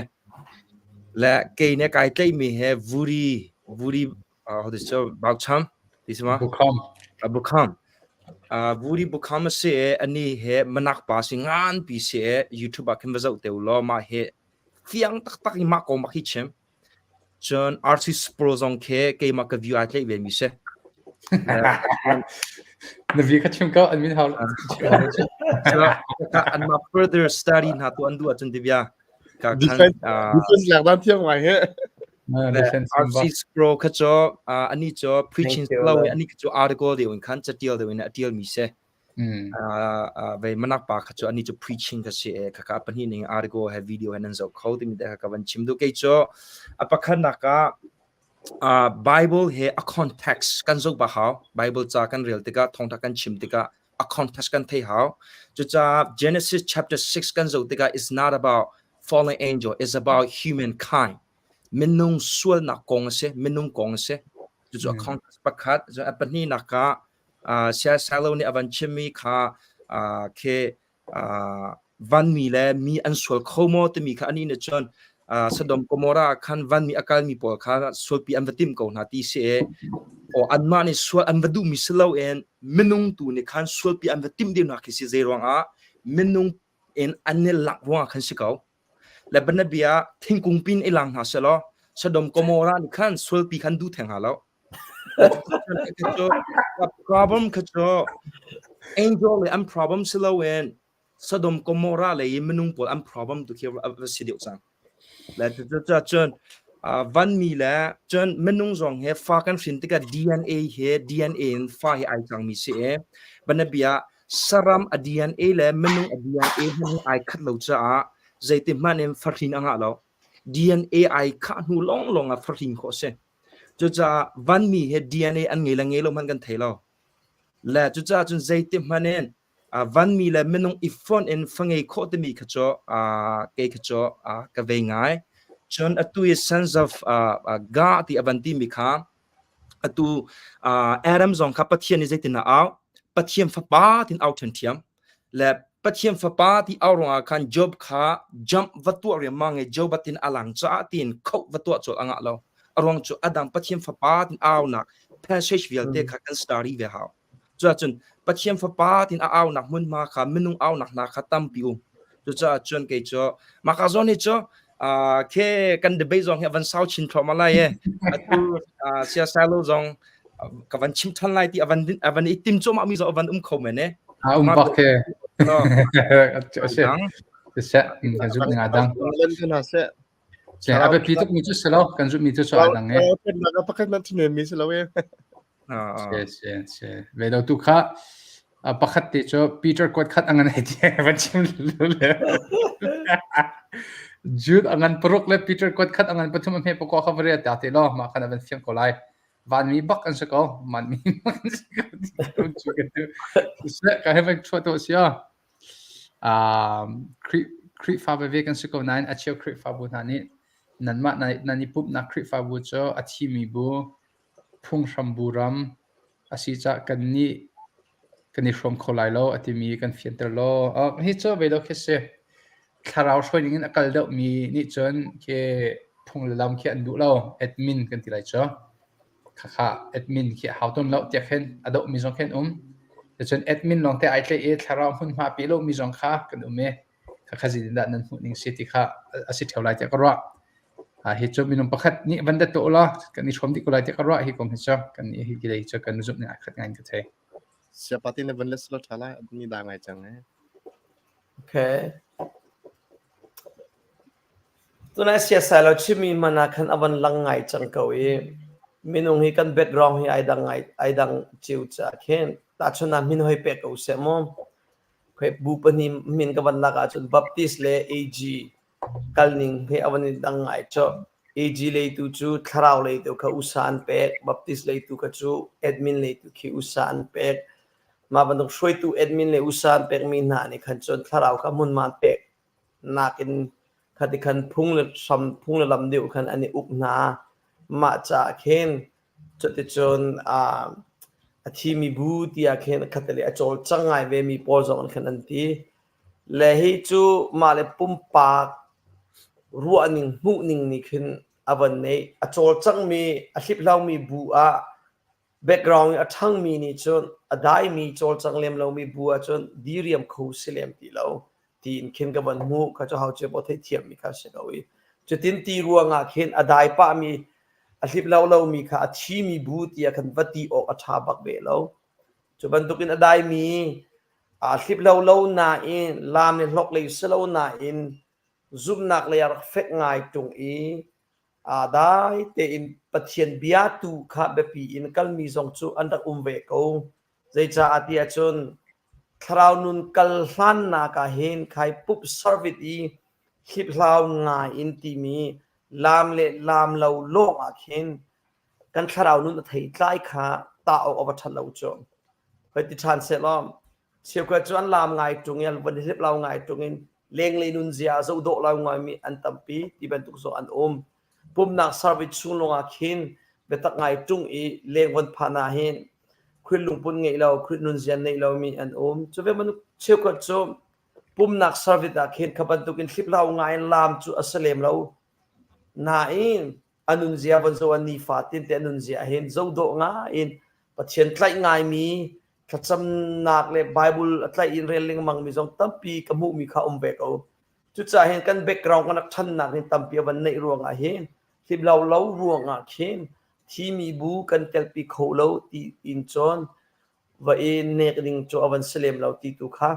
Le kei nih kai tlaihmi he Vuri Vuri how to say Baucham ti si ma? Bukham. Bukham. Vuri Bukham a si i ani he manak pa si ngan pi si i YouTube ah khin va zoh te u law mah he fiang taktak i mah kong bak hi chim. Cun RC Spro zong khi keimah ka view ai tlaih ve mi si. Na vi kha chim ko an min hau. Anmah further study hna tu an duh ahcun ti bia. Ka khan defense lak dan thiam ngai he. RC Spro kha cu ani cu preaching lo ani cu article deuh in khan catial deuh in a tial mi si. Vei manak pa kha cu ani cu preaching kha si e khaka pahnih ning article he video he nan zoh kho timi te kha ka van chim duh kei cu a pakhatnak ah Bible he a context kan zoh ba hau Bible ca kan rel tikah thawngtha kan chim tikah a context kan thei hau cucaah Genesis chapter 6 kan zoh tikah is not about fallen angel is about humankind minung sualnak kong a si minung kong a si cucu a context pakhat a pahnihnak ah Siasalo nih a van chimmi kha khi vanmi le mi an sual kho maw timi kha anih nih cun Sodom Gomorrah ah khan vanmi a kalmi pawl kha sualpi an va timh ko hna ti si i o anmah nih sual an va duhmi si loin minung tu nih khan sualpi an va timh deuh hna khi si zei ruangah minung in an i lak ruangah khan si ko. Le bianabia thingkung pin i lang hna selaw Sodom Gomorrah nih khan sualpi khan duh theng hna lo. Problem kha cu angel le an problem si loin Sodom Gomorrah lei i minung pawl an problem tu khi a si deuh cang. Le cucaah cun vanmi le cun minung zong he fa kan hrin tikah DNA he DNA in fa hi ai cangmi si i bianabia saram a DNA le minung a DNA hmanh hi ai khat lo caah zeiti hmanh in fahrin a ngah lo. DNA ai khah hnu lawnglawng ah fahrin khawh a si. Cucaah vanmi he DNA an ngei le ngei lo hmanh kan thei lo. Le cucaah cun zeiti hmanh in vanmi le minung i fonh in fa ngei khawh timi kha cu kei kha cu ka vei ngai. Cun atu i sons of God ti a van timi kha atu Adam zong kha Pathian nih zeitin a au? Pathian fapa tin au ṭhiamṭhiam. Le Pathian fapa ti au ruangah khan Job kha jump va tuah riangmang i Job tin a lang caah tiin khoh va tuah colh a ngah lo. A ruang cu Adam Pathian fapa tin aunak passage vialte kha kan study ve hau. Cuahcun Pathian fapa tin a aunak hmunhma kha minung aunak hna kha tampi um. Cucaah cun kei cu maka zawn hi cu khe kan debate zong hi a van sau chin thluahmah lai e. Atu siasalo zong ka van chim than lai ti a van a van i tim cuahmah mi zong a van um kho men e. A um bak ke. Si. Si kan zumh ning adang. Se a biapi tuk mi cu si lo kan zumh mi cu cu adang e. Pakhat man thinen mi si lo e. Si si si. Ve lo tu kha pakhat te cu Peter kuat khat angan hei ti van chim le. Jude angan paruk le Peter kuat khat angan pathum a hme pakua kha varia ta te lo ma khan a van fiang ko lai. Vanmi bak an si ko. Vanmi bak an si ko. Cu ka tu. Ka he van chuah to sia. Um Khrihfa veve kan si ko nain a cheu Khrihfabu hna nih nanmah nan i pumhnak Khrihfabu cu a thimi bu phunghrambu ram a si caah kannih kan i hrawm kho lai lo a timi kan fianter law. Hi cu ve lo khi si. Thlarau hruai ning in a kal deuhmi nih cun khi phung le lam khi an duh lo. Admin kan ti lai cu. Khakha admin khi a hau tawn lo tiah khin a dohmi zong khi an um. Cun admin lawngte ai tlaih i thlarau hmunhma pe lomi zong kha kan um i khakha zeitindah nan hmuh ning si ti kha a si ṭheo lai tiah ka ruah. Hi cu minung pakhat nih van dat tuah ulaw kan i hrawm dih ko lai tiah ka ruah. Hi kong hi cu kan hi lei cu kan zumh ning aa khat ngai in ka thei. Siapati na van let selaw ṭha lai ni da ngai cang eh. Okay. Tunai siasai lo chimmi hmanh ah khan a van lang ngai cang ko i minung hi kan background hi ai dang ngai ai dang cio caah khin tahchun ah min hoi pek ko seh mu. Khoi bu pahnih min ka van lak ahcun Baptist le AG kalning he a van i dang ngai cu. AG leitu cu thlarau leitu kha usa an pek, Baptist leitu kha cu admin leitu khi usa an pek. Mah bantuk hruaitu admin le usa an pekmi hna nih khan cun thlarau kha hmunhma an pek nakin khati khan phung le hram phung le lam deuh khan an i uk hna. Mah caah khin cuticun a thimi bu tiah khin khattelei a cawlcang ngai vemi pawl zong khan an ti. Le hi cu mah le pumpak ruahning hmuhning nih khin a van neih. A cawlcangmi, a hliphlomi bu ah background i a ṭhangmi nih cun a daimi cawlcang lem lomi bu ahcun diriam kho si lem ti lo tiin khin ka van hmuh kha cu hau cia paoh theihthiammi kha si ko i cutin ti ruangah khin a dai pahmi a hlip lo lomi kha a thimi bu tiah khan va ti awk a ṭha bak ve lo. Cu bantukin a daimi aa hlip lo lo nain laam le hlok lei si lo nain zumhnak lei ah rak fek ngai ṭung i aa dai tein Pathian bia tu kha biapi in kalmi zong cu an rak um ve ko. Zeicaah ti ahcun thlarau nun kal hlannak ah hin khai pup service i hliphlau ngai in timi laam le laam lo lawng ah khin kan thlarau nun a theitlai kha tah awk a va ṭhat lo cu. Hoi ti ṭhan sehlaw cheukhat cu an laam ngai ṭung i an van hliphlau ngai ṭung in lenglei nunzia ah zohdawh lo ngaimi an tampi ti bantuk zong an um. Pumnak service chung lawngah khin biatak ngai ṭung i leng von phan ah hin Khrih lungput ngeih lo, Khrih nunzia neih lomi an um. Cu ve bantuk cheukhat cu pumnak service ah khin kha bantukin hliphlau ngai in laam cu a si lem lo. Nain a nunzia von zoh ah nifatin te a nunzia hin zohdawh ngai in Pathian tlaih ngaimi thlacamnak le Bible a tlaih in rel lengmang mi zong tampi ka hmuhmi kha um ve ko. Cucaah hin kan background kan rak ṭhannak hin tampi a van neih ruangah hin hlimlo lo ruangah khin thimi bu kan telpi kho lo ti in cun va i nek ding cu a van si lem lo ti tu kha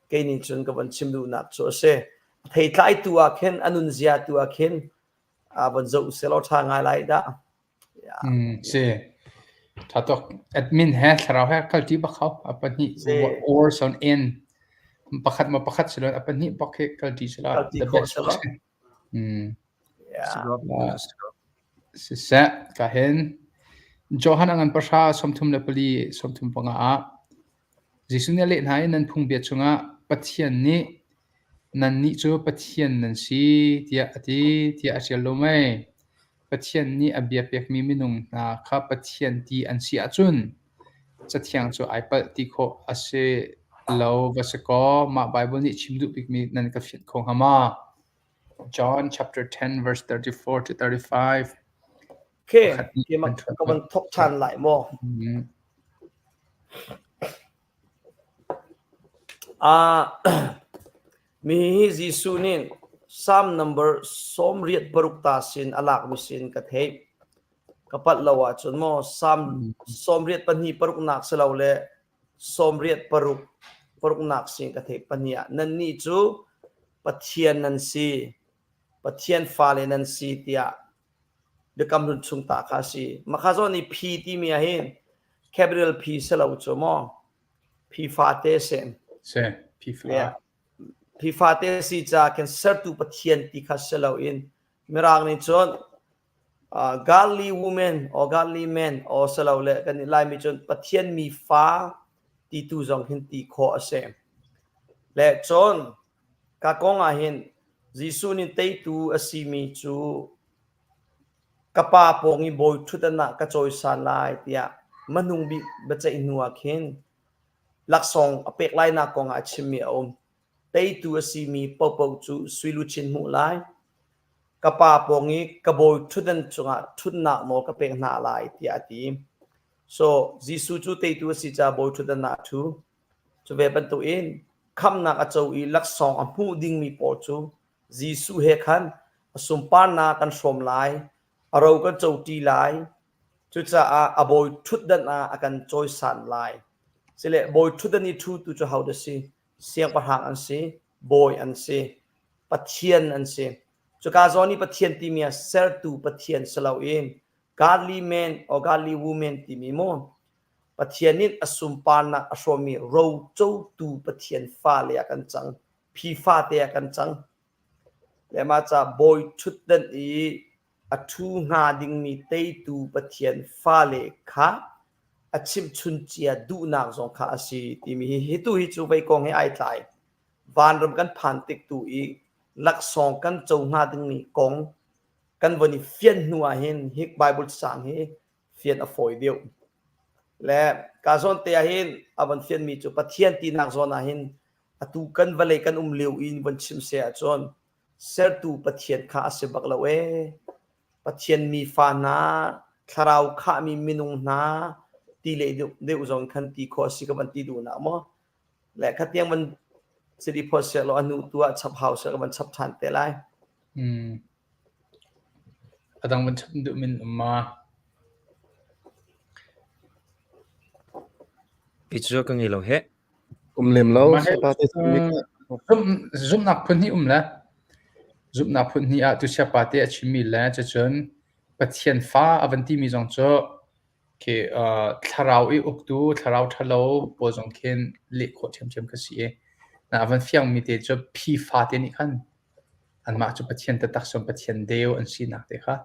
kei nih cun ka van chim duhnak cu a si. A theitlai tu ah khin a nunzia tu ah khin a van zoh selaw ṭha ngai lai dah. Si. Ṭha tuk. Admin he thlarau he kalṭi bak hau. A pahnih or son in. Pakhat ma pakhat si lo a pahnih bak hi kalṭi si la. The best. Siseh, ka hin Johan a ngan pahra 34 35 ah Jesuh nih a leh hna i nan phungbia chungah Pathian nih nannih cu Pathian nan si tiah a ti tiah a ṭial lo mei? Pathian nih a bia pekmi minung hna kha Pathian ti an si ahcun Cathiang cu ai palh ti khawh a si. Lo va si kaw mah Bible nih chim duh bikmi nan ka fianh kho hnga ma? John chapter 10 verse 34 to 35. Okay, keimah ka van thok ṭhan lai maw? Ah, mi hi Jesuh nih Psalm number 86 ta sin a lakmi sin ka theih. Ka palh lo ahcun maw Psalm 82 paruknak si lo le 86 paruknak sin ka theih pahnih ah nannih cu Pathian nan si, Pathian fale nan si tiah Biakam Hlun chung ta kha a si. Mah zawn i phi timi ah hin capital P si lo cu maw phi fate si. Si, phi fa. Phi fate si ca khin sertu Pathian ti kha si lo in Mirang nih cun uh, godly woman or godly man or si lo le kan Laimi cun Pathian mi fa ti tu zong hin ti khawh a si. Le cun ka kong ah hin Jesuh nih teitu a simi cu ka pa pawng i bawi ṭhutdan ah ka cawisan lai tiah hmanung bik biaceih hnu ah khin laksawng a pek lainak kong ah a chimmi a um. Teitu a simi paohpaoh cu sui luchin hmuh lai. Ka pa pawng i ka bawi ṭhutdan cungah ṭhutnak nawl ka pek hna lai tiah a ti. So Jesuh cu teitu a si caah bawi ṭhutdan ah a ṭhu. Cu ve bantukin khamhnak a co i laksawng a hmuh dingmi pawl cu Jesuh he khan a sunparnak kan hrawm lai, a ro kan coṭi lai. Cucaah a bawi ṭhutdan ah a kan cawisan lai. Sile bawi ṭhutdan i ṭhutu cu hodah si? Siangpahrang an si, bawi an si, Pathian an si. Cuka zawn i Pathian timi ah sertu Pathian si loin godly man or godly woman timi mu Pathian nih a sunparnak a hrawmmi rocotu Pathian fale ah kan cang. Phi fate ah kan cang. Le mah ca bawi ṭhutdan i a ṭhu hnga dingmi teitu Pathian fale kha a chimhchun cia duhnak zong kha a si timi hi hi tu hi cu vei kong he ai tlai. Vanram kan phan tik tu i laksawng kan co hnga dingmi kong kan von i fian hnu ah hin hi Bible cacang hi fian a fawi deuh. Le ka zawn te ah hin a von fianmi cu Pathian tinak zawn ah hin atu kan vawlei kan um lio in von chim se ahcun sertu Pathian kha a si bak lo ee. Pathian mi fa hna, thlarau khahmi minung hna ti le deuh, deuh zong khan ti khawh a si ka van ti duhnak maw. Le khatiang van sidi phawt seh law a hnu tu ah chap hau seh ka van chap ṭhan te lai. Mm. A dang van chap duh min um ma? Kei cu ka ngei lo he. Um lem lo. Mah he Sapa te chimmi kha. Zumhnak phun hnih um le zumhnak phun hnih ah tuchia pa te a chimmi le cucun Pathian fa a van timi zong cu khi thlarau i uktu thlarau ṭhalo pawl zong khin leh khawh ṭhiamṭhiam kha si i na a van fiangmi te cu phi fa te nih khan anmah cu Pathian taktak sawm Pathian deu an sinak te kha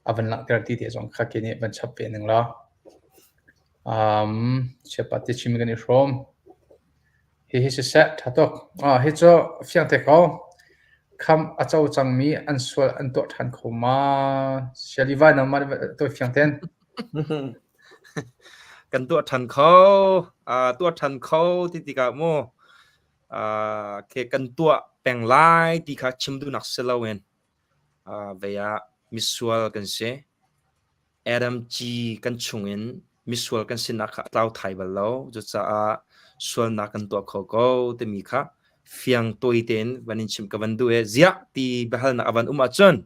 a van langhter ti te zong kha khi nih van chap ve ning law um chiapa te chim kan i hrawm hi hi siseh ṭha tuk ah hi cu fiang te ko kham a co cangmi an sual an tuah ṭhan kho ma siali vai nangmah tawi fiang ten Kan tuah ṭhan kho tuah ṭhan kho ti tikah mu khi kan tuah peng lai ti kha chim duhnak si loin vei ah misual kan si. Adam ci kan chungin misual kan sinak kha a tlau thai bal lo. Cucaah sualnak kan tuah kho ko timi kha fiang tawi tein van in chimh ka van duh i ziah ti biahalnak a van um ahcun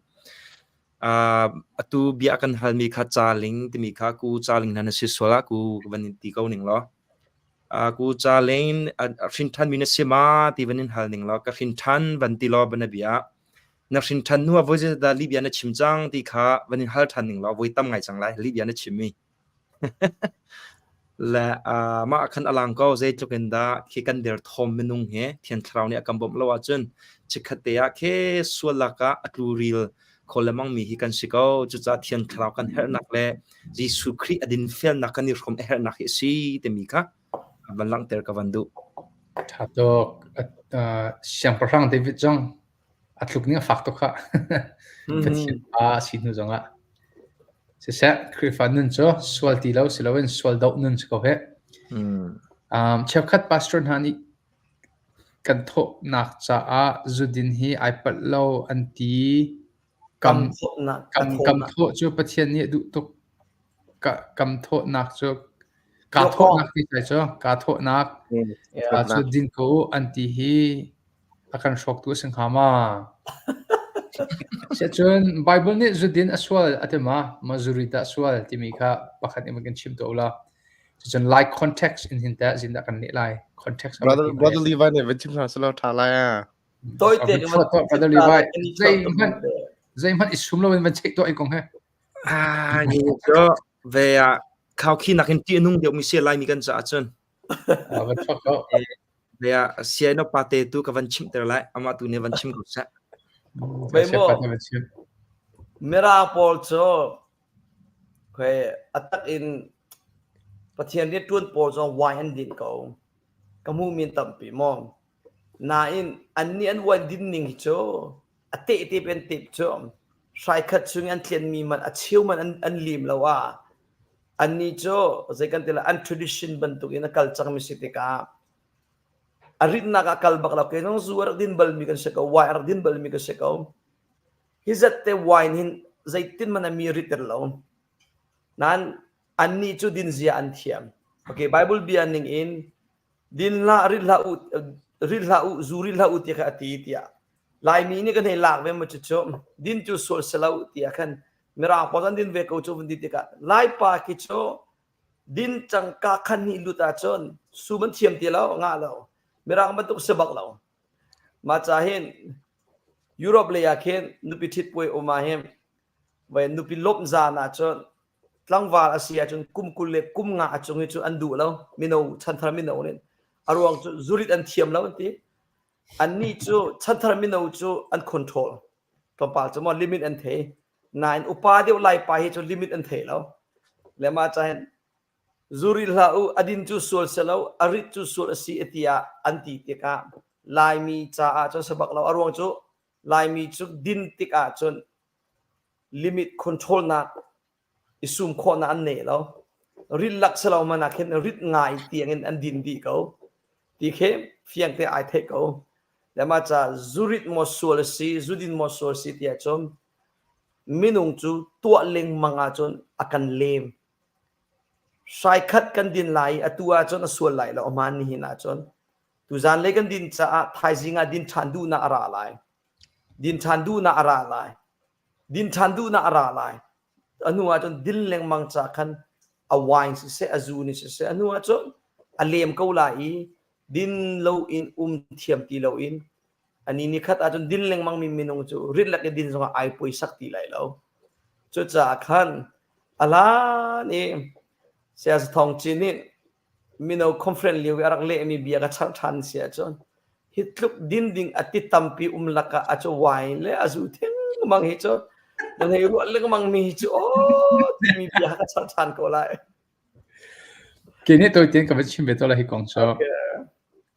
atu bia kan halmi kha caling timi kha ku caling hna na si sual ah ku van in ti ko ning law ku caling hrin ṭhanmi na si ma ti van in hal ning law ka hrin ṭhan van ti law van na bia na hrin ṭhan hnu ah voi zeidah lihbia na chim cang ti kha van in hal ṭhan ning law voi tam ngai cang lai lihbia na chimmi Le mah khan a lang ko zeitluk in dah khi kan derthawm minung he Thiang Thlarau nih a kan bawmh lo ahcun chikkhat te ah khi sual lakah a tluril kho lengmangmi hi kan si ko. Cucaah Thiang Thlarau kan herhnak le Jesuh Khrih a dinfelnak kan i hrawm a herhnak hi a si timi kha van langhter ka van duh. Ṭha tuk. Siangpahrang David zong a tluk ning a fak tuk khah. Pathian pa a si hnu zongah. Siseh, Khrihfa nun cu sual ti lo si loin sual doh nun si ko hih. Cheukhat pastor hna nih kan thawhnak caah zudin hi ai palh lo an ti. Kam kam thawh cu Pathian nih a duh tuk. Kam thawhnak cu kaa thawhnak ti sai cu kaa thawhnak cu din ko u an ti hi a kan hrawktu a si hnga ma? Siahcun Bible nih zudin a sual a ti ma? Ma zuri dah sual timi kha pakhat in kan chim tuah u law. Cucun Lai context in hin teh zindah kan leh lai. Context Brother, Brother Levi nih van chim hna selaw ṭha lai ah. Toi te Brother Levi, zeihmanh zeihmanh i sum loin van cheih tuah i kong he. Ah, ni cu ve ah khau khi nakin ṭih a nung deuhmi si Laimi kan caah cun. Va chuak ko. Ve ah siaino pate tu ka van chimhter lai. Amah tu nih van chim ko seh. Mei maw? Mirang pawl cu khoi a tak in Pathian rianṭuan pawl zong wine an din ko. Ka hmuh min tampi maw. Nain annih an wine din ning hi cu a tehte pen tep cu hrai khat chung an tlianmi man a cheu man an, an lim lo ah annih cu zei kan ti lai an tradition bantukin a kal cangmi si tikah a ritnak ah kal bak lo ke zong zu a rak din balmi kan si ko wine a rak din balmi kan si ko hi zat te wine hin zeitin man a mi riter lo nan annih cu din zia an thiam okay bible bia ning in din hlah rit hlah u rit hlah u zu rit hlah u ti kha a ti tiah laimi nih kan hei lak ve mu cu din cu sual si lo tiah khan mirang pawl an din ve ko cu vun ti tikah laipa khi cu din cangka khan ni lut ahcun sum an thiam ti lo ngah lo mirang bantuk si bak lo mah ca hin Europe lei ah khin nupi ṭhit puai um ah hin vai nupi lawmh zan ahcun tlangval a si ahcun kum 20 le kum nga a cung hi cu an duh lo mino chanthar mino nih a ruang cu zurit an thiam lo an ti annih cu chanthar mino cu an control tlawmpal cu maw limit an thei nain upa deuh lai pa hi cu limit an thei lo le mah ca hin zuri hlah u a din cu sual si lo a rit cu sual a si tiah an ti tikah Laimi caah cun sabak lo a ruang cu Laimi cu din tikah cun limit control nak i sum khawhnak an nei lo. Rit lak si lo man ah khin rit ngai tiang in an din dih ko. Ti khi fiang te ai theih ko. Le mah ca zurit maw sual a si, zudin maw sual si ti ahcun minung cu tuah lengmang ahcun a kan lem. Hrai khat kan din lai i atu ahcun a sual lai lo aman nihin ahcun. Tuzan lei kan din caah thaizing ah din ṭhan duhnak a ra lai. Din ṭhan duhnak a ra lai. Din ṭhan duhnak a ra lai. A hnu ahcun din lengmang ca khan a wine siseh, a zu nih siseh, a hnu ahcun a lem ko lai i din loin um thiam ti loin ani ni khat ahcun din lengmang mi minung cu rit lak i din zongah ai puaisak ti lai lo. Cucaah khan a hlan i Saya Thawng Cin nih mino conference lio i a rak lehmi bia ka char ṭhan si ahcun hi tluk din ding a ti tampi um lakah a cu wine le a zu thengmang hi cu nan hei ruah lengmang mi hi cu aw timi bia ka char ṭhan ko lai. Ke nih toi tein ka va chim ve to la hi kong cu.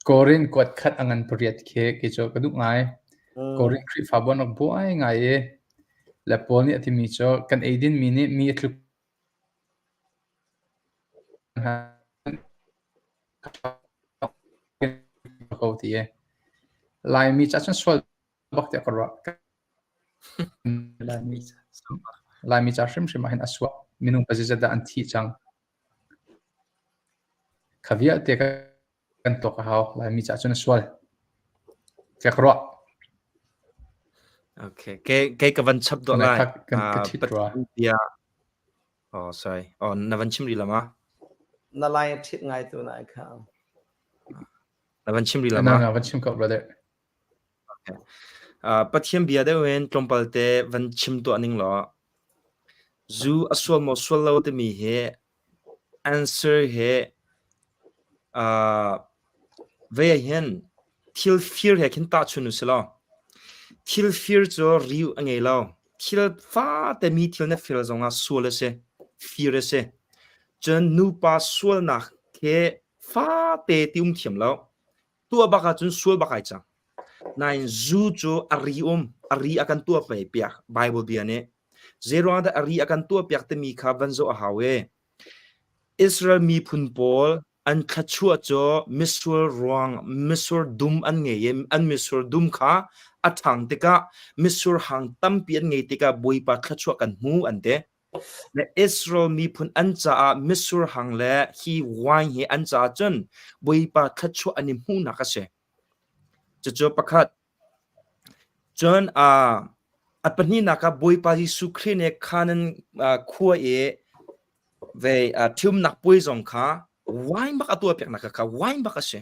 Korin kuat khat a ngan pariat khi ke cu ka duh ngai. Korin Khrihfabu an rak buai ngai i le Paul nih a timi cu kan eidin mi nih mi a tluk ko ti i Laimi ca cun sual bak tiah ka ruah. Laimi Laimi ca hrimhrim ah hin a suak. Minung pazizat dah an thi cang. Kha vialte kan tuak a hau. Laimi ca cun a sual. Tiah ka ruah. Okay. Ke ke ka van chap dawh lai. Kan ka thit rua. Bia. Oh, sorry. Oh, na van chim rih la ma? Na lai a thit ngai tu nai kha. Na van chim rih la ma? Na van chim ko, brother. Okay. Uh, Pathian bia deuh in tlawmpal te van chim tuah ning law zu a sual maw sual lo timi hi answer hi uh, ve hin thil fir he khin tahchun u si law thil fir cu riu a ngei lo thil fate mi thil na fir zongah sual a si fir a si cun nupa sualnak he fate ti um thiam lo tuah bak ahcun sual bak ai cang nain zu cu a ri um a ri a kan tuah ve piak bible bia nih zeiruang dah a ri a kan tuah piak timi kha van zoh a hau e Israel miphun pawl. An thluachuah cu mitsur ruang mitsur dum an ngei i an mitsur dum kha a ṭhang tikah mitsur hang tampi an ngei tikah Bawipa thluachuah kan hmu an ti. Le Israel miphun an caah mitsur hang le hi wine hi an caah cun Bawipa thluachuah an i hmuhnak a si. Cucu pakhat. Cun a pahnihnak ah Bawipa Jesuh Khrih nih Canaan khua i ve ṭhiumnak puai zong kha wine bak a tuahpiaknak kha wine bak a si.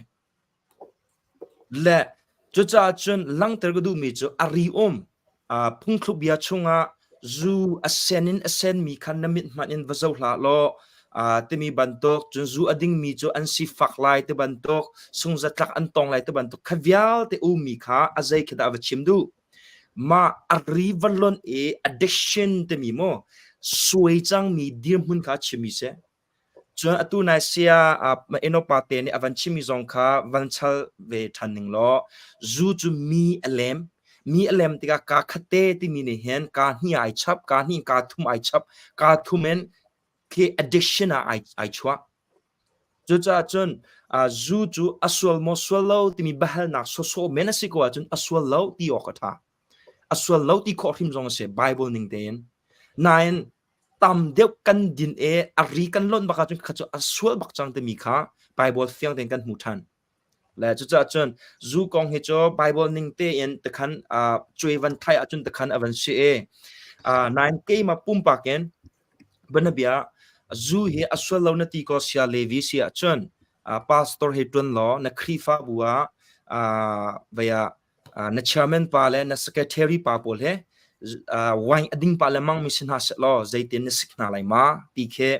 Le cucaah cun langhter ka duhmi cu a ri um. Phungthluk bia chungah zu a sen in a senmi kha na mit hmanh in va zoh hlah law timi bantuk cun zu a dingmi cu an sifak lai ti bantuk sungzatlak an tong lai ti bantuk kha vialte ummi kha a zei khi dah va chim duh. Mah a ri va lonh i addiction timi mu suai cangmi dirhmun kha chimmi si. Cun atu nai sia enopa te nih a van chimmi zong kha van chal ve ṭhan ning law zu cu mi a lem. Mi a lem tikah kaa khat te timi nih hin kaa hnih ai chap, kaa hnih kaa thum ai chap, kaa thum in khi addiction ah ai, ai chuah. Cucaah cun zu cu a sual maw sual lo timi biahalnak sawsawh men a si ko ahcun a sual lo ti awk a ṭha. A sual lo ti khawh hrim zong a si Bible ning tein. Nain tam deuh kan din i a ri kan lonh bak ahcun kha cu a sual bak cang timi kha Bible fiang tein kan hmu ṭhan. Le cucaah cun zu kong hi cu Bible ning tein tikhan uh, cuai van thai ahcun tikhan a van si i uh, nain keimah pumpak in banabia zu hi a sual lo na ti ko sia Levi si ahcun uh, pastor he ṭuan law na Khrihfabu ah uh, vaya na chairman pa le na secretary pa pawl he wine a ding pa le mang mi si hna seh law zeitin na sik hna lai ma ti khi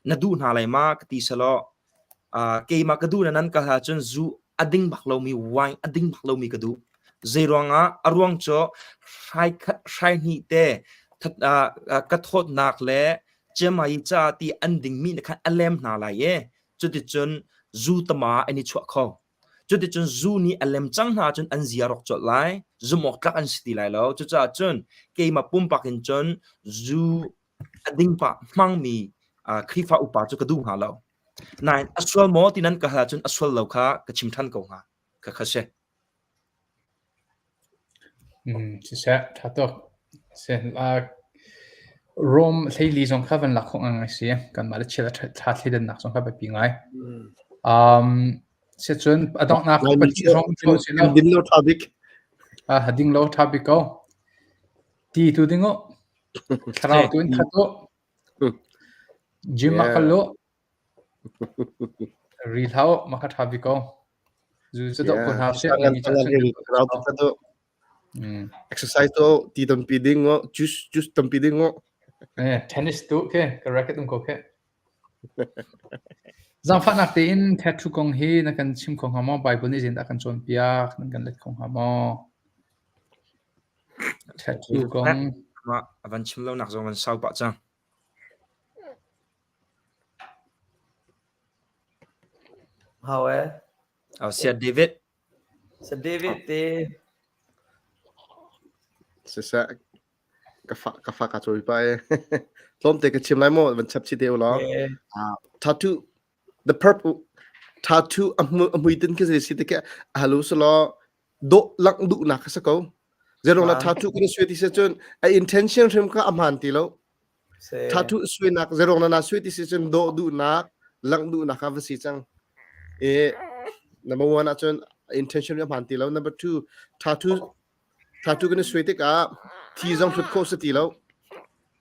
na duh hna lai ma ka ti selaw keimah ka duh na nan kal ahcun zu a ding bak lomi wine a ding bak lomi ka duh zei ruangah a ruang cu hrai khat hrai hnih te ka thawtnak le cemai ca ti an dingmi na khan a lem hna lai e cuticun zu tama an i chuah kho Cuticun zu nih a lem cang hna ahcun an zia rawk colh lai, zumh awk tlak an si ti lai lo. Cucaah cun keimah pumpak in cun zu a ding pah hmangmi Khrihfa upa cu ka duh hnga lo. Nain a sual maw ti nan ka hal ahcun a sual lo kha ka chim ṭhan ko hnga. Khakha si. Siseh, ṭha tuk. Si, Rome hleili zong kha van lak khawh ngai si. Kanmah le chiat a ṭha thleidannak zong kha biapi ngai. Um, sicun a donghnak pahnih hrawng cu si lo. Ding lo ṭha bik. Ah, ding lo ṭha bik ko. Ti tu ding u. Thlarau tu in khat u. Gym ah kal u. Ri hlah u, mah kha ṭha bik ko. Zu cu dawh ko hna seh. Exercise to ti tampi ding ngo, juice juice tampi ding ngo. Eh, tennis tu ke, ka racket um ko ke. Zaangfahnak tein tattoo kong hi na kan chim kho hnga maw? Bible nih zeitindah a kan cawnpiak? Nan kan let kho hnga maw? Tattoo kong. Mah a van chim lo nak zong van sau pah cang. Hau eh. Oh, Sia David. Sia David te. Siseh ka fa ka fa ka cawi pa e. Tlawmte ka chim lai maw van chap chi te u law. Tattoo the purple tattoo a mui tin khi si te ke halu selaw dawh langh duhnak kha si ko. Zerong la tattoo kan sui ti se cun a intention hrim kha a hmaan ti lo. Tattoo suinak zerong na na sui ti si cun dawh duhnak langh duhnak kha va si cang. E number one ahcun intention a hmaan ti lo. Number two tattoo tattoo kan sui tikah thi zong hlut khawh si ti lo.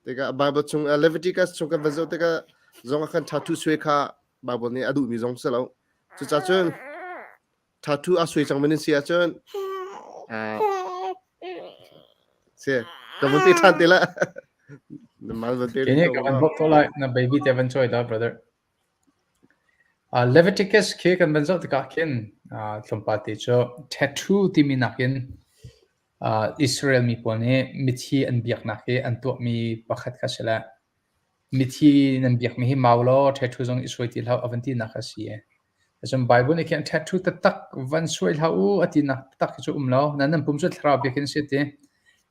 Tikah Bible chung Leviticus chung kan van zoh tikah zong ah khan tattoo sui kha Bible nih a duhmi zong si lo. Cucaah cun Tattoo a sui cang min si ahcun si ka vun ti ṭhan te la. Na mal van te Kini ka van bok to lai na baby te van choi da brother. Uh, Leviticus khi kan van zoh tikah khin uh, tlawmpal te cu tattoo timi nakin uh, Israel mi pawl nih mithi an biaknak hi an tuahmi pakhat kha si le Mithi nan biakmi hi mau law ṭhethu zong i suai ti hlah u a van tinak a si. Cun Bible nih khin ṭhethu taktak van suai hlah u a tinak taktak hi cu um lo. Nan nan pum cu thlarau biakinn si ti.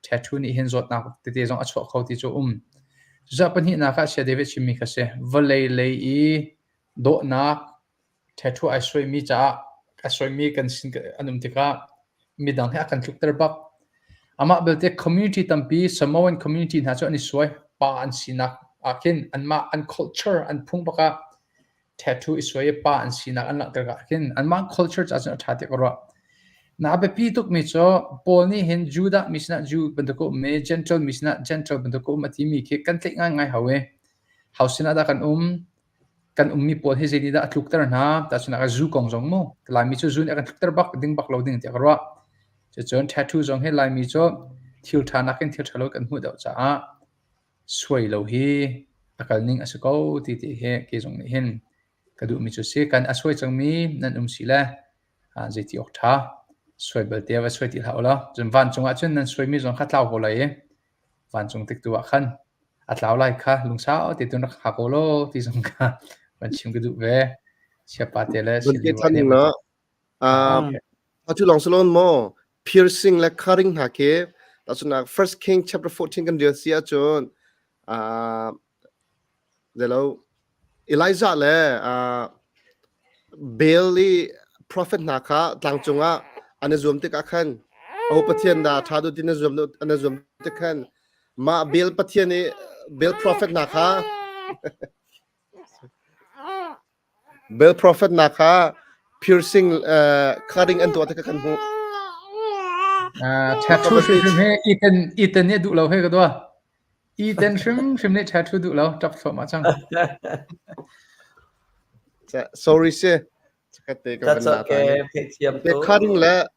Ṭhethu nih hin zawtnak tete zong a chuah kho ti cu um. Cucaah pahnihnak ah Saya David chimmi kha si. Vawlei lei i dawhnak. Tattoo ai suaimi caah a suaimi kan sin an um tikah midang he a kan tlukter bak. Amah belte community tampi Samoan community hna cu an i suai. Pa an sinak ah khin anmah an culture an phung bak ah tattoo i suai i pa an sinak an langhter ah khin anmah culture caah cun a ṭha tiah ka ruah. Na a biapi tukmi cu Paul nih hin Judah mi sinah Jew bantuk a um i Gentile mi sinah Gentile bantuk a um a timi khi kan tlaih ngaingai hau i hau sinah dah kan um kan ummi pawl hi zei nih dah a tlukter hna tahchunhnak ah zu kong zong mu Laimi cu zu nih a kan tlukter bak ding bak lo ding tiah ka ruah. Cucun tattoo zong hi Laimi cu thil ṭha nakin thil ṭha lo kan hmuh deuh caah suai lo hi a kal ning a si ko ti ti hi kei zong nih hin ka duhmi cu si. Kan a suai cangmi nan um si le zeiti awk ṭha suai belte va suai ti hlah ulaw cun vancung ah cun nan suaimi zong kha tlau ko lai i vancung tik tu ah khan a tlau lai kha lungsau te tun rak hak law ti zong kha van chim ka duh ve. Siapa te le Atu lawng si loin maw piercing le cutting hna khi tahchunhnak First King chapter 14 kan rel si ahcun uh, zelo Elijah le uh, Baal i prophet hna kha tlangcung ah an i zuam tikah khan aho pathian dah ṭha deuh tin an zuam an i zuam tik khan mah Baal pathian i Baal prophet hna kha Bell prophet hna kha piercing uh, cutting an tuah tikah kan hmuh. Uh, tattoo hrimhrim he Ethan Ethan nih duh lo he ka dua. Ethan hrimhrim nih tattoo duh lo tap thluahmah cang. Sorry si. Cakate ka That's okay. Theithiam tu. Cutting le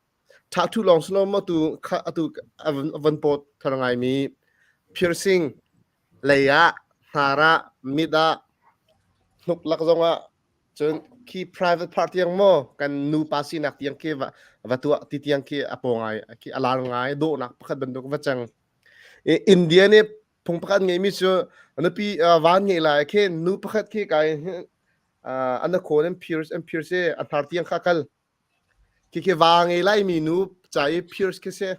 tattoo lawng si lo maw tu atu avan pot thar ngai mi piercing Lei ah, hnar ah, mit ah, hnuk lak zongah cun khi private part tiang maw kan nupa sinak tiang khi va, va tuah ti tiang khi a paw ngai khi a lar ngai dawhnak pakhat bantuk va cang. I India nih phung pakhat ngeimi cu nupi uh, van ngei lai khi nu pakhat khi kai uh, an khawn an pierce an pierce i a hnar tiang kha kal Khi khi va ngei laimi nu ca i pierce khi si.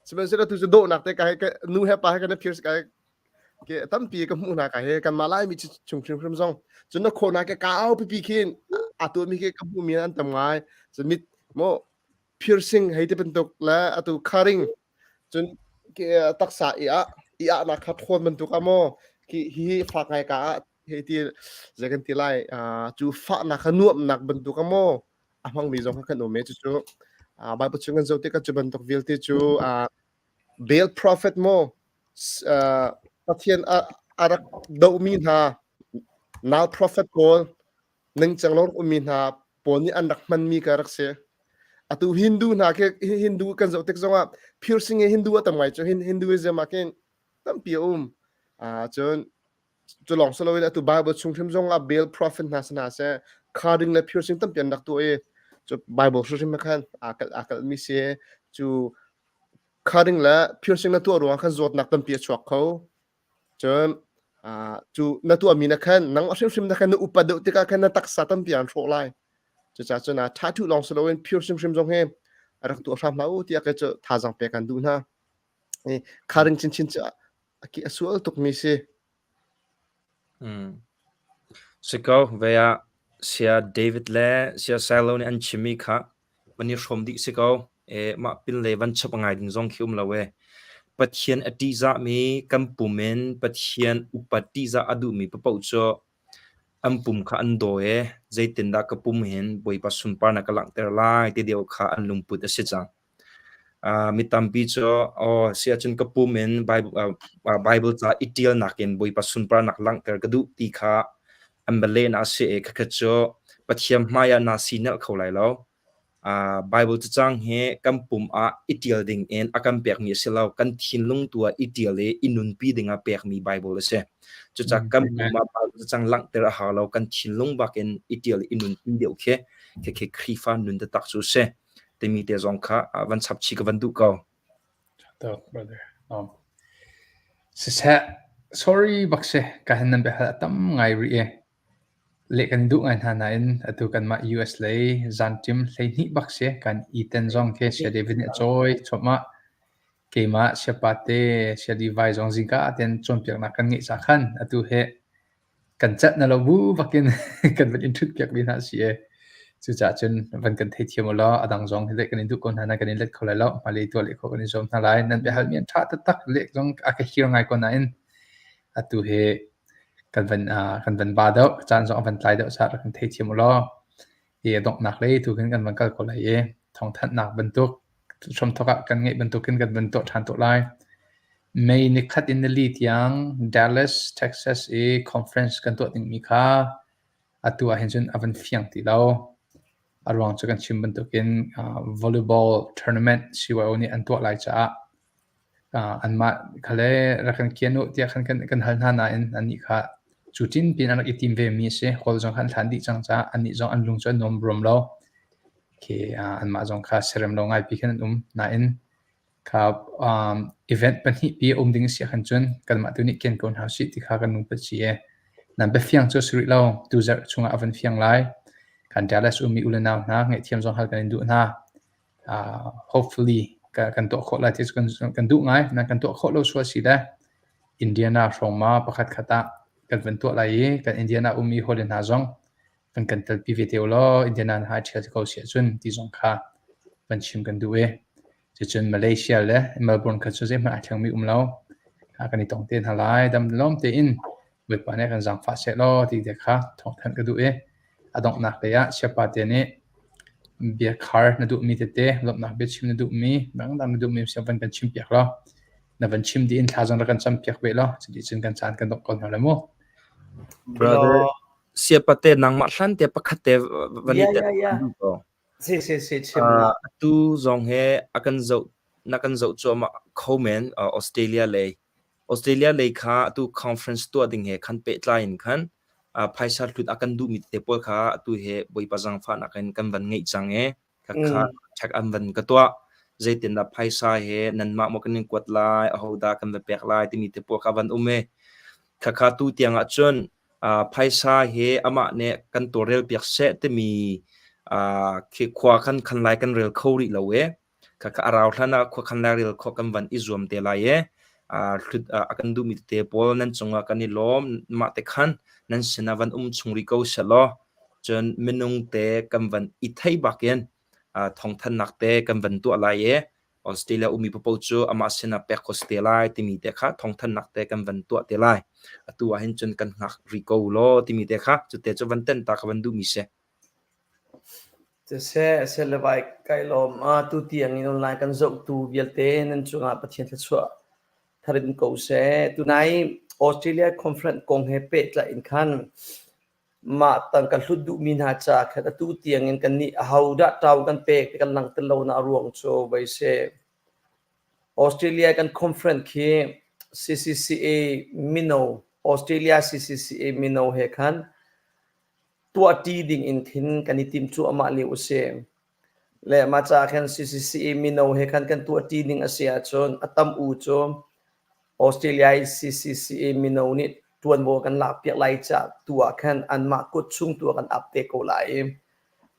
Sihmanhsehlaw tu cu dawhnak te ka he nu he pa he kan pierce ka ke tampi ka hmuh hna ka he kanmah Laimi chung hrimhrim zong cun na khawhnak ke kau pipi khin a tuahmi khi ka hmuhmi an tam ngai. Cun mit mo piercing hei ti bantuk le atu cutting cun ke taksa i ah i ah nak kha thawn bantuk ah maw khi hi fak ngai ka ah hei ti zei kan ti lai cu fahnak kha nuamhnak bantuk a maw a hmangmi zong kha kan um e cucu Bible chung kan zoh tikah cu bantuk vialte cu Baal prophet maw Pathian a rak dohmi hna nal prophet pawl ningcang lo rak ummi hna pawl nih an rak hmanmi ka rak si atu Hindu hna khi Hindu kan zoh tik zongah piercing hi Hindu a tam ngai cu Hinduism ah khin tampi a um cun Cu lawng si loin atu Bible chung hrim zong ah Baal prophet hna si hna seh, carding le piercing tampi an rak tuah i cu Bible hrimhrim ah khan aa kalh aa kalhmi si. Cu carding le piercing na tuah ruangah khan zawtnak tampi a chuak kho. Cun cu na tuahmi na khan nang hrimhrim na khan na upat deuh tikah khan na taksa tampi an hrawh lai. Cucaah cun ṭha lawng si loin piercing hrim zong hi a rak tuah hram hlah u tiah kei cu thazaang pek an duh hna. Carding chinchin cu a sual tukmi si. Si ko, vei ah Saya David le Saya Silo nih an chimmi kha van i hrawm dih si ko. E, mah pin le van chap ngai ding zong khi um lo e. Pathian a ṭihzahmi kan pum in Pathian upat ṭihzah a duhmi paoh cu an pum kha an daw i zeitindah ka pum hin Bawipa sunparnak ka langhter lai ti deuh kha an lungput a si cang. Mi tampi cu aw si ahcun ka pum in Bible ca i ṭialnak in Bawipa sunparnak langhter ka duh ti kha an va lehnak a si i khakhat cu Pathian hmaiah naa sinelh kho lai lo. Bible cacang hi kan pum ah i ṭial ding in a kan pekmi a si lo. Kan thinlung tu ah i ṭial i i nunpi ding ah pekmi Bible a si. Cucaah kan pum ah Bible cacang langhter a hau lo. Kan thinlung bak in i ṭial i i nunpi deuh khi khikhi Khrihfa nun taktak cu a si. Timi te zong kha van chap chih ka van duh ko. Tuk, brother. Um. Siseh, sorry bak si, ka hin nan biahal a tam ngai rih i leh kan duh ngai hna nain atu kanmah US lei zanṭim 12 bak si kan Ethan zong khi Sia David nih a cawi chuahmah. Keimah Siapa te Sia Levi zong zingka ten cawnpiaknak kan ngeih ca khan atu he kan celh na lo bu bakin kan van in ṭhut piak mi hna si e. Cucaah cun van kan theithiam u law a dang zong hi leh kan in duh ko hna nain kan in let kho lai lo. Hmailei tuah leh khawh kan i zuam hna lai. Nan biahalmi an ṭha taktak. Leh zong a ka hir ngai ko nain atu hi kan van kan van ba deuh. Caan zong a van tlai deuh caah rak kan theithiam u law hi a donghnak lei tu khin kan van kal ko lai i thawngthanhnak bantuk hramthawk ah kan ngeih bantukin kan van tuah ṭhan tuah lai. May nikhat in nili tiang Dallas, Texas i conference kan tuah dingmi kha atu ah hin cun a van fiang ti lo. A ruang cu kan chim bantukin volleyball tournament CYO nih an tuah lai caah anmah kha le rak kan kian u tiah khan kan hal hna nain annih kha cu tin pin an rak i tim ve mi a si. Kawl zong kha an hlan dih cang caah annih zong an lung cu an nuam ruam lo. Khi anmah zong kha serem lo ngaipi khin an um. Nain kha event pahnih pi a um ding a si ahkhan cun kanmah tu nih kian ko hna usih ti kha kan lungput si i nan biafiang cu a si rih lo. Tuzarh chungah a van fiang lai. Kan Dallas ummi u le nau hna ngaihthiam zong hal kan in duh hna. Hopefully kan tuah khawh lai ti cu kan duh ngai. Nan kan tuah khawh lo sual si le Indiana hrawng ma pakhat khat ah kan van tuah lai i kan Indiana ummi hawi hna zong kan kan telpi ve te u law Indiana na hai ṭhial ko si ahcun ti zong kha van chim kan duh i cucun Malaysia le Melbourne kha cu zeihmanh aa thlengmi um lo. Kan i tong te hna lai. Dam lawm tein Bawipa nih kan zaangfah seh law ti te kha thawngthanh ka duh i a donghnak lei ah siapa te nih biakhar na duhmi tete lawmhnak biachim na duhmi dangdang na duhmi sia van kan chim piak law na van chim dih in thla zong rak kan cam piak ve law cuti cun kan caan kan dongh ko hna lai mu. Brother siapa te nangmah hlan te pakhat te van i Yeah, yeah, yeah. Si si si chim la. Atu zong he a kan zoh na kan zoh cuahmah kho men Australia lei Australia lei kha atu conference tuah ding he khan pehtlai in khan phaisa hlut a kan duhmi tete pawl kha atu he Bawipa zaangfahnak in kan van ngeih cang i khakha check an van ka tuah. Zeitindah phaisa he nanmah maw kan in kuat lai, ahodah kan va pek lai timi te pawl kha van um i khakha tu tiang ah cun phaisa he amah nih kan tawlrel piak seh timi khi khua khan khan lai kan rel kho rih lo i Khakha a rau hlan ah khuakhan lairel khawh kan van i zuam te lai i hlut a kan duhmi tete pawl nan cungah kan i lawm. Mah te khan nan sinah van um chung rih ko sehlaw cun minung te kan van i thei bakin thawngthanhnak te kan van tuah lai i Australia ummi paoh cu amah sinah pek khawh si te lai timi te kha thawngthanhnak te kan van tuah te lai. Atu ah hin cun kan hngak rih ko law timi te kha cute cu van tenh ta ka van duhmi si. Siseh, silevai kai lawm. Tutiang in online kan zohtu vialte nan cungah Pathian thluachuah thar in ko seh. Tunai Australia Conference kong he pehtlaih in khan mah tangka hlut duhmi hna ca khan atu tiang in kannih ahodah ṭau kan pek ti kan langhter lo nak ruang cu vei si. Australia kan conference khi CCCA mino Australia CCCA mino he khan tuahṭi dingin khin kan i tim cuahmah lio a si. Le mah caah khan CCCA mino he khan kan tuahṭi ding a si ahcun a tam u cu Australia i CCCA mino nih ṭuanvo kan lakpiak lai caah tu ah khan anmah kut chung tu ah kan ap te ko lai i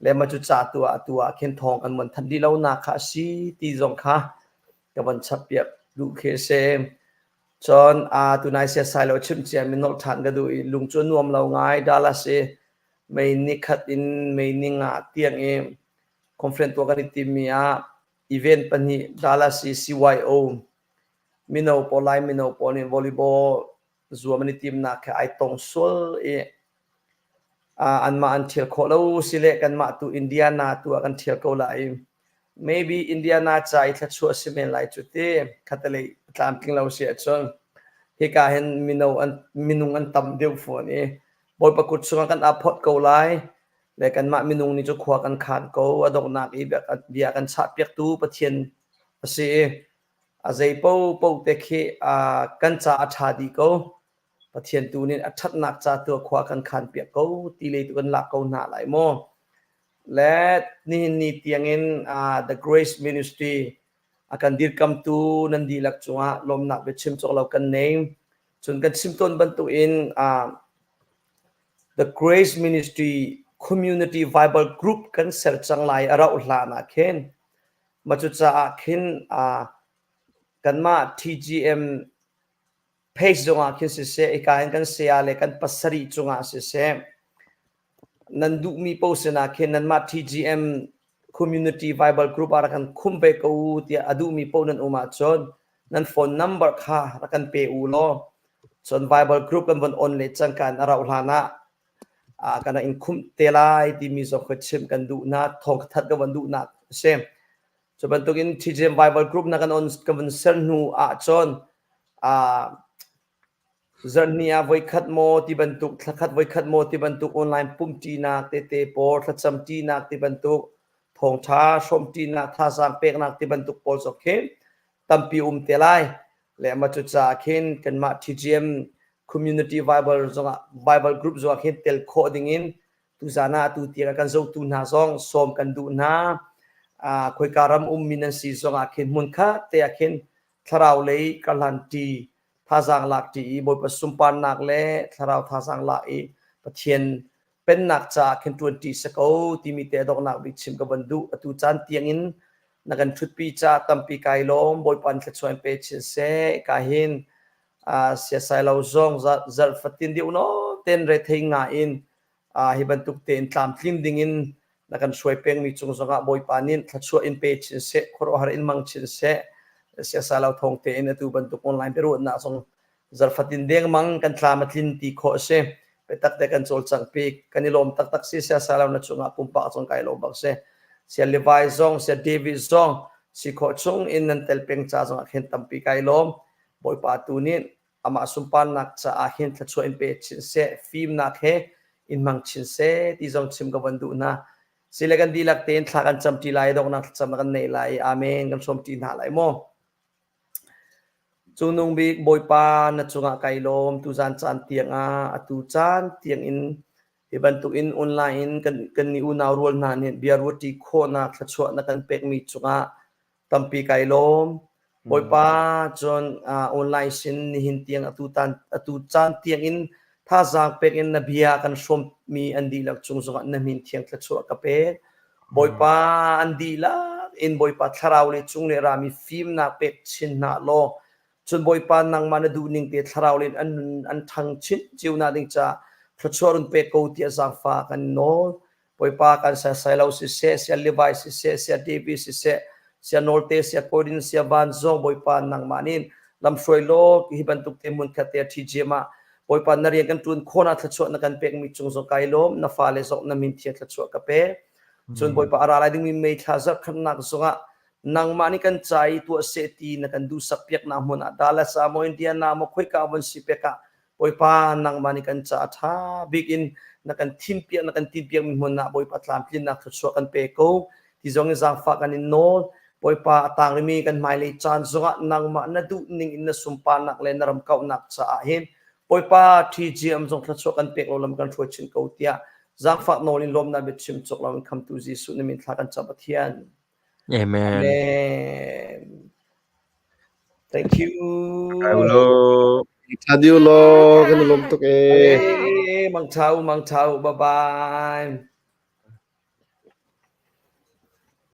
le mah cu ca tu ah atu ah khin thawng kan von thanh rih lonak kha a si ti zong kha ka von chappiak duh khi a si. Cun tunai siasai lo chimh ciami nolh ṭhan ka duh i lung cu a nuam lo ngai. Dallas i May nikhat in May ninga tiang i conference tuah kan i timmi ah event pahnih Dallas i CYO mino pawl Lai mino pawl nih volleyball zuam an i timnak he ai tong sual i anmah an ṭhial khawh lo sile kanmah tu Indiana tu ah kan ṭhial ko lai i maybe Indiana ca i thluachuah si men lai cu ti khatalei tlamtling lo si ahcun hika hin mino an minung an tam deuh fawn i Bawipa kut chungah kan aphawt ko lai le kanmah minung nih cu khua kan khan ko a donghnak i bia kan chahpiaktu Pathian a si i a zei paohpaoh te khi kan ca a ṭha dih ko Pathian tu nih a ṭhatnak ca tu khua kan khan piak ko ti lei tu kan lak ko hna lai maw le nihin ni tiangin The Grace Ministry a kan dirkamtu nan dihlak cungah lawmnak biachim cawk lo kan nei cun kan chim tawn bantukin The Grace Ministry Community Bible Group kan ser cang lai a rauh hlan ah khin mah cucaah khin kanmah TGM Page zongah khin siseh, ika in kan saya le kan pasarih cungah siseh, Nan duhmi paoh sinah khin nanmah TGM Community Bible Group ah rak kan khumh ve ko u tiah a duhmi paoh nan um ahcun nan phone number kha rak kan pe u law cun Bible group kan von on le cangka in a rauh hlan ah kan in khumh te lai timi zong kha chimh kan duh hna, thawng that kan von duhnak a si. Cu bantukin TGM Bible group na kan on kan von ser hnu ahcun Zarhni ah voikhat maw ti bantuk, thlakhat voikhat maw ti bantuk online pumṭinak tete pawl, thlacam ṭinak ti bantuk, thawngṭha hrawmṭinak, thazaang peknak ti bantuk pawl zong khi tampi um te lai. Le mah cucaah khin kanmah TGM Community Bible zongah Bible group zongah khin tel khawh dingin tuzan ah atu tiang a kan zohtu hna zong sawm kan duh hna. Khoika ram ummi nan si zongah khin hmunkhat te ah khin thlarau lei karhlan ṭi thazaang lak ṭi i Bawipa sunparnak le thlarau thazaang lak i Pathian pennak caah khin ṭuan ṭi si ko timi te donghnak bik chim ka van duh. Atu caan tiangin na kan ṭhutpi caah tampi kai lawm. Bawipa in thluachuah in pe chin seh. Ka hin siasai lo zong zarh fatin deuh nawn ten rethei nga in hi bantuk tein tlamtling dingin na kan hruai pengmi cung zongah Bawipa nih thluachuah in pe chin seh, khuaruahhar in mang chin seh. Siasa lo thawng tein atu bantuk online biaruahnak zong zarfatin dengmang kan tlam a tlin ti khawh a si. Biatak te kan cawlcangh pi kan i lawm taktak si siasa lo na cungah pumpak zong kai lawm bak si. Sia Levi zong, sia David zong si khawh chung in nan tel peng ca zongah khin tampi kai lawm. Bawipa tu nih amah sunparnak caah hin thluachuah in pe chin seh, fimnak he in hmang chin seh ti zong chim ka van duh hna. Sile kan dihlak tein thla kan cam ṭi lai, donghnak thlacam kan nei lai. Amen. Kan hrawm ṭi hna lai mu. Cungnung bik Bawipa na cungah kai lawm tuzan caan tiang ah atu caan tiang in hi bantuk in online in kan kan ni unau rual hna nih bia ruati khawhnak thluachuah na kan pekmi cungah Tampi kai lawm. Bawipa cun online sin nihin tiang atu tan atu caan tiang in thazaang pek in na bia kan hrawmmi an dihlak cung zongah na min thiang thluachuah ka pek. Bawipa an dihlak in Bawipa thlarau le cung le rami fimnak pek chin hna law cun Bawipa nangmah na duh ning te thlarau le an nun an ṭhang chin cio na ding ca thluachuah run pek ko tiah zaangfah kan nawl. Bawipa kan sasai lo siseh, sia Levi siseh, sia David siseh, sia Nolte, sia Korin, sia Van zong Bawipa nangmah nih lamhruai law hi bantuk te hmun khat te TGM ah Bawipa na rian kan ṭuan khawhnak thluachuah na kan pekmi cung zong kai lawm na fale zong na min thiang thluachuah ka pe cun Bawipa a ra lai dingmi May thla zarhkhatnak zongah nangmah nih kan ca i tuah seh ti na kan duhsak piaknak hmun ah Dallas ah maw Indiana maw khoika von si pek ah Bawipa nangmah nih kan caah ṭha bik in na kan thimpiak na kan tinpiakmi hmun ah Bawipa tlamtlinnak thluachuah kan pe ko ti zong in zaangfah kan in nawl. Bawipa a tang rimi kan hmailei caan zongah nangmah na duh ning in na sunparnak le na ram kauhnak caah hin Bawipa TGM zong thluachuah kan pek lo lam kan hruai chin ko tiah zaangfah nawl in lawmnak biachim cawk lo in khamtu Jesuh na min thla kan cam Pathian. Amen. Amen. Thank you. Hello. Tha diu lo kan lom tuk e. Hey, mang chau, mang chau. Bye bye.